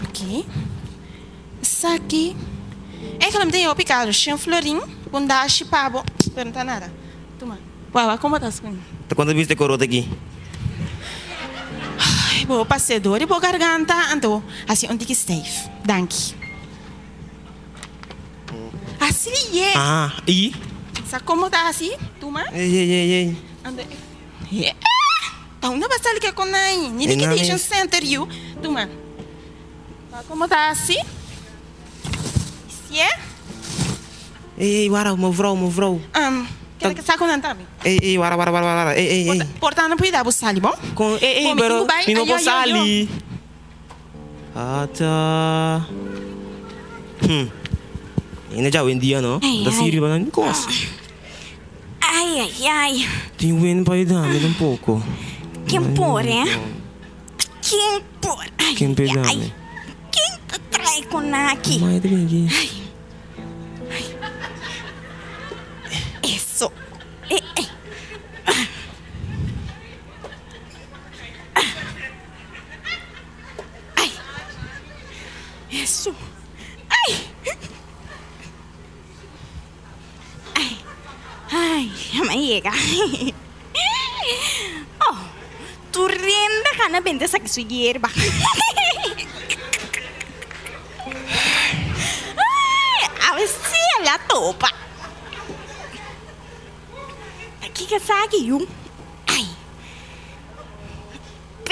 [SPEAKER 21] Ok. Esaki. Eigenlijk mi ta yega picado shen florin ku un dashi pa bo, pero no ta nada. Tuma. Wawa como ta skun?
[SPEAKER 19] Ta cuanto biste corota aki?
[SPEAKER 21] Ay, bo pas'e dor di bo garganta, anto hasi un tiki stijf. Danki. Hasi li ye.
[SPEAKER 19] Ah, y?
[SPEAKER 21] Sa como ta hasi? Tuma.
[SPEAKER 19] Ey, ey, ey, ey.
[SPEAKER 21] Anto e. Ta unda bo a sali ke konai? Ni liquidation center yu. Tuma. Como ta hasi? Sie?
[SPEAKER 19] Ey, ey, wara, mevrouw, mevrouw.
[SPEAKER 21] Keda ke sa ku nan tambe.
[SPEAKER 19] Ey, ey, wara, wara, wara, wara, ey, ey, ey.
[SPEAKER 21] Porta nan por yuda bo sali, bon?
[SPEAKER 19] Kon, ey, ey, pero mi no por sali. Ata. Hm. Ainda dja awendia no. No ta sirbi pa nan kos.
[SPEAKER 5] Ay, ay, ay.
[SPEAKER 19] Tin wen pa yuda mi un poko.
[SPEAKER 5] Ken por, eh? Ken por? Ay,
[SPEAKER 19] Ken por yuda
[SPEAKER 5] ay.
[SPEAKER 19] mi?
[SPEAKER 5] Ken ta trae con nan aki?
[SPEAKER 19] Mai ta bin aki.
[SPEAKER 5] Ay, ay. Eso. Eh, eh. Ay. Eso. Ay. Ay. Ay, ya me yega. Oh, tu renda gana bende saki su hierba. Ay, a ver si la topa. Aki ka saki yu. Ay. P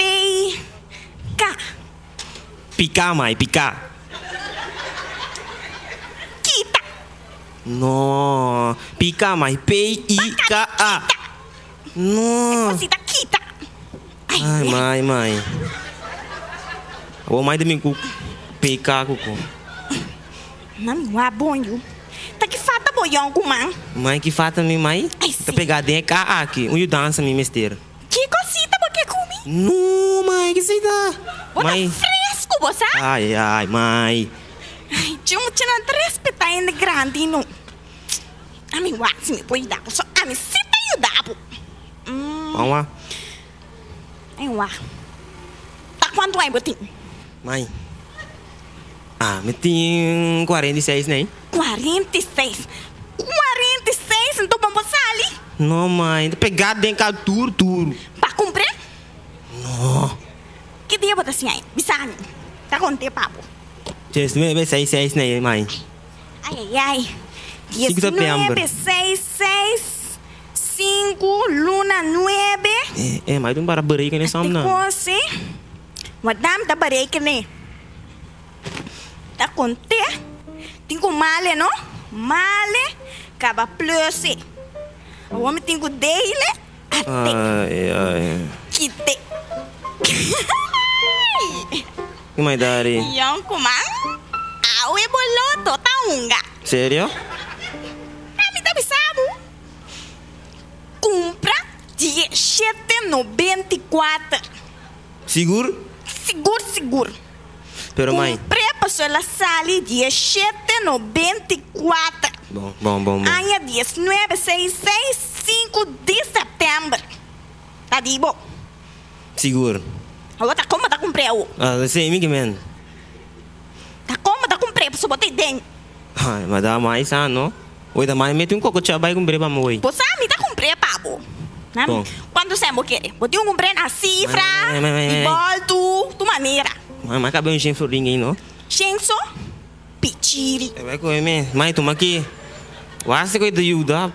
[SPEAKER 5] K.
[SPEAKER 19] Piká, mai, piká.
[SPEAKER 5] Kita.
[SPEAKER 19] No, piká, mai, P-I-K-A. No.
[SPEAKER 5] E cosita kita.
[SPEAKER 19] Ai, mai, mai. Awor mai ta bin ku P-K ku ko.
[SPEAKER 5] Mami wak bon yu. Ta ki fata bo yòn ku man?
[SPEAKER 19] Mai, ki fata mi, mai?
[SPEAKER 5] Ai, si.
[SPEAKER 19] Ta pegá den e K aki. Un yudansa mi mester.
[SPEAKER 5] Ki cosita bo ke cumi?
[SPEAKER 19] No, mai, ki sita?
[SPEAKER 5] Bo ta
[SPEAKER 19] Mai.
[SPEAKER 5] fresco, bo sa?
[SPEAKER 19] Ai, ai, mai.
[SPEAKER 5] Ai, dje muchanan ta respeta hende grandi, no. Ami wak si mi por yuda bo, so ami si ta yuda bo.
[SPEAKER 19] Ban wak.
[SPEAKER 5] Ai wak. Ta cuanto aña bo tin?
[SPEAKER 19] Mai. Ami tin 46, nei.
[SPEAKER 5] 46. 46, nto bon bo sali?
[SPEAKER 19] No, mai. Ta pegá den kal tur tur.
[SPEAKER 5] Pa kumpré?
[SPEAKER 19] No.
[SPEAKER 5] Ki dia bo ta siña? Bisa mi. Ta konté pa bo.
[SPEAKER 19] 19, seis seis, nei, mai.
[SPEAKER 5] Ai, ai, ai.
[SPEAKER 19] 5 september.
[SPEAKER 5] 19, seis, seis, sinku, luna nuebe.
[SPEAKER 19] Eh, eh, mai dun para berekenen som nan.
[SPEAKER 5] Te kose. Wadam ta berekenen. Ta konté. Tin ku male no. Male kaba pluse. Awor mi tin ku deile ate.
[SPEAKER 19] Ai ai.
[SPEAKER 5] Kite.
[SPEAKER 19] Ki mai dari?
[SPEAKER 5] Yon kuman awe bo loto ta hunga.
[SPEAKER 19] Serio?
[SPEAKER 5] Ta mi ta bisa bo. Kumpra. 1794.
[SPEAKER 19] Sigur?
[SPEAKER 5] Sigur, sigur.
[SPEAKER 19] Pero mai.
[SPEAKER 5] Kumpr'é paso el a sali 1794.
[SPEAKER 19] Bon, bon, bon, bon.
[SPEAKER 5] Aña 19 seis seis, sinku di sèptèmber. Ta di bo.
[SPEAKER 19] Sigur.
[SPEAKER 5] Awor ta kon bo ta kumpr'é awo?
[SPEAKER 19] Ah, esei mi ke men.
[SPEAKER 5] Ta kon bo ta kumpr'é paso bo ta ei den.
[SPEAKER 19] Ai, ma da mai sa no. Oi ta mai mete un koko cha bai kumpr'é pa mi oi.
[SPEAKER 5] Bo sa mi ta kumpr'é pa bo. Na mi.
[SPEAKER 19] Bon.
[SPEAKER 5] Kuantu sèn bo kere? Bo tin un kumpr'é na sifra,
[SPEAKER 19] Mai, mai, mai,
[SPEAKER 5] di
[SPEAKER 19] mai.
[SPEAKER 5] bòltu, tu manera.
[SPEAKER 19] Mai, mai kabe un shen florin ei no.
[SPEAKER 5] Shen so? Pichiri.
[SPEAKER 19] E bai kohe mi. Mai tuma aki. Wak si ku e ta yuda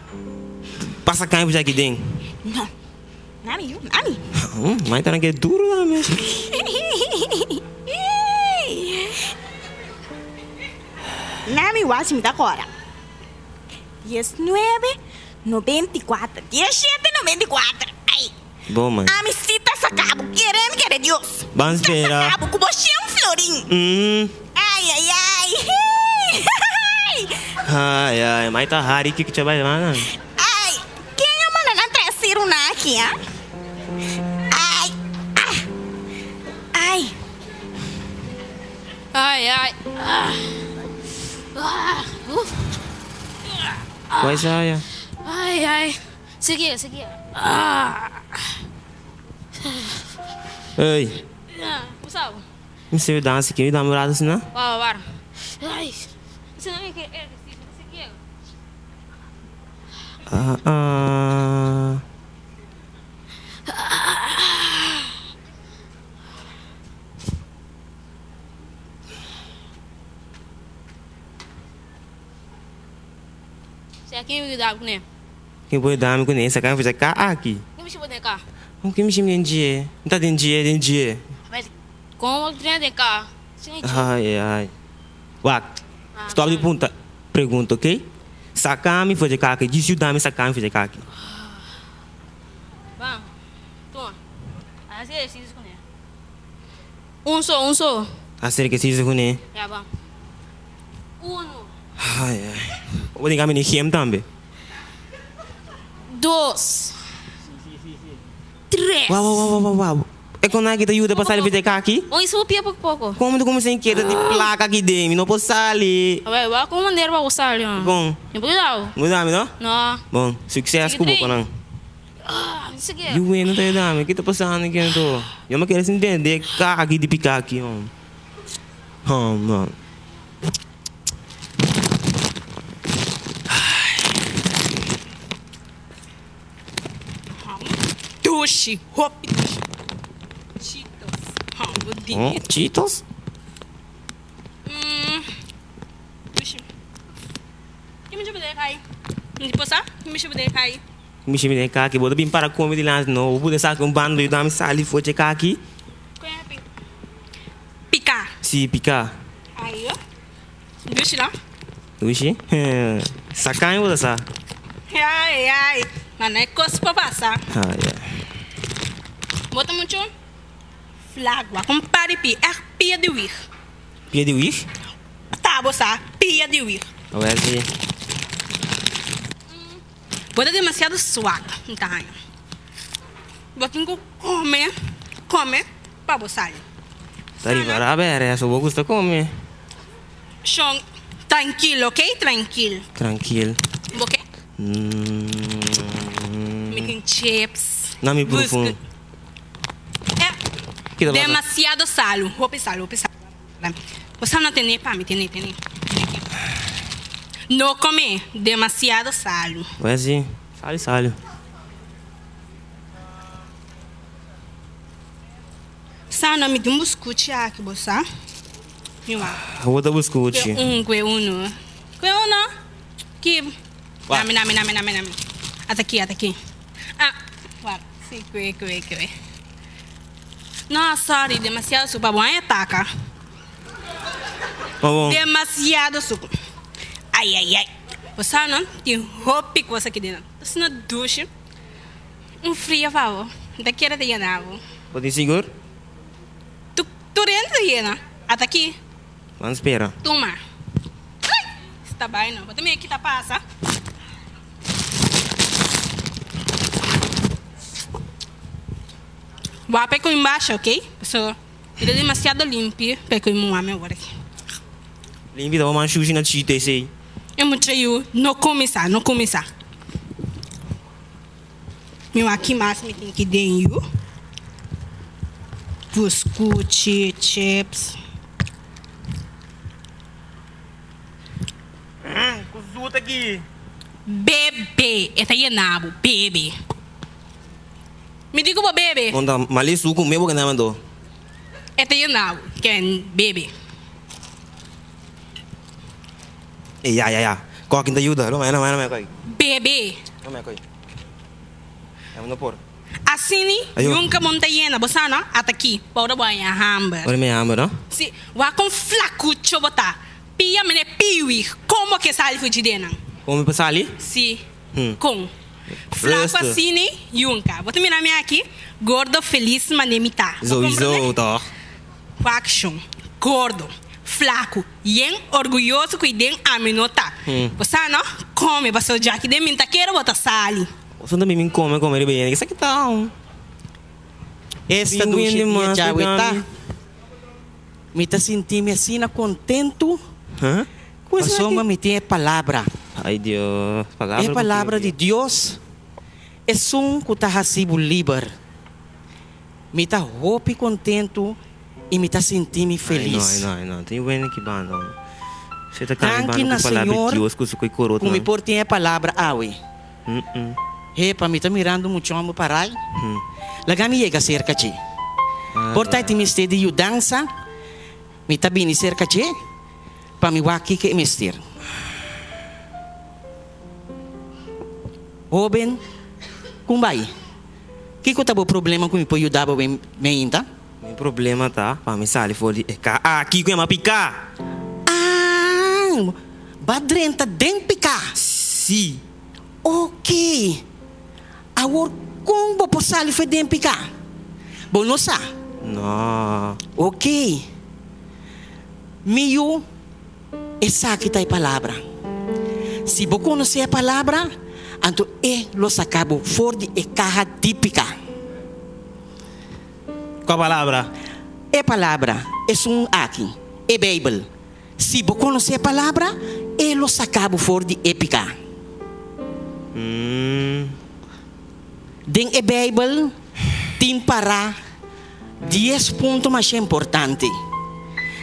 [SPEAKER 19] pasa kaña pucha aki den.
[SPEAKER 5] No. Nami yu, nami.
[SPEAKER 19] Mai ta ranke duro nami.
[SPEAKER 5] Nami wak si mi ta kora. 19, 94, 17, 94. Ai.
[SPEAKER 19] Bon mai.
[SPEAKER 5] Ami si ta saka bo. Kere mi kere Dios.
[SPEAKER 19] Ban spera.
[SPEAKER 5] Ta saka bo ku bo shen florin. Ai ai ai.
[SPEAKER 19] Ai ai, mai ta hari kiko cha bai mana.
[SPEAKER 5] Ai, ken a manda nan trae siruna aki, ha? Ai, ah, ai.
[SPEAKER 4] Ai ai, ah, ah, uf.
[SPEAKER 19] Wai saya.
[SPEAKER 4] Ai ai, sigui, sigui. Ah.
[SPEAKER 19] Ei.
[SPEAKER 4] What's up?
[SPEAKER 19] Mi se dansa ki mi dami rato asina.
[SPEAKER 4] Wou wou ai si no ke ehercicio si ke.
[SPEAKER 19] Ah ah.
[SPEAKER 4] Si aki mi yuda ku ne.
[SPEAKER 19] Kin por yuda mi ku ne? Saka mi for ka aki.
[SPEAKER 4] Kin mi shiba den ka?
[SPEAKER 19] Kin mi shiba den dje? Mi ta den dje, den dje.
[SPEAKER 4] Kon bo trena den ka?
[SPEAKER 19] Ai ai. Wak, stop di punta pregunta ok? Saka mi for dje ka aki, djis yuda mi saka mi for dje ka aki.
[SPEAKER 4] Ban, tuma. Hasi ehersisio ku ne. Un so, un so.
[SPEAKER 19] Hasi ehersisio ku ne.
[SPEAKER 4] Ya, ban. Uno.
[SPEAKER 19] Ai ai. Bo tin ka mini gym tambe.
[SPEAKER 4] Dos. Tres.
[SPEAKER 19] Wou wou wou wou wou. E kon aki ta yuda pa sali for di aki?
[SPEAKER 4] Oi subo pia poko poko.
[SPEAKER 19] Kon mi ta kuminsá inkieta di plaka aki den? Mi no por sali.
[SPEAKER 4] Awel, wak un manera pa bo sali.
[SPEAKER 19] Kon?
[SPEAKER 4] Mi por yuda bo.
[SPEAKER 19] Bo yuda mi no?
[SPEAKER 4] No.
[SPEAKER 19] Bon, sukses ku bo konan.
[SPEAKER 4] Sigui.
[SPEAKER 19] Yu weno ta yuda mi. Ki ta pasando aki anto? Yo no kere sin tende ka aki di pika aki hom. Hom no.
[SPEAKER 21] Dushi, hopi dushi. Cheetos. Hambo di.
[SPEAKER 19] Oh, Cheetos?
[SPEAKER 21] Mm, dushi. Ki mi chebe den kai? Ni posa? Ki mi chebe den kai?
[SPEAKER 19] Mi chebe den kaki. Bo ta bin para come dilanti no. Bo pudi saka un bando y dami sali for dje kaki.
[SPEAKER 21] Pika.
[SPEAKER 19] Si, pika.
[SPEAKER 21] Ayo. Dushi la.
[SPEAKER 19] Dushi? Saka bo ta sa.
[SPEAKER 21] Ai ai. Ma no e kos por pasa.
[SPEAKER 19] Ai ai.
[SPEAKER 21] Bo ta mucho flagua. Kon pari pi echt pia di wig.
[SPEAKER 19] Pia di wig?
[SPEAKER 21] Ta bo sa, pia di wig.
[SPEAKER 19] Awel si.
[SPEAKER 21] Bo ta demasiado swak, mi ta haña. Bo tin ku kome, kome pa bo sali.
[SPEAKER 19] Ta riba rabera eso, bo gusta kome.
[SPEAKER 21] Shon, trankil ok, trankil.
[SPEAKER 19] Trankil.
[SPEAKER 21] Bo ke? Mi tin chips.
[SPEAKER 19] Na mi profu.
[SPEAKER 21] Eh, demasiado salu, hopi salu, hopi salu. Bo sa no tene pa mi, tene, tene. No come demasiado salu.
[SPEAKER 19] Wè si, salu salu.
[SPEAKER 21] Sa no mi tin buskuchi aki bo sa. Mi wak.
[SPEAKER 19] Bo ta buskuchi.
[SPEAKER 21] Kue un, kue uno. Kue uno. Ki. Nami, nami, nami, nami, nami. Ata ki, ata ki. Ah, wak. Si, kue, kue, kue. No, sorry, demasiado suku pa bo aña taka.
[SPEAKER 19] Bo.
[SPEAKER 21] Demasiado suku. Ai, ai, ai. Bo sa no, tin hopi kos aki den. Ta sina dushi. Un fria pa bo. Mi ta kere ta yena bo.
[SPEAKER 19] Bo tin sigur?
[SPEAKER 21] Tu, tur hende ta yena. Ata aki.
[SPEAKER 19] Ban spera.
[SPEAKER 21] Tuma. Ai! Sta bai no. Bo ta mira ki ta pasa.
[SPEAKER 4] Wak pa e basha, ok? So, e ta demasiado limpi pa e muha mi awor aki.
[SPEAKER 19] Limpi ta man shushi na chita esei.
[SPEAKER 4] E mucha yu, no kuminsá, no kuminsá. Mi wak ki mas mi tin ki den yu. Buskuchi, chips.
[SPEAKER 19] Ku zuta aki.
[SPEAKER 4] Bebe, e ta yena bo, bebe. Mi di ku bo bebe.
[SPEAKER 19] Bon ta mali su ku me bo ke nama do.
[SPEAKER 4] E ta yena bo, ken bebe.
[SPEAKER 19] E ya ya ya. Koki ta yuda. Lo mai lo mai lo mai koi.
[SPEAKER 4] Bebe.
[SPEAKER 19] Lo mai koi. Ya no por.
[SPEAKER 4] Asini,
[SPEAKER 19] Ayo.
[SPEAKER 4] nunca mon ta yena. Bo sa no? Ata aki. Bo ora bo haña hamber.
[SPEAKER 19] Ora mi hamber no?
[SPEAKER 4] Si, wak kon flakucho bo ta. Pia mene piwi. Kon bo ke sali fuchi den nan?
[SPEAKER 19] Kon mi por sali?
[SPEAKER 4] Si.
[SPEAKER 19] Hmm.
[SPEAKER 4] Kon? Flaku
[SPEAKER 19] Rustig.
[SPEAKER 4] asini, yunka. Bo ta mira mi aki? Gordo felis mane mi ta. Bo
[SPEAKER 19] Sowieso
[SPEAKER 4] komprende?
[SPEAKER 19] toch?
[SPEAKER 4] Wak shon. Gordo, flaku, yen orguyoso ku i den ami no ta. Bo sa no? Kome, pasobra djaki den mi ta kere bo ta sali.
[SPEAKER 19] Boso ta bibi kome kome riba yende. Esaki ta un.
[SPEAKER 11] Esta
[SPEAKER 19] Bin
[SPEAKER 11] dushi
[SPEAKER 19] wende
[SPEAKER 11] dia
[SPEAKER 19] mas
[SPEAKER 11] djawe ta.
[SPEAKER 19] di
[SPEAKER 11] Mi ta sinti mi asina kontentu.
[SPEAKER 19] Huh?
[SPEAKER 11] Pasobra mi tin e palabra.
[SPEAKER 19] Ay Dios, palabra
[SPEAKER 11] E palabra di Dios, esun ku ta hasi bo liber. Mi ta hopi kontentu i mi ta sinti mi felis.
[SPEAKER 19] Ai no, ai no, ai no. Tin wende ki banda. Se ta kami
[SPEAKER 11] Danki
[SPEAKER 19] banda
[SPEAKER 11] na
[SPEAKER 19] ku palabra di
[SPEAKER 11] Señor
[SPEAKER 19] Dios ku su koi korot
[SPEAKER 11] ku mi
[SPEAKER 19] nan.
[SPEAKER 11] por tin e palabra awe.
[SPEAKER 19] Mm-mm.
[SPEAKER 11] Hepa, mi ta mirando mucha homber parai.
[SPEAKER 19] Hmm.
[SPEAKER 11] Laga mi yega serka dje.
[SPEAKER 19] Ah,
[SPEAKER 11] Por ta e tin mester di yudansa, mi ta bini serka dje pa mi wak kiko e mester. Hoben, kon bai? Kiko ta bo problema ku mi por yuda bo meinta?
[SPEAKER 19] Mi problema ta pa mi sali for di e ka aki ku yama piká.
[SPEAKER 11] Ah, ba drenta den piká?
[SPEAKER 19] Sí.
[SPEAKER 11] Ok. Awor kon bo por sali for den piká? Bo no sa?
[SPEAKER 19] No.
[SPEAKER 11] Ok. Mi yu. Esaki ta e palabra. Si bo konosé e palabra, anto e lo saka bo for di e kaha di piká.
[SPEAKER 19] Kua palabra?
[SPEAKER 11] E palabra, esun aki, e Beibel. Si bo konosé e palabra, e lo saka bo for di e piká. Den e Beibel tin pará Dies punto masha importante.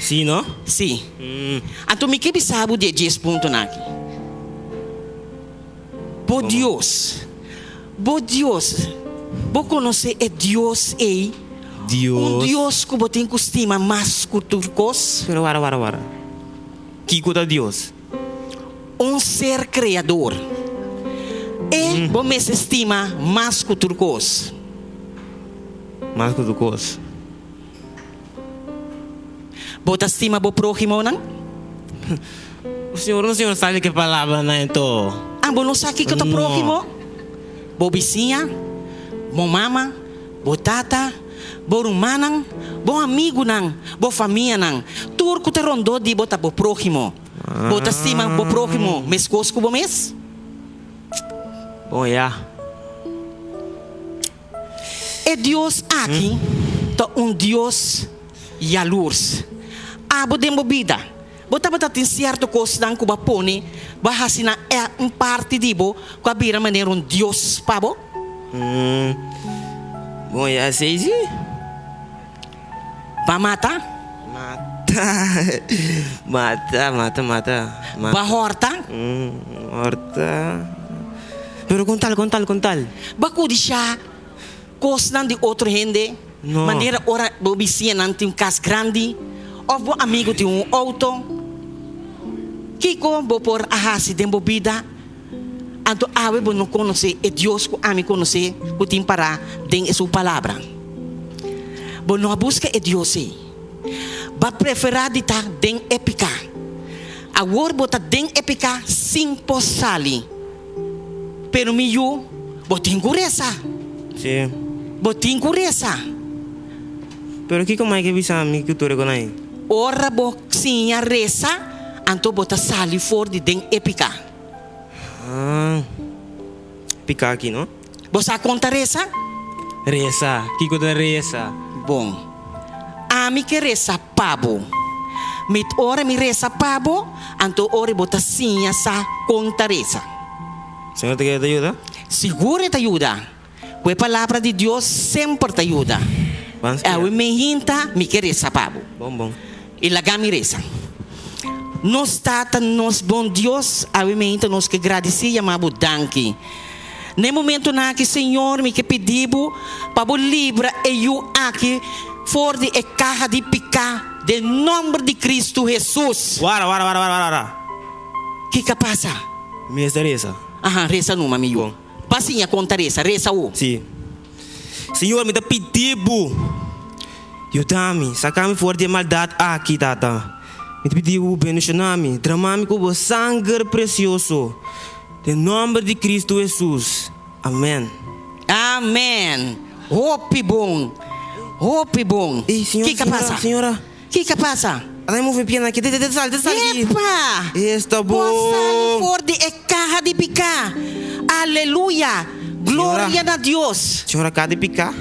[SPEAKER 19] Sí, no?
[SPEAKER 11] Sí. Anto mi ke bisa bo di e dies puntonan aki. Bo Dios, bo Dios, bo konosé e Dios ei?
[SPEAKER 19] Dios.
[SPEAKER 11] Un Dios ku bo tin ku stima mas ku tur kos?
[SPEAKER 19] Pero wara, wara, wara. Kiko ta Dios?
[SPEAKER 11] Un ser kreador. E bo mester stima mas ku tur kos.
[SPEAKER 19] Mas ku tur kos.
[SPEAKER 11] Bo ta stima bo próhimonan?
[SPEAKER 19] Señor, no señor sa di ke palabranan ento.
[SPEAKER 11] Ah, bo no sa kiko ta próhimo? Bo bisiña, bo mama, bo tata, bo rumannan, bo amigunan, bo famianan, tur ku ta rondó di bo ta bo próhimo. Bo ta stima bo próhimo meskos ku bo mes?
[SPEAKER 19] Bon, ya.
[SPEAKER 11] E Dios aki ta un Dios yalurs. Abo den bo bida, bo tabata tin sierto kosnan ku bo a pone, bo a hasi nan e un parti di bo ku a bira manera un dios pa bo?
[SPEAKER 19] Bon, ya esei si.
[SPEAKER 11] Ba mata?
[SPEAKER 19] Mata, mata, mata, mata.
[SPEAKER 11] Ba horta?
[SPEAKER 19] Horta. Pero kon tal, kon tal, kon tal?
[SPEAKER 11] Ba kudishá kosnan di otro hende,
[SPEAKER 19] No.
[SPEAKER 11] manera ora bo bisiñanan tin un kas grandi òf bo amigu tin un outo. Kiko bo por a hasi den bo bida anto awe bo no konosé e Dios ku ami konosé ku tin pará den e su Palabra? Bo no a buska e Dios ei. Bo a preferá di ta den e piká. Awor bo ta den e piká sin por sali. Pero mi yu, bo tin ku resa.
[SPEAKER 19] Sí.
[SPEAKER 11] Bo tin ku resa.
[SPEAKER 19] Pero kiko mai ke bisa mi ku tur e konai?
[SPEAKER 11] Ora bo siña resa, anto bo ta sali for di den e piká.
[SPEAKER 19] Ah, piká aki, no?
[SPEAKER 11] Bo sa kon ta resa?
[SPEAKER 19] Resa, kiko ta resa?
[SPEAKER 11] Bon. Ami ke resa pa bo. Mit ora mi resa pa bo, anto ora bo ta siña sa kon ta resa.
[SPEAKER 19] Señor ta kere ta yuda?
[SPEAKER 11] Sigur e ta yuda. Ku e palabra di Dios semper ta yuda. Awe mi hinta mi ke resa pa bo.
[SPEAKER 19] Bon bon.
[SPEAKER 11] I laga mi resa. Nos Tata, nos bon Dios, awe mi hinta nos ke gradisí i yama bo danki. Na e momentunan aki, Señor, mi ke pidi bo pa bo libra e yu aki for di e kaha di piká den nòmber di Kristu Hesus.
[SPEAKER 19] Wara, wara, wara, wara, wara.
[SPEAKER 11] Kiko a pasa?
[SPEAKER 19] Mi esta resa.
[SPEAKER 11] Aha, resa numa, mi yu. Pa siña kon ta resa, resa awo.
[SPEAKER 19] Sí. Señor, mi ta pidi Bo, yuda mi, saka mi for di e maldat aki, Tata. Mi ta pidi Bo, bendiciona mi, drama mi ku Bo sanger precioso, den nomber di Cristo Jesus. Amen.
[SPEAKER 11] Amen. Hopi bon. Hopi bon.
[SPEAKER 19] Ey, señora,
[SPEAKER 11] Kiko a
[SPEAKER 19] señora,
[SPEAKER 11] pasa?
[SPEAKER 19] señora.
[SPEAKER 11] Kiko a pasa?
[SPEAKER 19] Ata mi move piena aki. Te, te, te sali, te sali aki.
[SPEAKER 11] Epa!
[SPEAKER 19] Esta
[SPEAKER 11] Bo a sali
[SPEAKER 19] bon.
[SPEAKER 11] for di e kaha di piká. Aleluya! Gloria na Dios!
[SPEAKER 19] Señora, kaha di piká?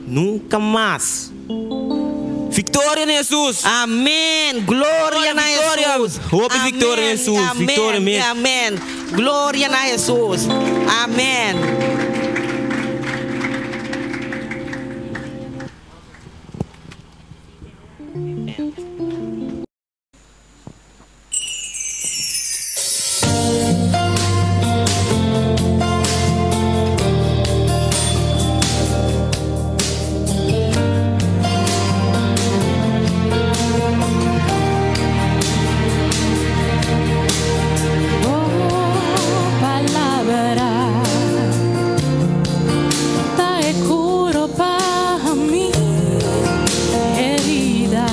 [SPEAKER 19] Nunka mas. Viktoria na Hesus!
[SPEAKER 11] Amen! Gloria na Hesus!
[SPEAKER 19] Hopi viktoria na Hesus! Viktoria mes!
[SPEAKER 11] Amen! Gloria na Hesus! Amen!
[SPEAKER 8] Bo palabra ta e curo pa mi herida.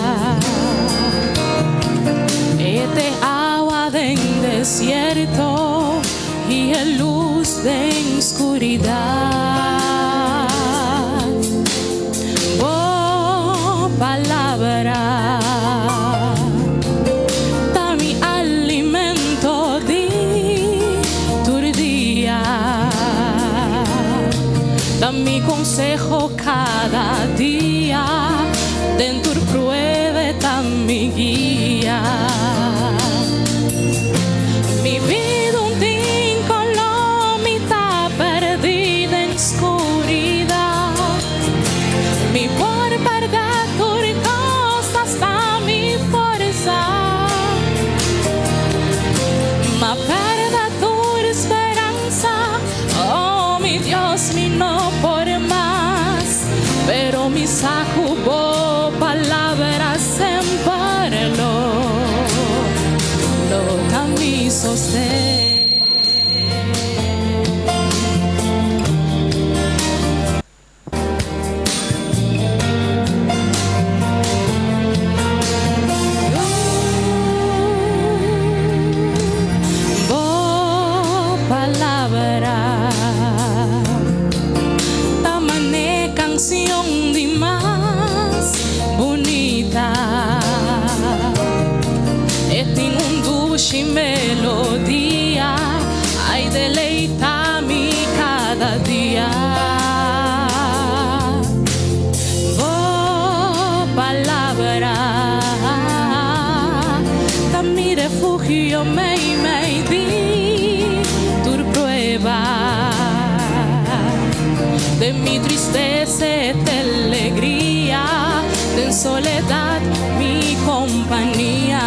[SPEAKER 8] E te awa den desierto y e luz den scuridad. Bo palabra ta mi alimento di tur dia. Ta mi conseho cada dia, den tur prueba ta mi guia. Mi bida un tin color, mi ta perdi den scuridad. Mi por perde tur cos, hasta mi forsa. Ma perde tur speransa, oh mi Dios, mi no por mas. Pero mi sa cu bo palabra semper lo, lo ta mi sosten. Bo palabra ta mane cancion di mas bunita. E tin un dushi melodia, ay deleita mi cada dia. Bo palabra ta mi refugio mei mei di tur prueba. De mi tristesa te alegria, den soledad mi compañia.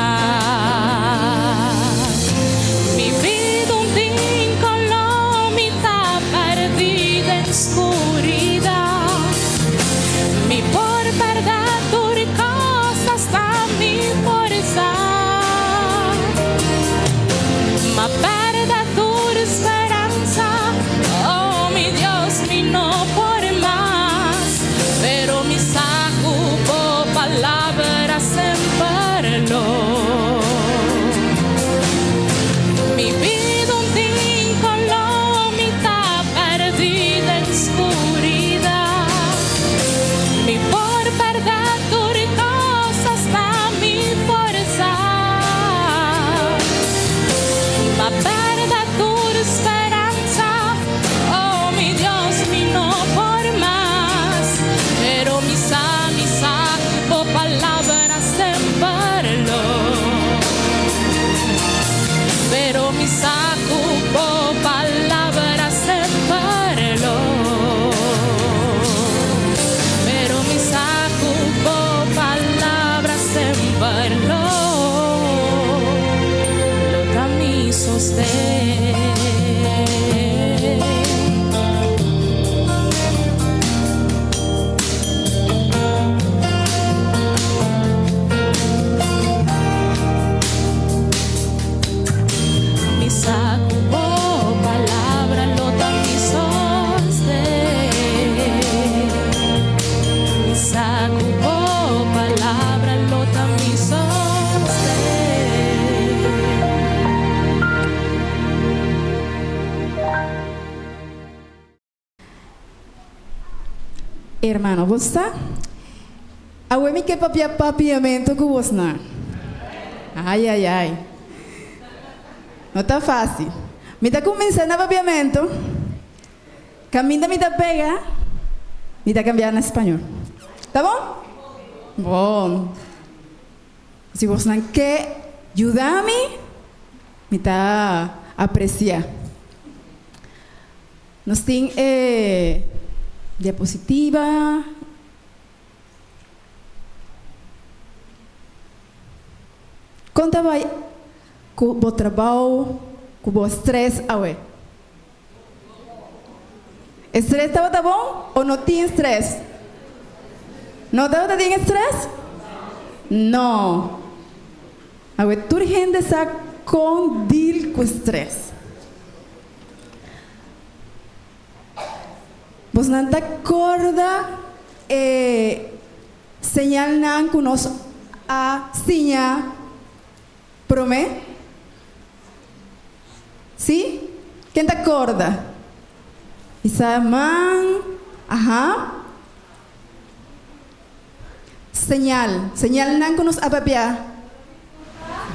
[SPEAKER 8] Mi bida un tin color, mi ta perdi den scuridad. Mi por perde tur cos, hasta mi forsa. Ma perde tur speransa, oh mi Dios, mi no por mas. Pero mi sa cu bo palabra semper lo. Mi bida un tin color, mi ta perdi den scuridad.
[SPEAKER 7] Hermano, bo sa? Awe mi ke papia papiamento ku bosnan. Ai, ai, ai. No ta fásil. Mi ta kuminsá na papiamento. Kaminda mi ta pega, mi ta kambia na spañol. Ta bon? Bon. Si bosnan ke yuda mi, mi ta apresiá. Nos tin e diapositiva. Kon ta bai ku bo trabou, ku bo stress awe? E stress tabata bon o no tin stress? No tabata tin stress? No. Awe tur hende sa kon deal ku stress. Bosnan ta korda e señalnan ku nos a siña promé? Sí? Ken ta korda? Isa man, aha. Señal, señalnan ku nos a papia.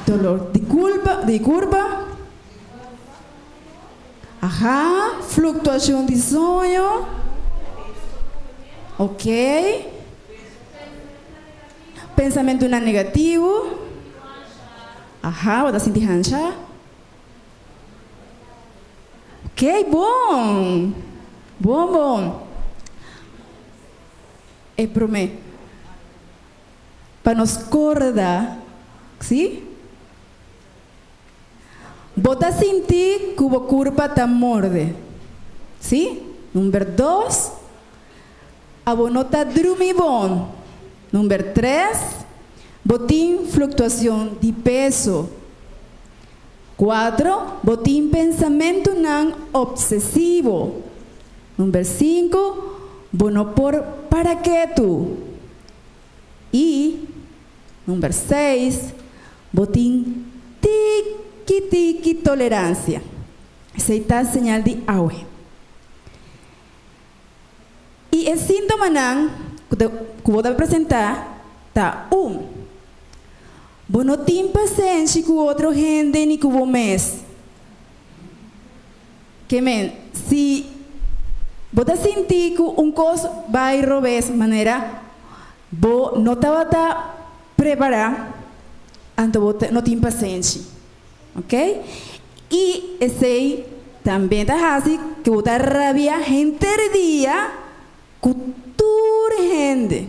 [SPEAKER 7] Dolor di kulpa, di kurpa. Aha, fluktuashon di soño. Ok. Pensamentunan negativo. Aha, bo ta sinti hansha. Ok, bon. Bon, bon. E promé. Pa nos korda, sí? Bo ta sinti ku bo kurpa ta morde, sí? Number dos, abo no ta drumi bon. Number tres, bo tin fluktuashon di peso. Kuatro, bo tin pensamentunan opsesivo. Number sinku, bo no por para ketu. I number seis, bo tin tiki tiki toleransia. Esei ta señal di awe. I e síntomanan ku ta ku bo ta presentá ta, un, bo no tin pasenshi ku otro hende ni ku bo mes. Ke men, si bo ta sinti ku un kos bai robes manera bo no tabata prepará, anto bo no tin pasenshi. Ok? I esei tambe ta hasi ku bo ta rabia henter dia ku tur hende.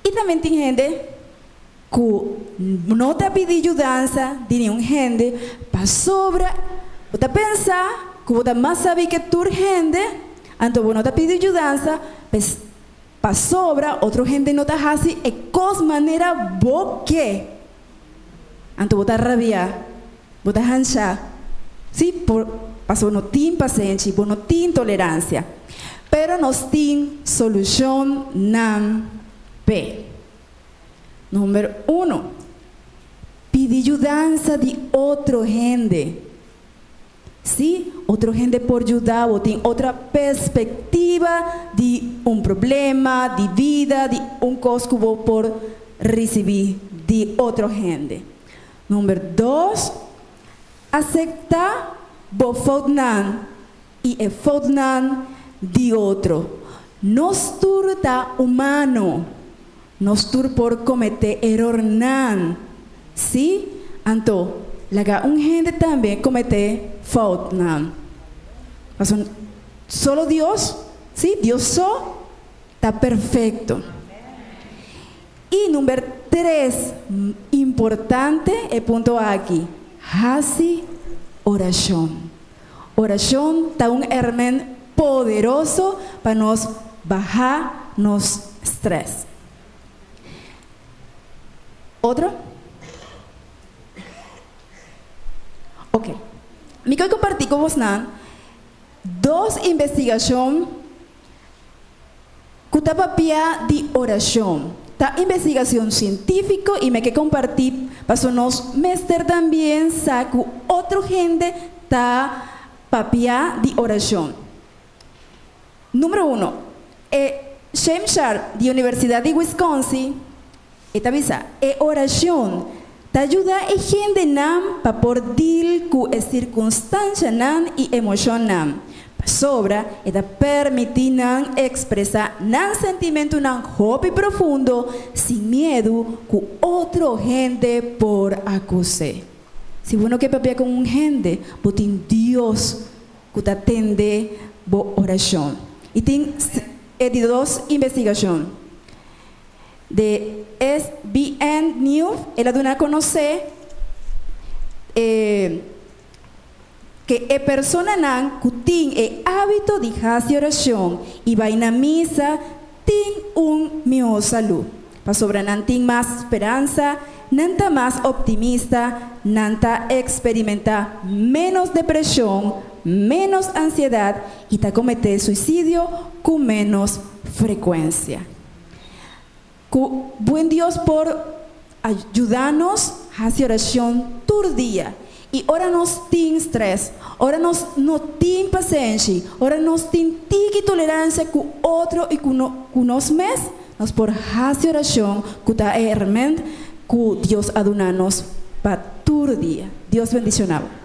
[SPEAKER 7] I tambe tin hende ku no ta pidi yudansa di niun hende pasobra bo ta pensa ku bo ta mas sabí ke tur hende, anto bo no ta pidi yudansa pasobra otro hende no ta hasi e kos manera bo ke. Anto bo ta rabiá, bo ta hanshá, sí, por pasobra bo no tin pasenshi, bo no tin toleransia. Pero nos tin solushonnan p'e. Number uno, pidi yudansa di otro hende. Sí, otro hende por yuda bo tin otra perspektiva di un problema, di bida, di un kos ku bo por risibí di otro hende. Number dos, aseptá bo foutnan i e foutnan di otro. Nos tur ta humano. Nos tur por kometé erornan. Sí, anto laga un hende tambe kometé foutnan. Pasobra solo Dios, sí, Dios so ta perfekto. I number tres importante e punto aki, hasi orashon. Orashon ta un herment poderoso pa nos baha nos stress. Otro? Ok. Mi ke kompartí ku bosnan dos investigashon ku ta papia di orashon. Ta investigashon sientífiko i mi ke kompartí pasobra nos mester tambien sa ku otro hende ta papia di orashon. Numero 1. E James Sharp di Universidat di Wisconsin e ta bisa, E orashon ta yuda e hendenan pa por deal ku e sirkunstanshanan i emoshonnan, pasobra e ta permití nan ekspresá nan sentimentunan hopi profundo sin miedu ku otro hende por akus'é. Si bo no ke papia ku un hende, bo tin Dios ku ta tende bo orashon. I tin e di dos investigashon de SBN News, el a duna a konosé e ke e personanan ku tin e hábito di hasi orashon i bai na misa tin un mihó salú, pasobra nan tin mas speransa, nan ta mas optimista, nan ta eksperimentá ménos depreshon, ménos ansiedat i ta kometé suisidio ku ménos frekuensia. Ku buen Dios por ayuda nos hasi orashon tur dia. I ora nos tin strès, ora nos no tin pasenshi, ora nos tin tiki toleransia ku otro i ku ku nos mes, nos por hasi orashon ku ta e herment ku Dios a duna nos pa tur dia. Dios bendiciona bo.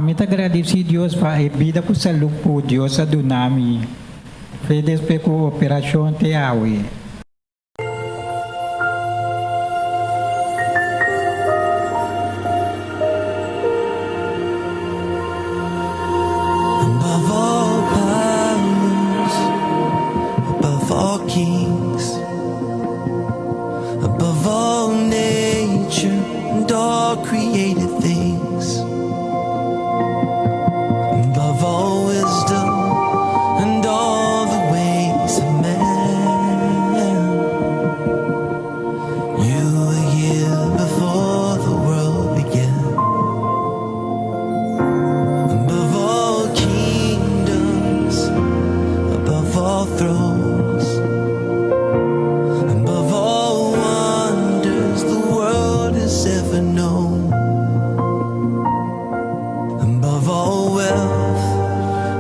[SPEAKER 13] Ami ta gradisí Dios pa e bida ku salú ku Dios a duna mi fe despues ku operashon te awe.
[SPEAKER 10] Above all powers, above all kings, above all nature and all created things, above all wisdom and all the ways of man, you were here before the world began. Above all kingdoms, above all thrones, above all wonders the world has ever known, above all wealth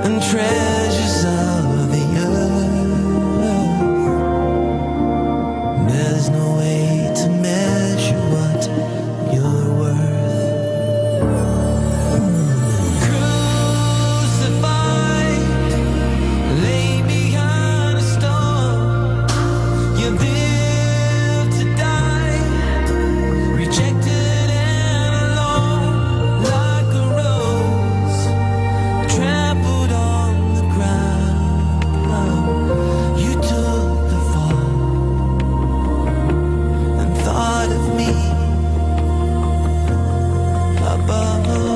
[SPEAKER 10] and treasures of the earth, there's no way to measure what you're worth. Crucified, laid behind a stone. You lived to die, rejected and alone, like a rose trampled on the ground. You took the fall and thought of me above all.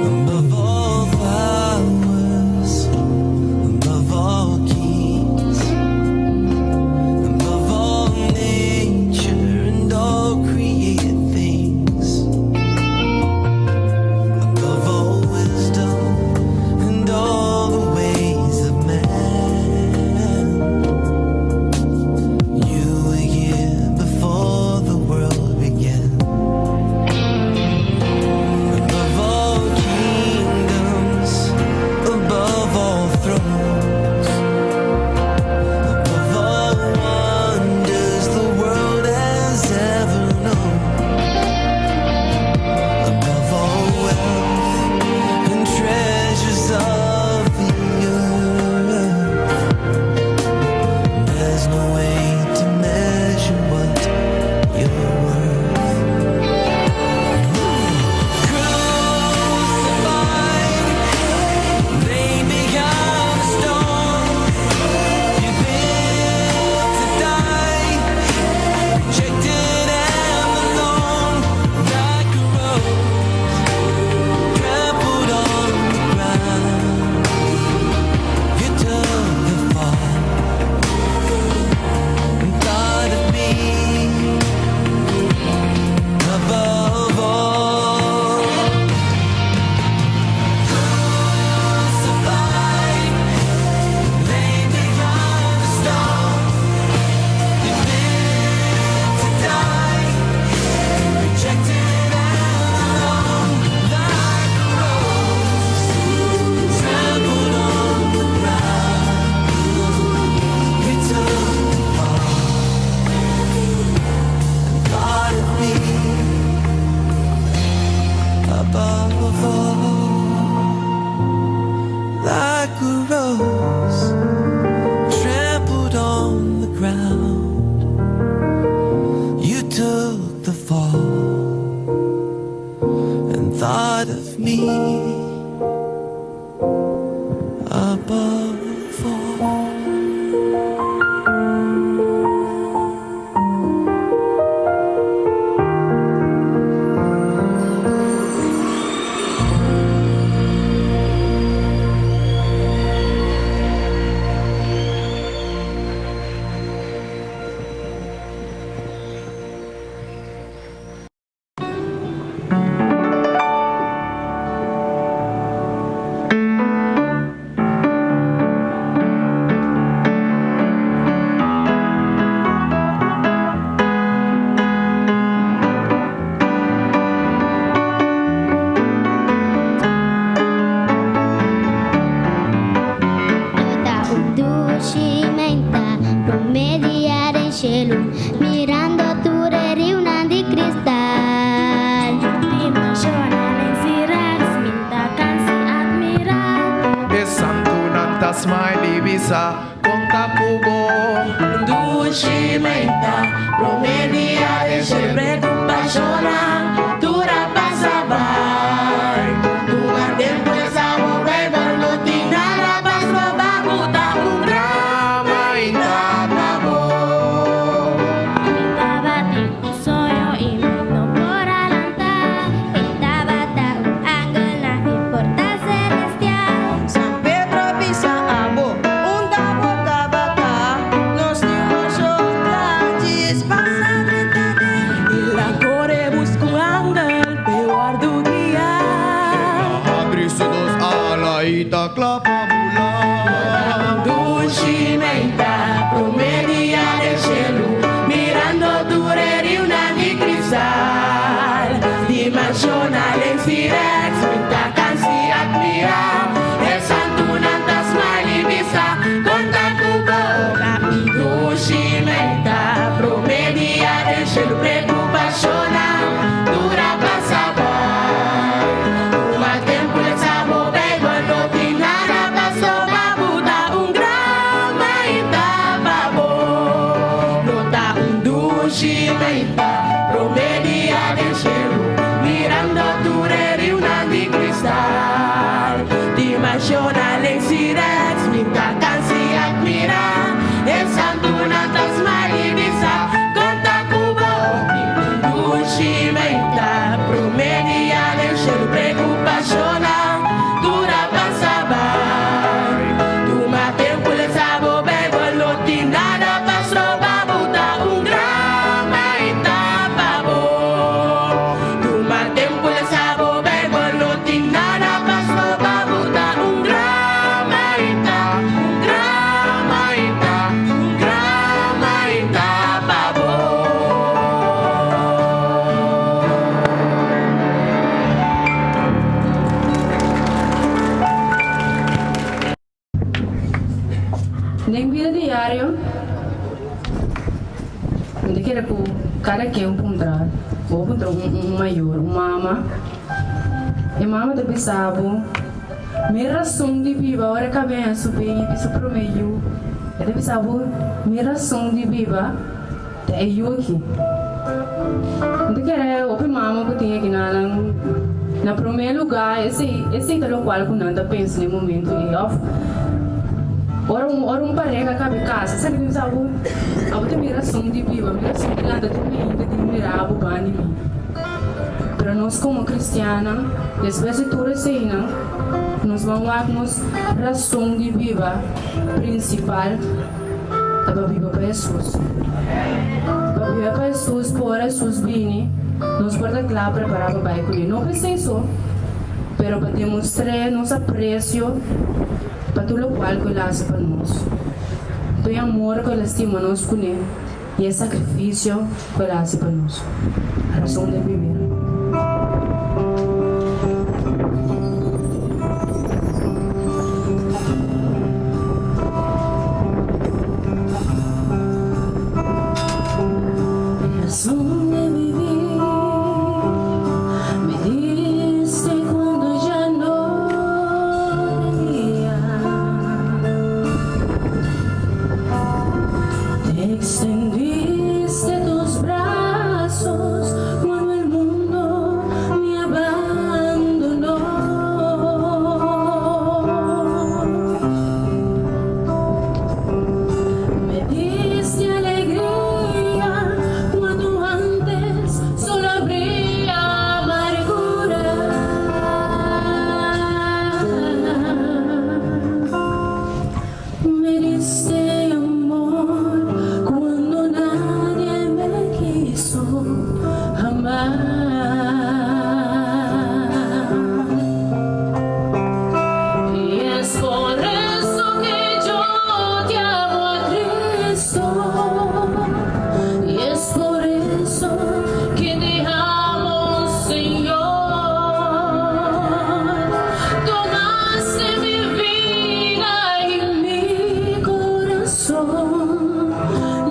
[SPEAKER 10] Above all powers, above all kings, above all nature and all created things, above all wisdom and all the ways of man, you were here before the world began. Above all kingdoms, above all thrones, above all wonders the world has ever known, above all wealth and treasures of the earth, there's no way to measure what you're worth. Crucified, laid behind a stone. You lived to die, rejected and alone, like a rose trampled on the ground. You took the fall and thought of me above all. Crucified, laid behind a stone. You lived to die, rejected and alone, like a rose trampled on the ground. You took the fall and thought of me above all, like a rose trampled on the ground. You took the fall and thought of me above all.
[SPEAKER 3] Thank
[SPEAKER 2] E santo nanta smiley visa Conta cubo
[SPEAKER 8] Dushi menta, promedia de sempre compasiona, dura pasa vai. Tuma tempo esa beba no tinara paso babuta un drama inacabó.
[SPEAKER 15] Tava un soño y no por adelantar. Estaba un ángel na porta celestial.
[SPEAKER 22] San Pedro avisa abo, un dabo tabata, nos dimos pasa
[SPEAKER 8] Y la core busca un ángel, peor du guía.
[SPEAKER 2] Abrisse dos ala e ta clapa
[SPEAKER 8] Dushi menta, promedia de cielo, mirando tu una di cristal. Dimensional en Sirex, minta cansi admira, el santo nanta smiley visa, conta cubo. Dushi menta, promedia de cielo, preocupaciona, dura pasa vai. Tuma tempo esa bobego, no tinara paso babuta, un grama y tababo. Nota un dushi menta, promedia del cielo, mirando tu una di cristal. Dimensional en Sirex, minta cansi admira, el santo nanta smiley visa, conta cubo. Dushi menta, promedia del cielo, preocupaciona, dura pasa vai. Tuma tempo le sabo bebo lo tinara paso babuta un grama y tapabo. Tuma tempo le sabo bebo lo tinara paso babuta un grama y ta, un grama y ta, un grama y tapabo.
[SPEAKER 23] Den bida diario, mi ke ku kada ken puntra, bo puntra un mayor, un mama. E mama ta bisa bo, mi rason di biba, ora kabes bin, su promé yu. E ta bisa bo, mi rason di biba, ta e yu aki. Mi ke hopi mama ku tin aki na promé lugá, esei ta loke ku nan ta pensa na momento ei òf ora un pareha kaba kasa, sabe ku sabe, abo ta mi rason di biba, mi rason di lanta tur mainta di mira bo banda di mi. Pero nos komo kristiannan, despues di tur esei, nos ta bai nos rason di biba prinsipal ta pa biba pa Hesus. Pa biba pa Hesus, pa Hesus bini, nos por ta kla prepará pa bai kuné. No pa esei, pero pa demostrá nos apresio pa tur loke ku el a hasi pa nos. Pa e amor ku el a stima nos kuné i e sakrifisio ku el a hasi pa nos. Rason di biba.
[SPEAKER 8] Razón de vivir me diste cuando ya no tenía. Te extendiste tus brazos cuando el mundo me abandonó. Me diste alegría cuando antes solo habría amargura. Me diste amor cuando nadie me quiso amar. Y es por eso que yo te amo a Cristo. Y es por eso que te amo, Señor. Tomaste mi vida y mi corazón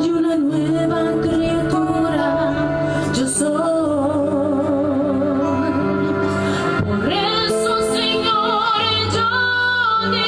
[SPEAKER 8] y una nueva criatura yo soy. Por eso, Señor, yo te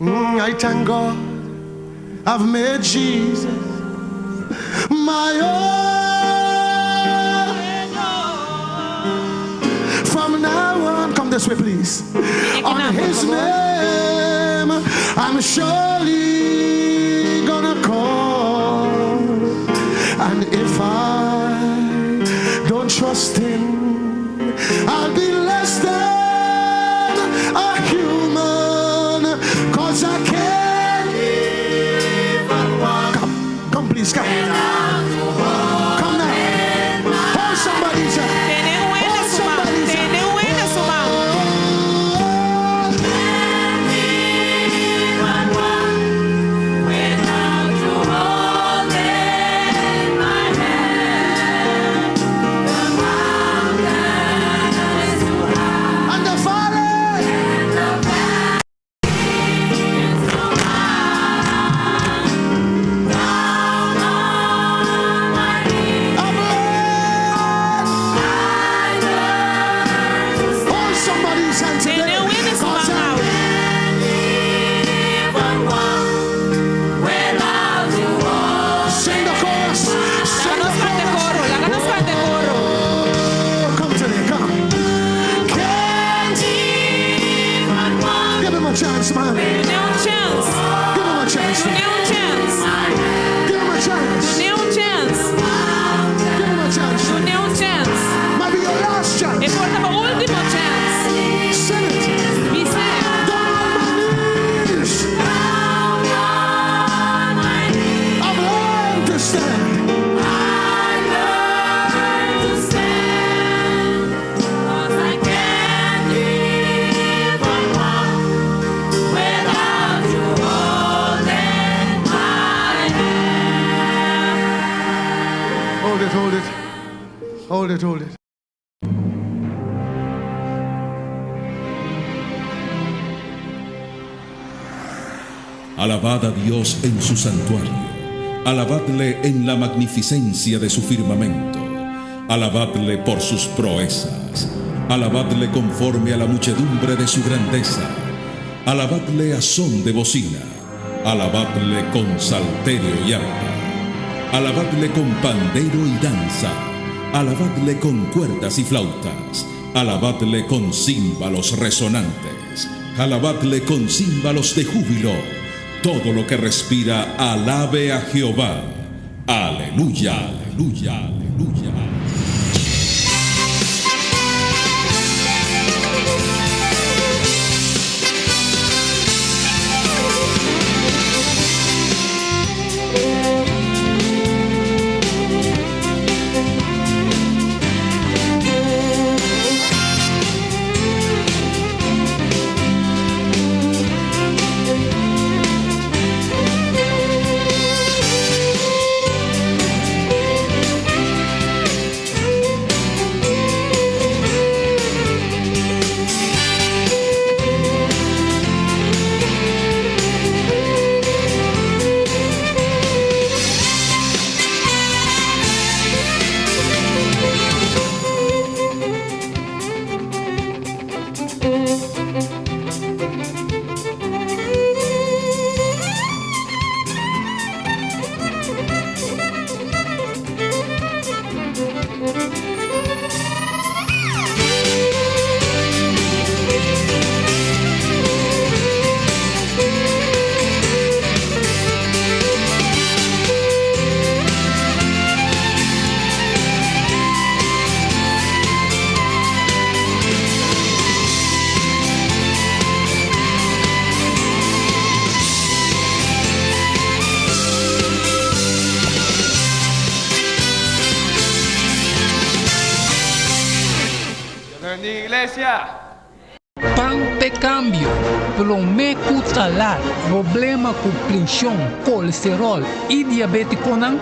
[SPEAKER 10] I thank God I've made Jesus my own. From now on, come this way, please. On His name, I'm surely gonna call. And if I don't trust Him, I'll be less than a human. Cause I can't even walk. Come, come, please, come. Come now. Hold somebody's hand. Hold somebody's hand. And the valley. Hold somebody's hand today. Cause I Sing the chorus. Sing the chorus. Oh, Come today, come. Can't Give him a chance, man.
[SPEAKER 23] Dê um chance.
[SPEAKER 10] Give him a chance.
[SPEAKER 23] Dê um chance.
[SPEAKER 10] Give him a chance.
[SPEAKER 23] Dê um chance.
[SPEAKER 10] Give him a chance.
[SPEAKER 23] Dê um chance.
[SPEAKER 10] Might be your last chance.
[SPEAKER 23] E por ta bo último chance.
[SPEAKER 10] Sing it.
[SPEAKER 23] Bis'é.
[SPEAKER 10] Down on my knees. I've learned to stand. Hold it, hold it. Hold it, hold it.
[SPEAKER 14] Alabad a Dios en su santuario, alabadle en la magnificencia de su firmamento, alabadle por sus proezas, alabadle conforme a la muchedumbre de su grandeza, alabadle a son de bocina, alabadle con salterio y arpa, alabadle con pandero y danza, alabadle con cuerdas y flautas, alabadle con címbalos resonantes, alabadle con címbalos de júbilo. Todo lo que respira, alabe a Jehová. Aleluya, aleluya, aleluya.
[SPEAKER 16] Iglesia.
[SPEAKER 9] Pan p'e cambio, prome cu ta laat, problema cu presion, colesterol y diabeticonan,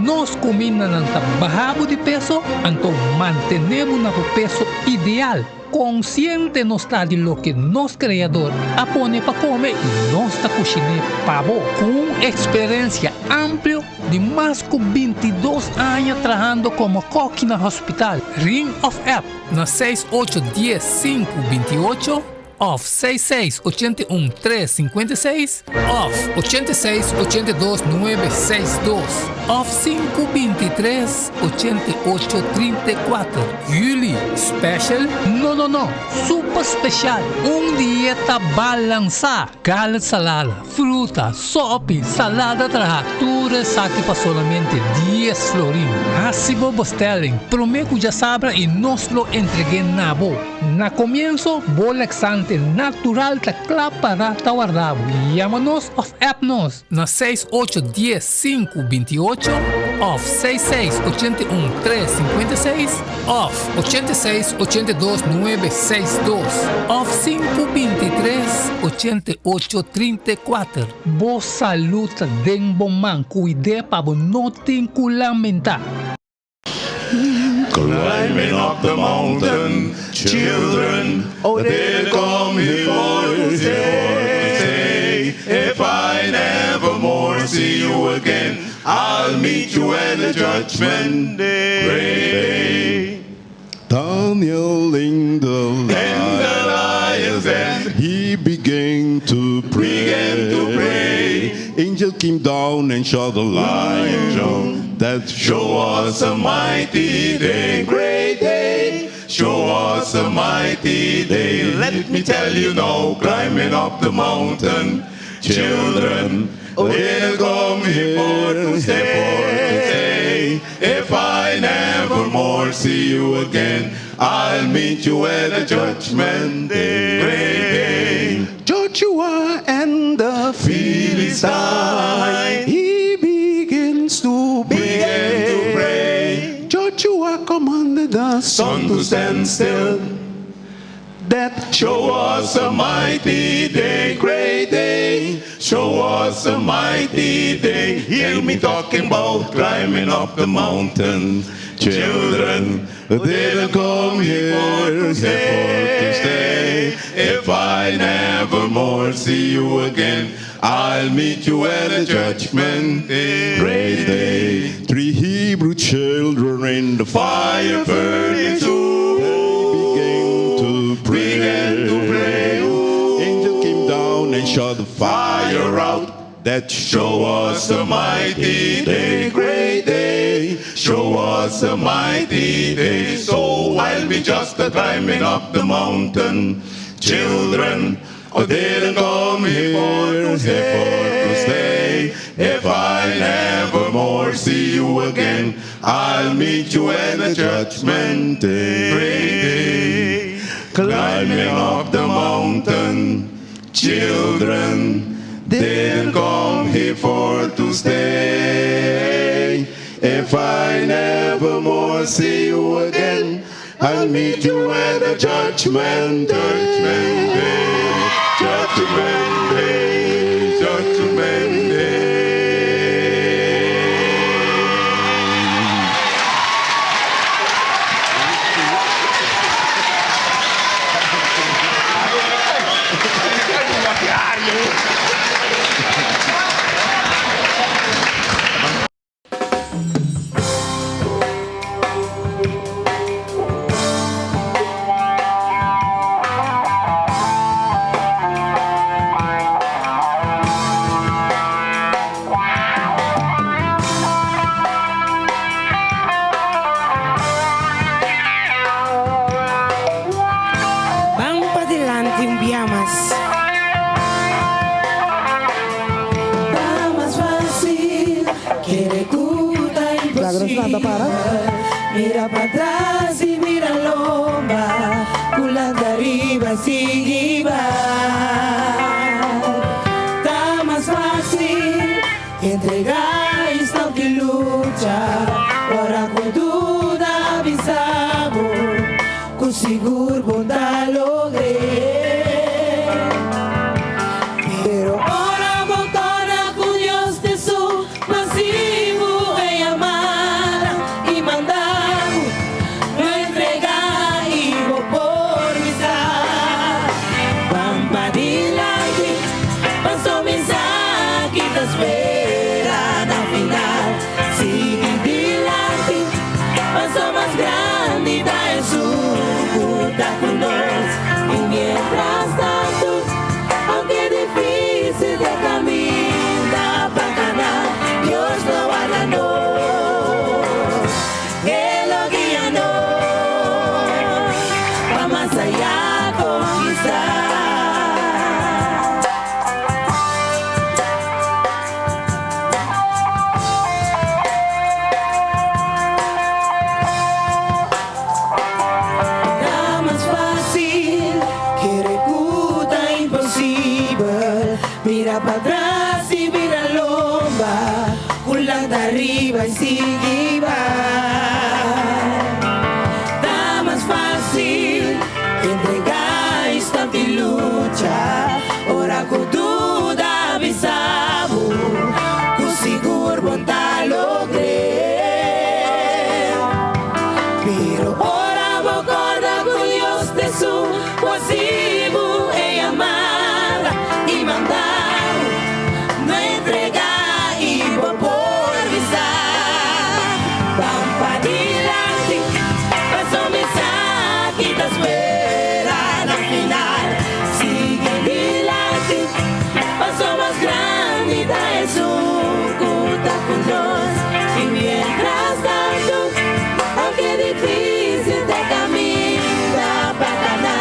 [SPEAKER 9] nos cumindanan ta baha bo di peso, anto mantene bo na bo peso ideal. Consciente nos ta di loke nos Creador a pone pa come y nos ta cushine pa bo. Cu un experencia amplio di mas cu 22 aña trahando como koki na hospital, Ring of App na 6 8 10 5 28. òf 66 81 3 56 òf 86 82 9 62 òf 5 23 88 34. Juli special? No no no! Super special! Un dieta balansá! Garlic salada, fruta, sopi, salada traha, tur esaki pa solamente dies florin. Hasi bo bestelling prome ku djasabra i nos lo entreg'é na bo. Na komienso, bo laxante natural ta kla para ta warda bo. Yama nos òf app nos na seis ocho dies sinku binti ocho òf seis seis 81 tres 56 òf 86 82 nuebe seis dos òf sinku 23 88 34. Bo salud ta den bo man, cuid'é pa bo no tin cu lamenta.
[SPEAKER 6] Climbing up the mountain, children, oh, they come here to stay. If I never more see you again, I'll meet you at the judgment day. Great day.
[SPEAKER 12] Daniel in the
[SPEAKER 6] lion's den,
[SPEAKER 12] he began to pray.
[SPEAKER 6] Began to pray.
[SPEAKER 12] Angel came down and shot the lion down. That
[SPEAKER 6] Show us a mighty day, great day. Show us a mighty day. Let me tell you now, climbing up the mountain, children, they'll come here to stay. If I never more see you again, I'll meet you at the judgment day. Great day.
[SPEAKER 10] Joshua and the Philistine, he begins to
[SPEAKER 6] Began to pray.
[SPEAKER 10] Joshua commanded the
[SPEAKER 6] sun to stand still.
[SPEAKER 10] That
[SPEAKER 6] show us a mighty day, great day. Show us a mighty day. Hear me talking about climbing up the mountain. Children, didn't come here to stay. If I never more see you again, I'll meet you at the judgment day.
[SPEAKER 12] Great day. Three Hebrew children in the fire
[SPEAKER 6] furnace.
[SPEAKER 12] They began to pray.
[SPEAKER 6] Began to pray.
[SPEAKER 12] Angel came down and shot the
[SPEAKER 6] fire out.
[SPEAKER 12] That
[SPEAKER 6] Show us a mighty day, great day. Show us a mighty day. So I'll be just a climbing up the mountain. Children, oh, didn't come here to stay. If I never more see you again, I'll meet you at the judgment day. Great day. Climbing up the mountain, children didn't come here for to stay. If I never more see you again, I'll meet you at the judgment judgment day, judgment day, judgment day.
[SPEAKER 21] Van pa dilanti un bia mas.
[SPEAKER 8] Ta mas fásil, kere ku ta imposibel. Mira pa atras i mira lomba, ku lanta riba sigui bai. Ta mas fásil, entregá i stòp di lucha. Ora ku duda bisa bo, ku sigur bo ta logr'é. Pero ora bo kòrda ku Dios den su masivo e yamada i manda bo, no entregá i bo por bisa. Ban padilanti, paso mi sa ki ta spera na final. Sigui.
[SPEAKER 1] sigui bai. Ta mas fásil entregá i stòp di lucha ora ku duda bisa bo ku sigur bo ta logr'é. Pero ora bo kòrda ku Dios ta esun ku a hasi bo e yamada i manda bo, no entregá i bo por bisa, Ban padilanti, paso mi sa ki ta spera na final. Sigui dilanti, paso mas grandi ta esun ku ta ku nos. I mientras tanto, aunke difísil ta e kaminda pa kana,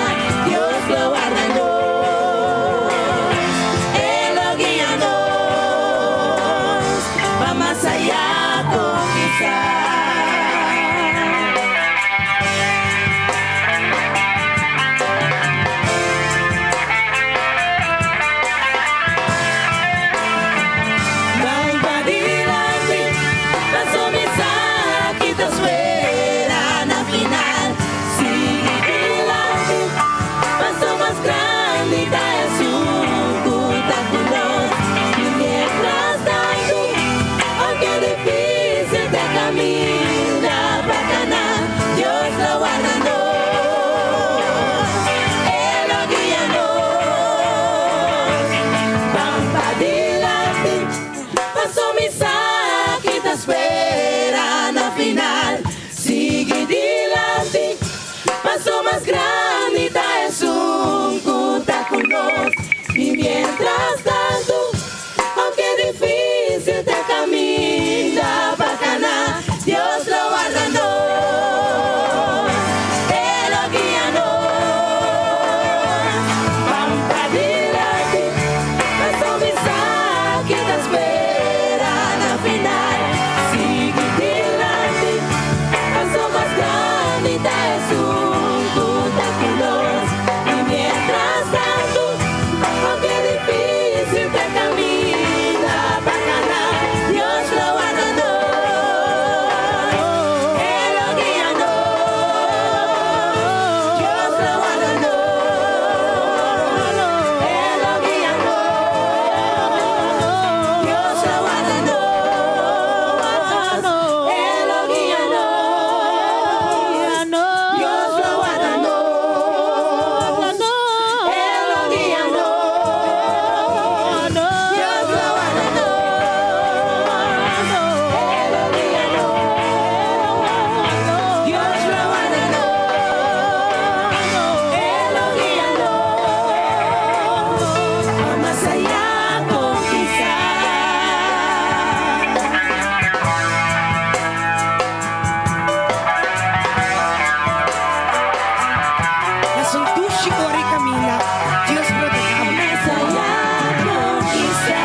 [SPEAKER 1] Dios lo warda nos, E lo guia nos pa mas ayá konkistá. Ban padilanti, paso mi sa ki ta spera na final. Sigui dilanti, paso mas grandi ta esun ku ta ku nos. I mientras tanto, aunke difísil ta e kaminda pa kana, Dios lo warda nos, E lo guia nos. Ban padilanti, paso mi sa ki ta spera na final. Sigui dilanti, paso mas grandi ta esun ku ta ku nos. I mientras tanto, aunke difísil ta e kaminda pa kana, Dios lo warda nos, E lo guia nos. Ban padilanti, paso mi sa ki ta spera na final. Sigui dilanti, paso mas grandi ta esun ku ta ku nos. I mientras tanto, aunke difísil ta e kaminda pa kana, Dios lo warda nos, E lo guia nos. Dios lo warda nos, E lo guia nos. Dios lo warda nos, E lo guia nos. Dios lo warda nos, E lo guia nos. Dios lo warda nos, E lo guia nos. Dios lo warda nos, E lo guia nos. Pa mas ayá konkistá.
[SPEAKER 22] Mas un dushi kore kaminda. Dios proteha bo.
[SPEAKER 1] Mas ayá konkistá.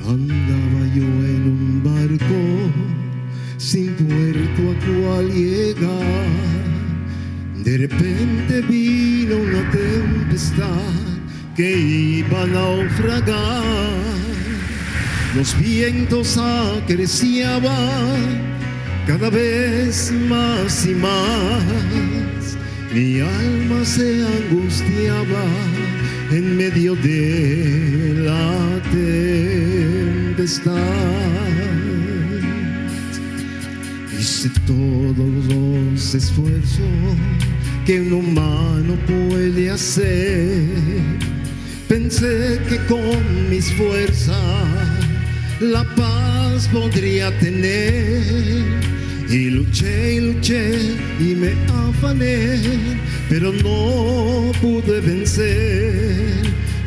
[SPEAKER 10] Andaba yo en un barco sin puerto a cual llegar. De repente vino una tempestad que iba a naufragar. Los vientos acreciaban cada vez más y más. Mi alma se angustiaba en medio de la tempestad. Hice todos los esfuerzos que un humano puede hacer. Pensé que con mis fuerzas la paz podría tener. Y luché y luché y me afané, pero no pude vencer.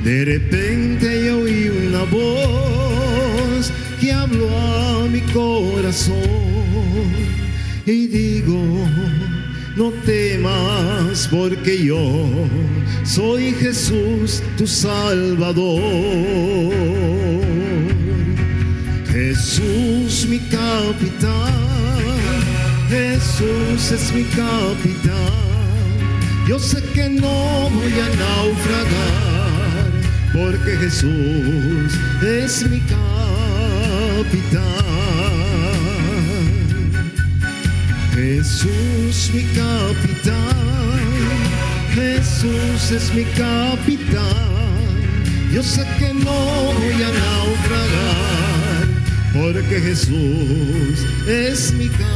[SPEAKER 10] De repente yo oí una voz que habló a mi corazón y digo,
[SPEAKER 17] No temas porque yo soy Jesús tu Salvador. Jesús mi capitán, Jesús es mi capitán. Yo sé que no voy a naufragar, porque Jesús es mi capitán. Jesús mi capitán, Jesús es mi capitán. Yo sé que no voy a naufragar, porque Jesús es mi capitán.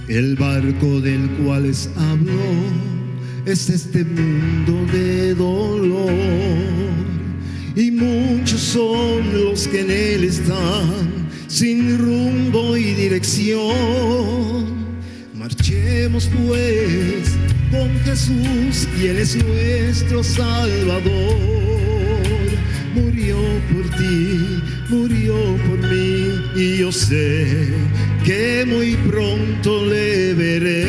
[SPEAKER 17] El barco del cual les hablo es este mundo de dolor. Y muchos son los que en él están sin rumbo y dirección. Marchemos pues con Jesús, quien es nuestro Salvador. Murió por ti, murió por mí, y yo sé que muy pronto le veré.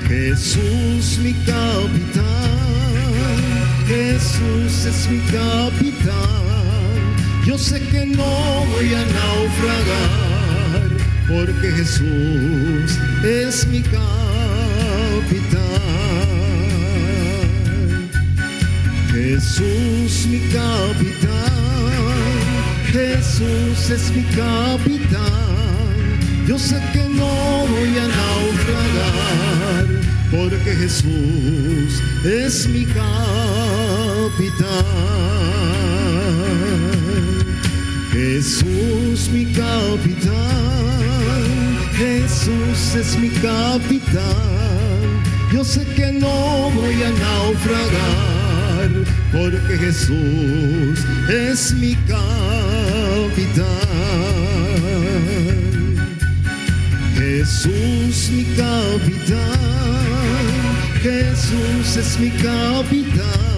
[SPEAKER 17] Jesús mi capitán, Jesús es mi capitán. Yo sé que no voy a naufragar, porque Jesús es mi capitán. Jesús mi capitán, Jesús es mi capitán. Yo sé que no voy a naufragar, porque Jesús es mi capitán. Jesús mi capitán, Jesús es mi capitán. Yo sé que no voy a naufragar, porque Jesús es mi capitán. Jesús mi capitán, Jesús es mi capitán.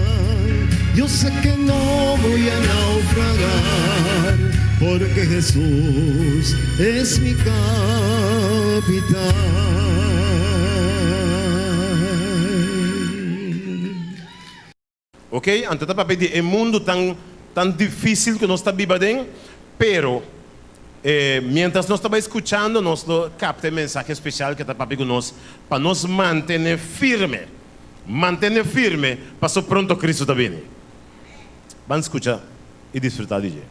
[SPEAKER 17] Yo sé que no voy a naufragar, porque Jesús es mi capitán.
[SPEAKER 18] Ok, anto ta papia di e mundu tan tan difícil ku nos ta biba aden, pero eh, mientras nos ta bai skuchando nos lo kapta e mensahe spesial ku ta papia ku nos pa nos mantené firme, mantené firme paso pronto Cristo ta bini. Ban skucha i disfrutá di dje.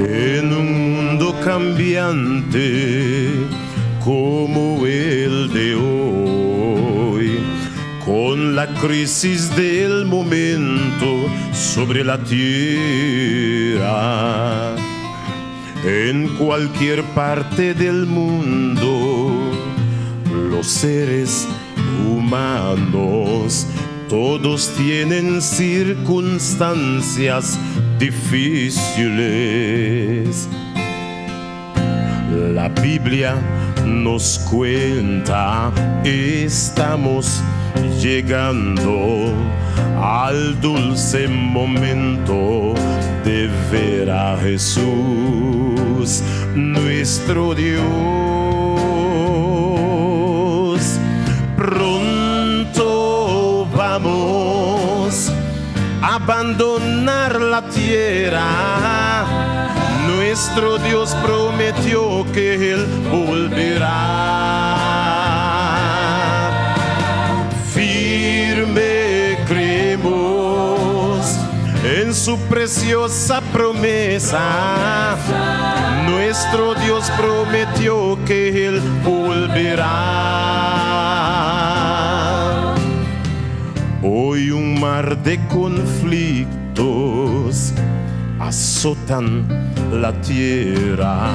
[SPEAKER 18] En un mundo cambiante como el de hoy, con la crisis del momento sobre la tierra, en cualquier parte del mundo, los seres humanos todos tienen circunstancias difíciles. La Biblia nos cuenta, estamos llegando al dulce momento de ver a Jesús, nuestro Dios. Pronto vamos a abandonar la tierra. Nuestro Dios prometió que Él volverá. Firme creemos en su preciosa promesa. Nuestro Dios prometió que Él volverá. Hoy un mar de conflictos azotan la tierra,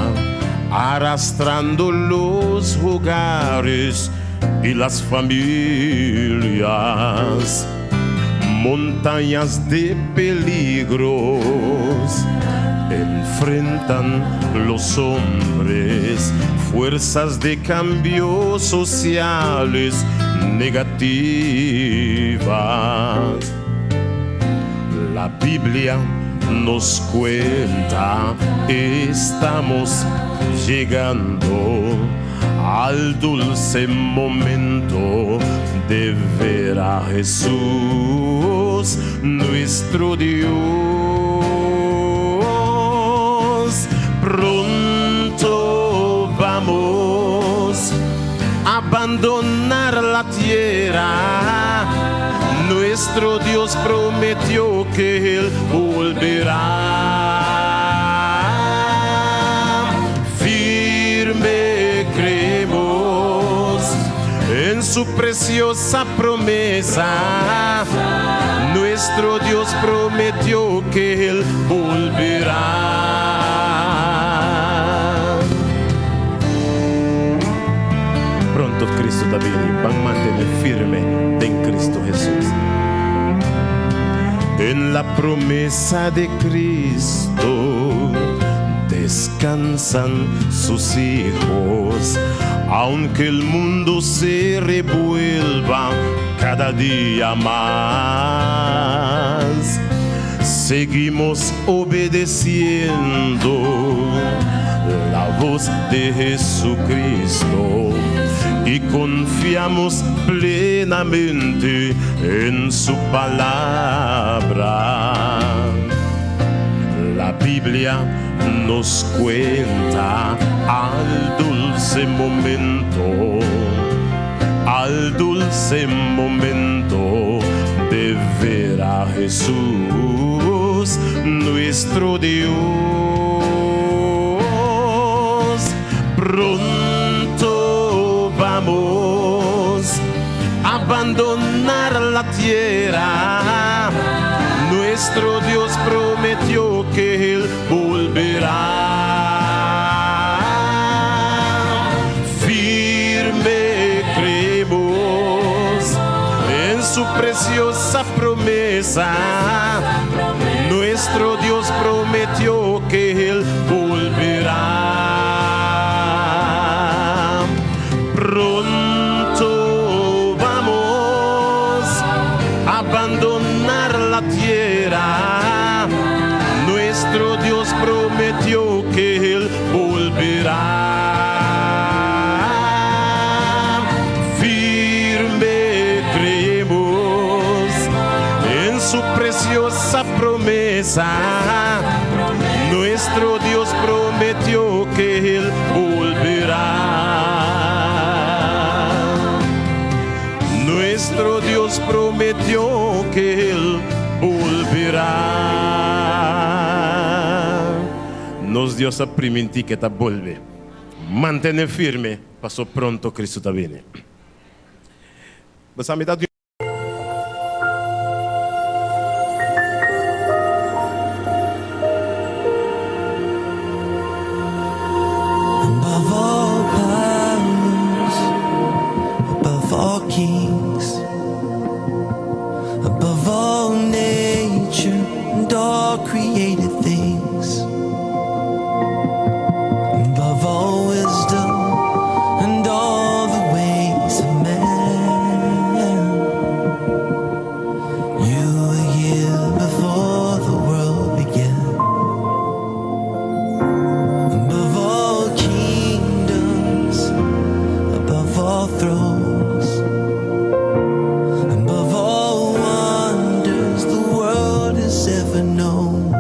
[SPEAKER 18] arrastrando los hogares y las familias. Montañas de peligros enfrentan los hombres, fuerzas de cambios sociales negativas. La Biblia nos cuenta, estamos llegando al dulce momento de ver a Jesús, nuestro Dios. Pronto vamos a abandonar la tierra. Nuestro Dios prometió que Él volverá. Firme creemos en su preciosa promesa. Nuestro Dios prometió que Él volverá. Pronto Cristo ta bini, ban mantene firme den Cristo Jesús. En la promesa de Cristo descansan sus hijos, aunque el mundo se revuelva cada día más. Seguimos obedeciendo la voz de Jesucristo y confiamos plenamente en su palabra. La Biblia nos cuenta al dulce momento, al dulce momento de ver a Jesús, nuestro Dios. Pronto vamos a abandonar la tierra. Nuestro Dios prometió que Él volverá. Firme creemos en su preciosa promesa. Nuestro Dios prometió que Él volverá. Pronto vamos a abandonar la tierra. Nuestro Dios prometió que Él volverá. Firme creemos en su preciosa promesa. Nuestro Dios prometió que Él volverá. Nuestro Dios prometió que Él volverá. Nos Dios a priminti cu e ta bolbe. Mantene firme, paso pronto Cristo ta bini. Basa mi ta
[SPEAKER 10] Above all powers, above all kings, above all nature and all created things, above all wisdom and all the ways of man, you were here before the world began. Above all kingdoms, above all thrones, above all wonders the world has ever known.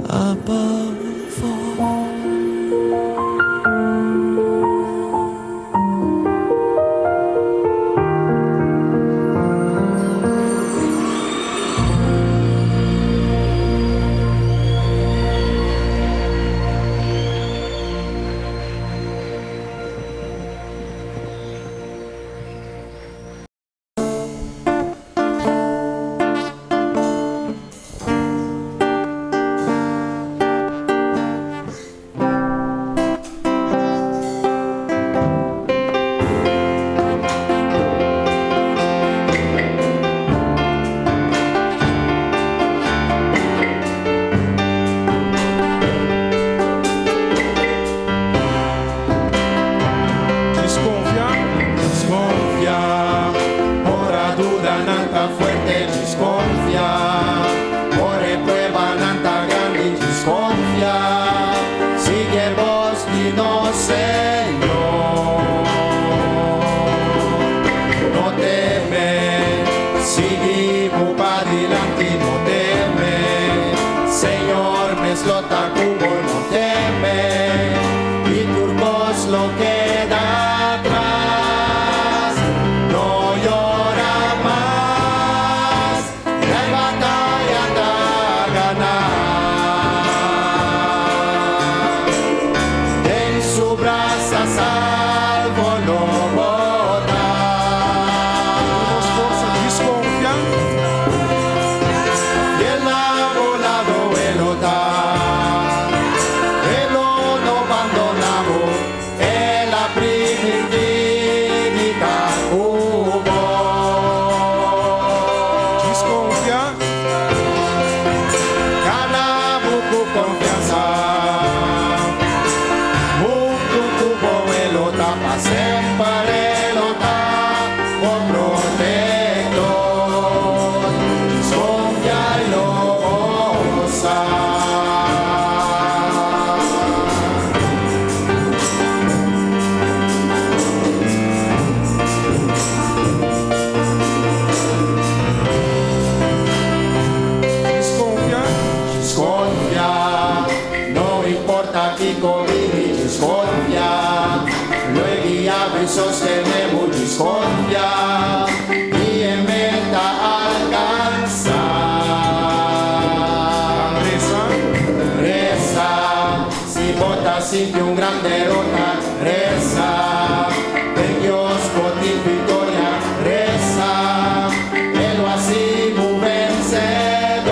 [SPEAKER 4] Above all.
[SPEAKER 6] Desconfia, desconfia. Ora duda nanta fuerte, desconfia. Ora prueba nanta grande, desconfia. Sigue vos y no Señor. No teme, seguimos para adelante, no teme. Señor, me slota cubo, no teme. Y turcos lo queda atrás. No llora más, la batalla está ganar. En su brasa salvo lo bota.
[SPEAKER 2] Força, desconfia.
[SPEAKER 6] Y él ha volado el otar. Él no abandonamos, él ha primitivita hubo.
[SPEAKER 2] Desconfia.
[SPEAKER 6] Ganamos con confianza. Junto cubo el otapa, siempre el otapa, protector. Desconfía y lo goza.
[SPEAKER 2] Desconfia.
[SPEAKER 6] Desconfia, no importa que vivi, desconfia. Luego ya sostenemos, desconfia. Y en meta alcanza.
[SPEAKER 2] Reza.
[SPEAKER 6] Reza, si bota sin un gran derrota, reza. De Dios por ti victoria, reza. Él lo así muy vencedor.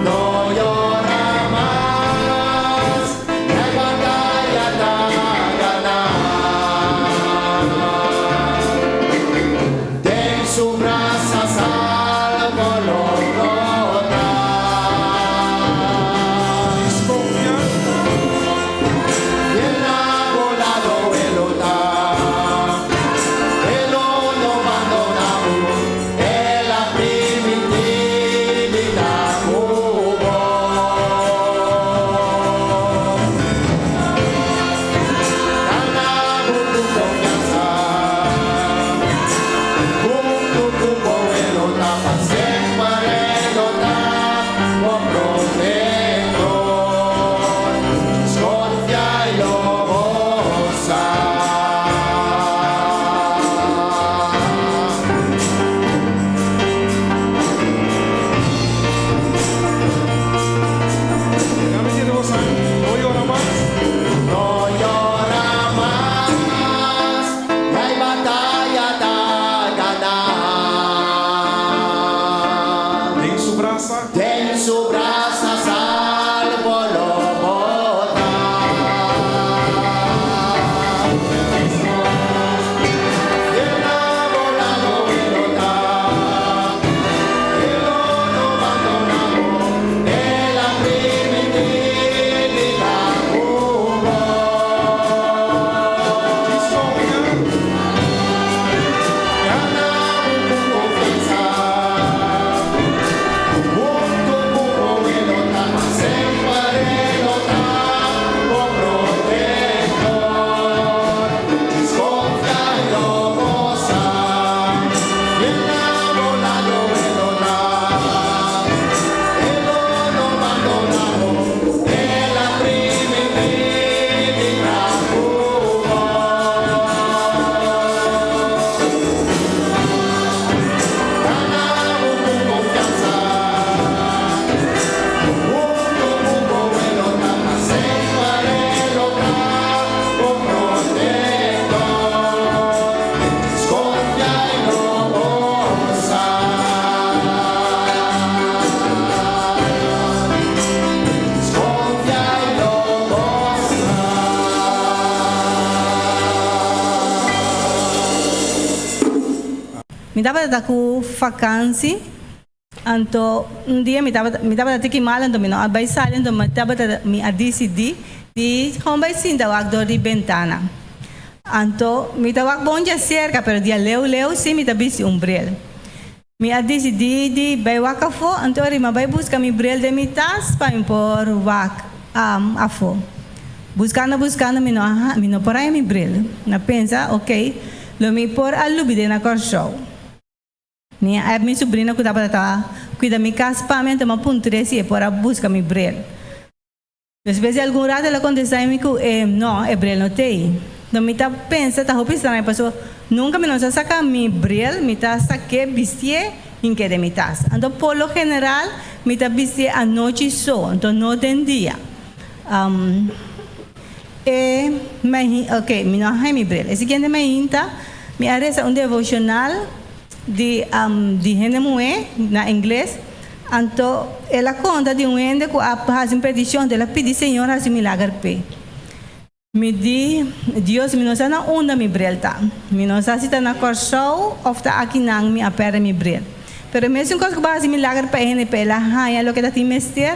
[SPEAKER 6] No llora más, la batalla está ganar. De su brasa salvo lo brota.
[SPEAKER 2] Desconfia.
[SPEAKER 6] Y él ha volado
[SPEAKER 5] Mi tabata ku vakansi, anto un dia mi tabata mi tabata tiki mal anto mi no a bai sali anto mi tabata mi a disidí di gewoon bai sinta wak dor di bentana. Anto mi ta wak bon djaserka pero dia leu leu si mi ta bisti un bril. Mi a disidí di bai wak afó, anto ora mi a bai buska mi bril den mi tas pa mi por wak afó. Buskando buskando mi no a mi no por haña mi bril. Mi a pensa, ok, lo mi por a lubid'é na Kòrsou. Mi a app mi subrina ku tabata ta kuida mi kas pa mi, anto mi a puntr'é si e por a buska mi bril. Despues di algun rato el a contesta mi cu e no, e bril no t'ey. No mi ta pensa ta hopi straño paso nunca mi no sa saca mi bril, mi ta saqu'e bisti'e hinqu'e den mi tas. Anto por lo general mi ta bisti'e anochi so, anto no den dia. E ok, mi no a haña mi bril. E siguiente mainta mi a reza un devocional di di hende muhé na ingles. Anto el a konta di un hende ku a hasi un petishon, anto el a pidi Señor hasi un milager p'e. Mi di, Dios, mi no sa na unda mi bril ta. Mi no sa si ta na Kòrsou òf ta akinan mi a pèrdè mi bril. Pero e mesun kos ku bo a hasi milager pa e hende pa el a haña loke ta tin mester,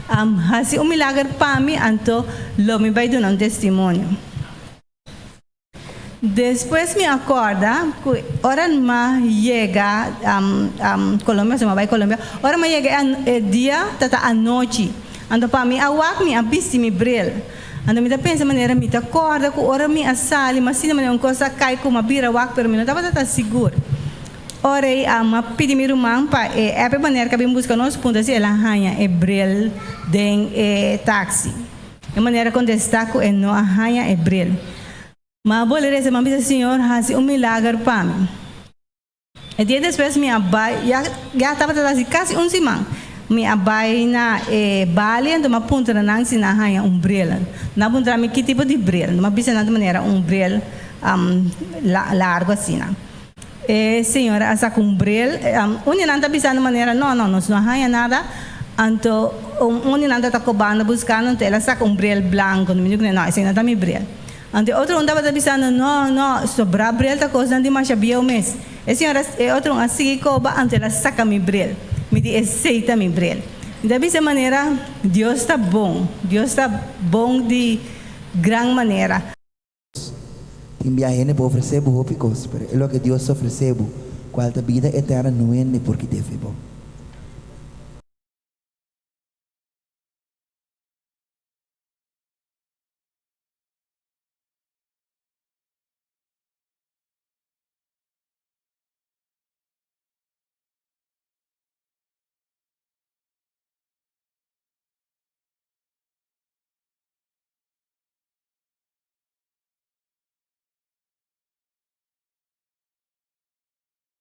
[SPEAKER 5] hasi un milager pa mi, anto lo mi bai duna un testimonio. Despues mi a corda cu ora m'a yega Colombia, so m'a bay Colombia, ora m'a yega e dia ta ta anochi, anto pa mi a wak mi a bisti mi bril, anto mi ta pensa manera mi ta corda cu ora mi a sali m'a sinti manera un cos a cay cu m'a bira wak pero mi no tabata ta sigur. Ora ei m'a pidi mi ruman pa e app e manera cu a bin busca nos puntra si el a haña e bril den e taxi. E manera kontestá ku e no a haña e bril. Ma a bolbe resa, mi a bisa, Señor, hasi un milager pa mi. E dia despues mi a bai, ya ya tabata hasi kasi un siman, mi a bai na e balie, anto mi a puntra nan si nan a haña un bril. Nan a puntra mi ki tipo di bril, anto mi a bisa nan di manera un bril largu asina. E señora a saca un bril, un di nan ta bisando manera, no, no, nos no a haña nada, anto un di nan ta ta cobando buscando, anto el a saca un bril blanco, mi di cune, no, esey no ta mi bril. Anto e otro un tabata bisando, no, no, sobra bril ta cosnan di masha bieu mes. E señora, e otro un a sigui coba, anto el a saca mi bril. Mi di, esey ta mi bril. Mi ta bisa manera, Dios ta bon, Dios ta bon di gran manera.
[SPEAKER 19] Tin bia hende por ofresé bo hopi kos, pero e loke Dios ta ofresé bo, kual ta bida eterno, no hende por kit'é fe bo.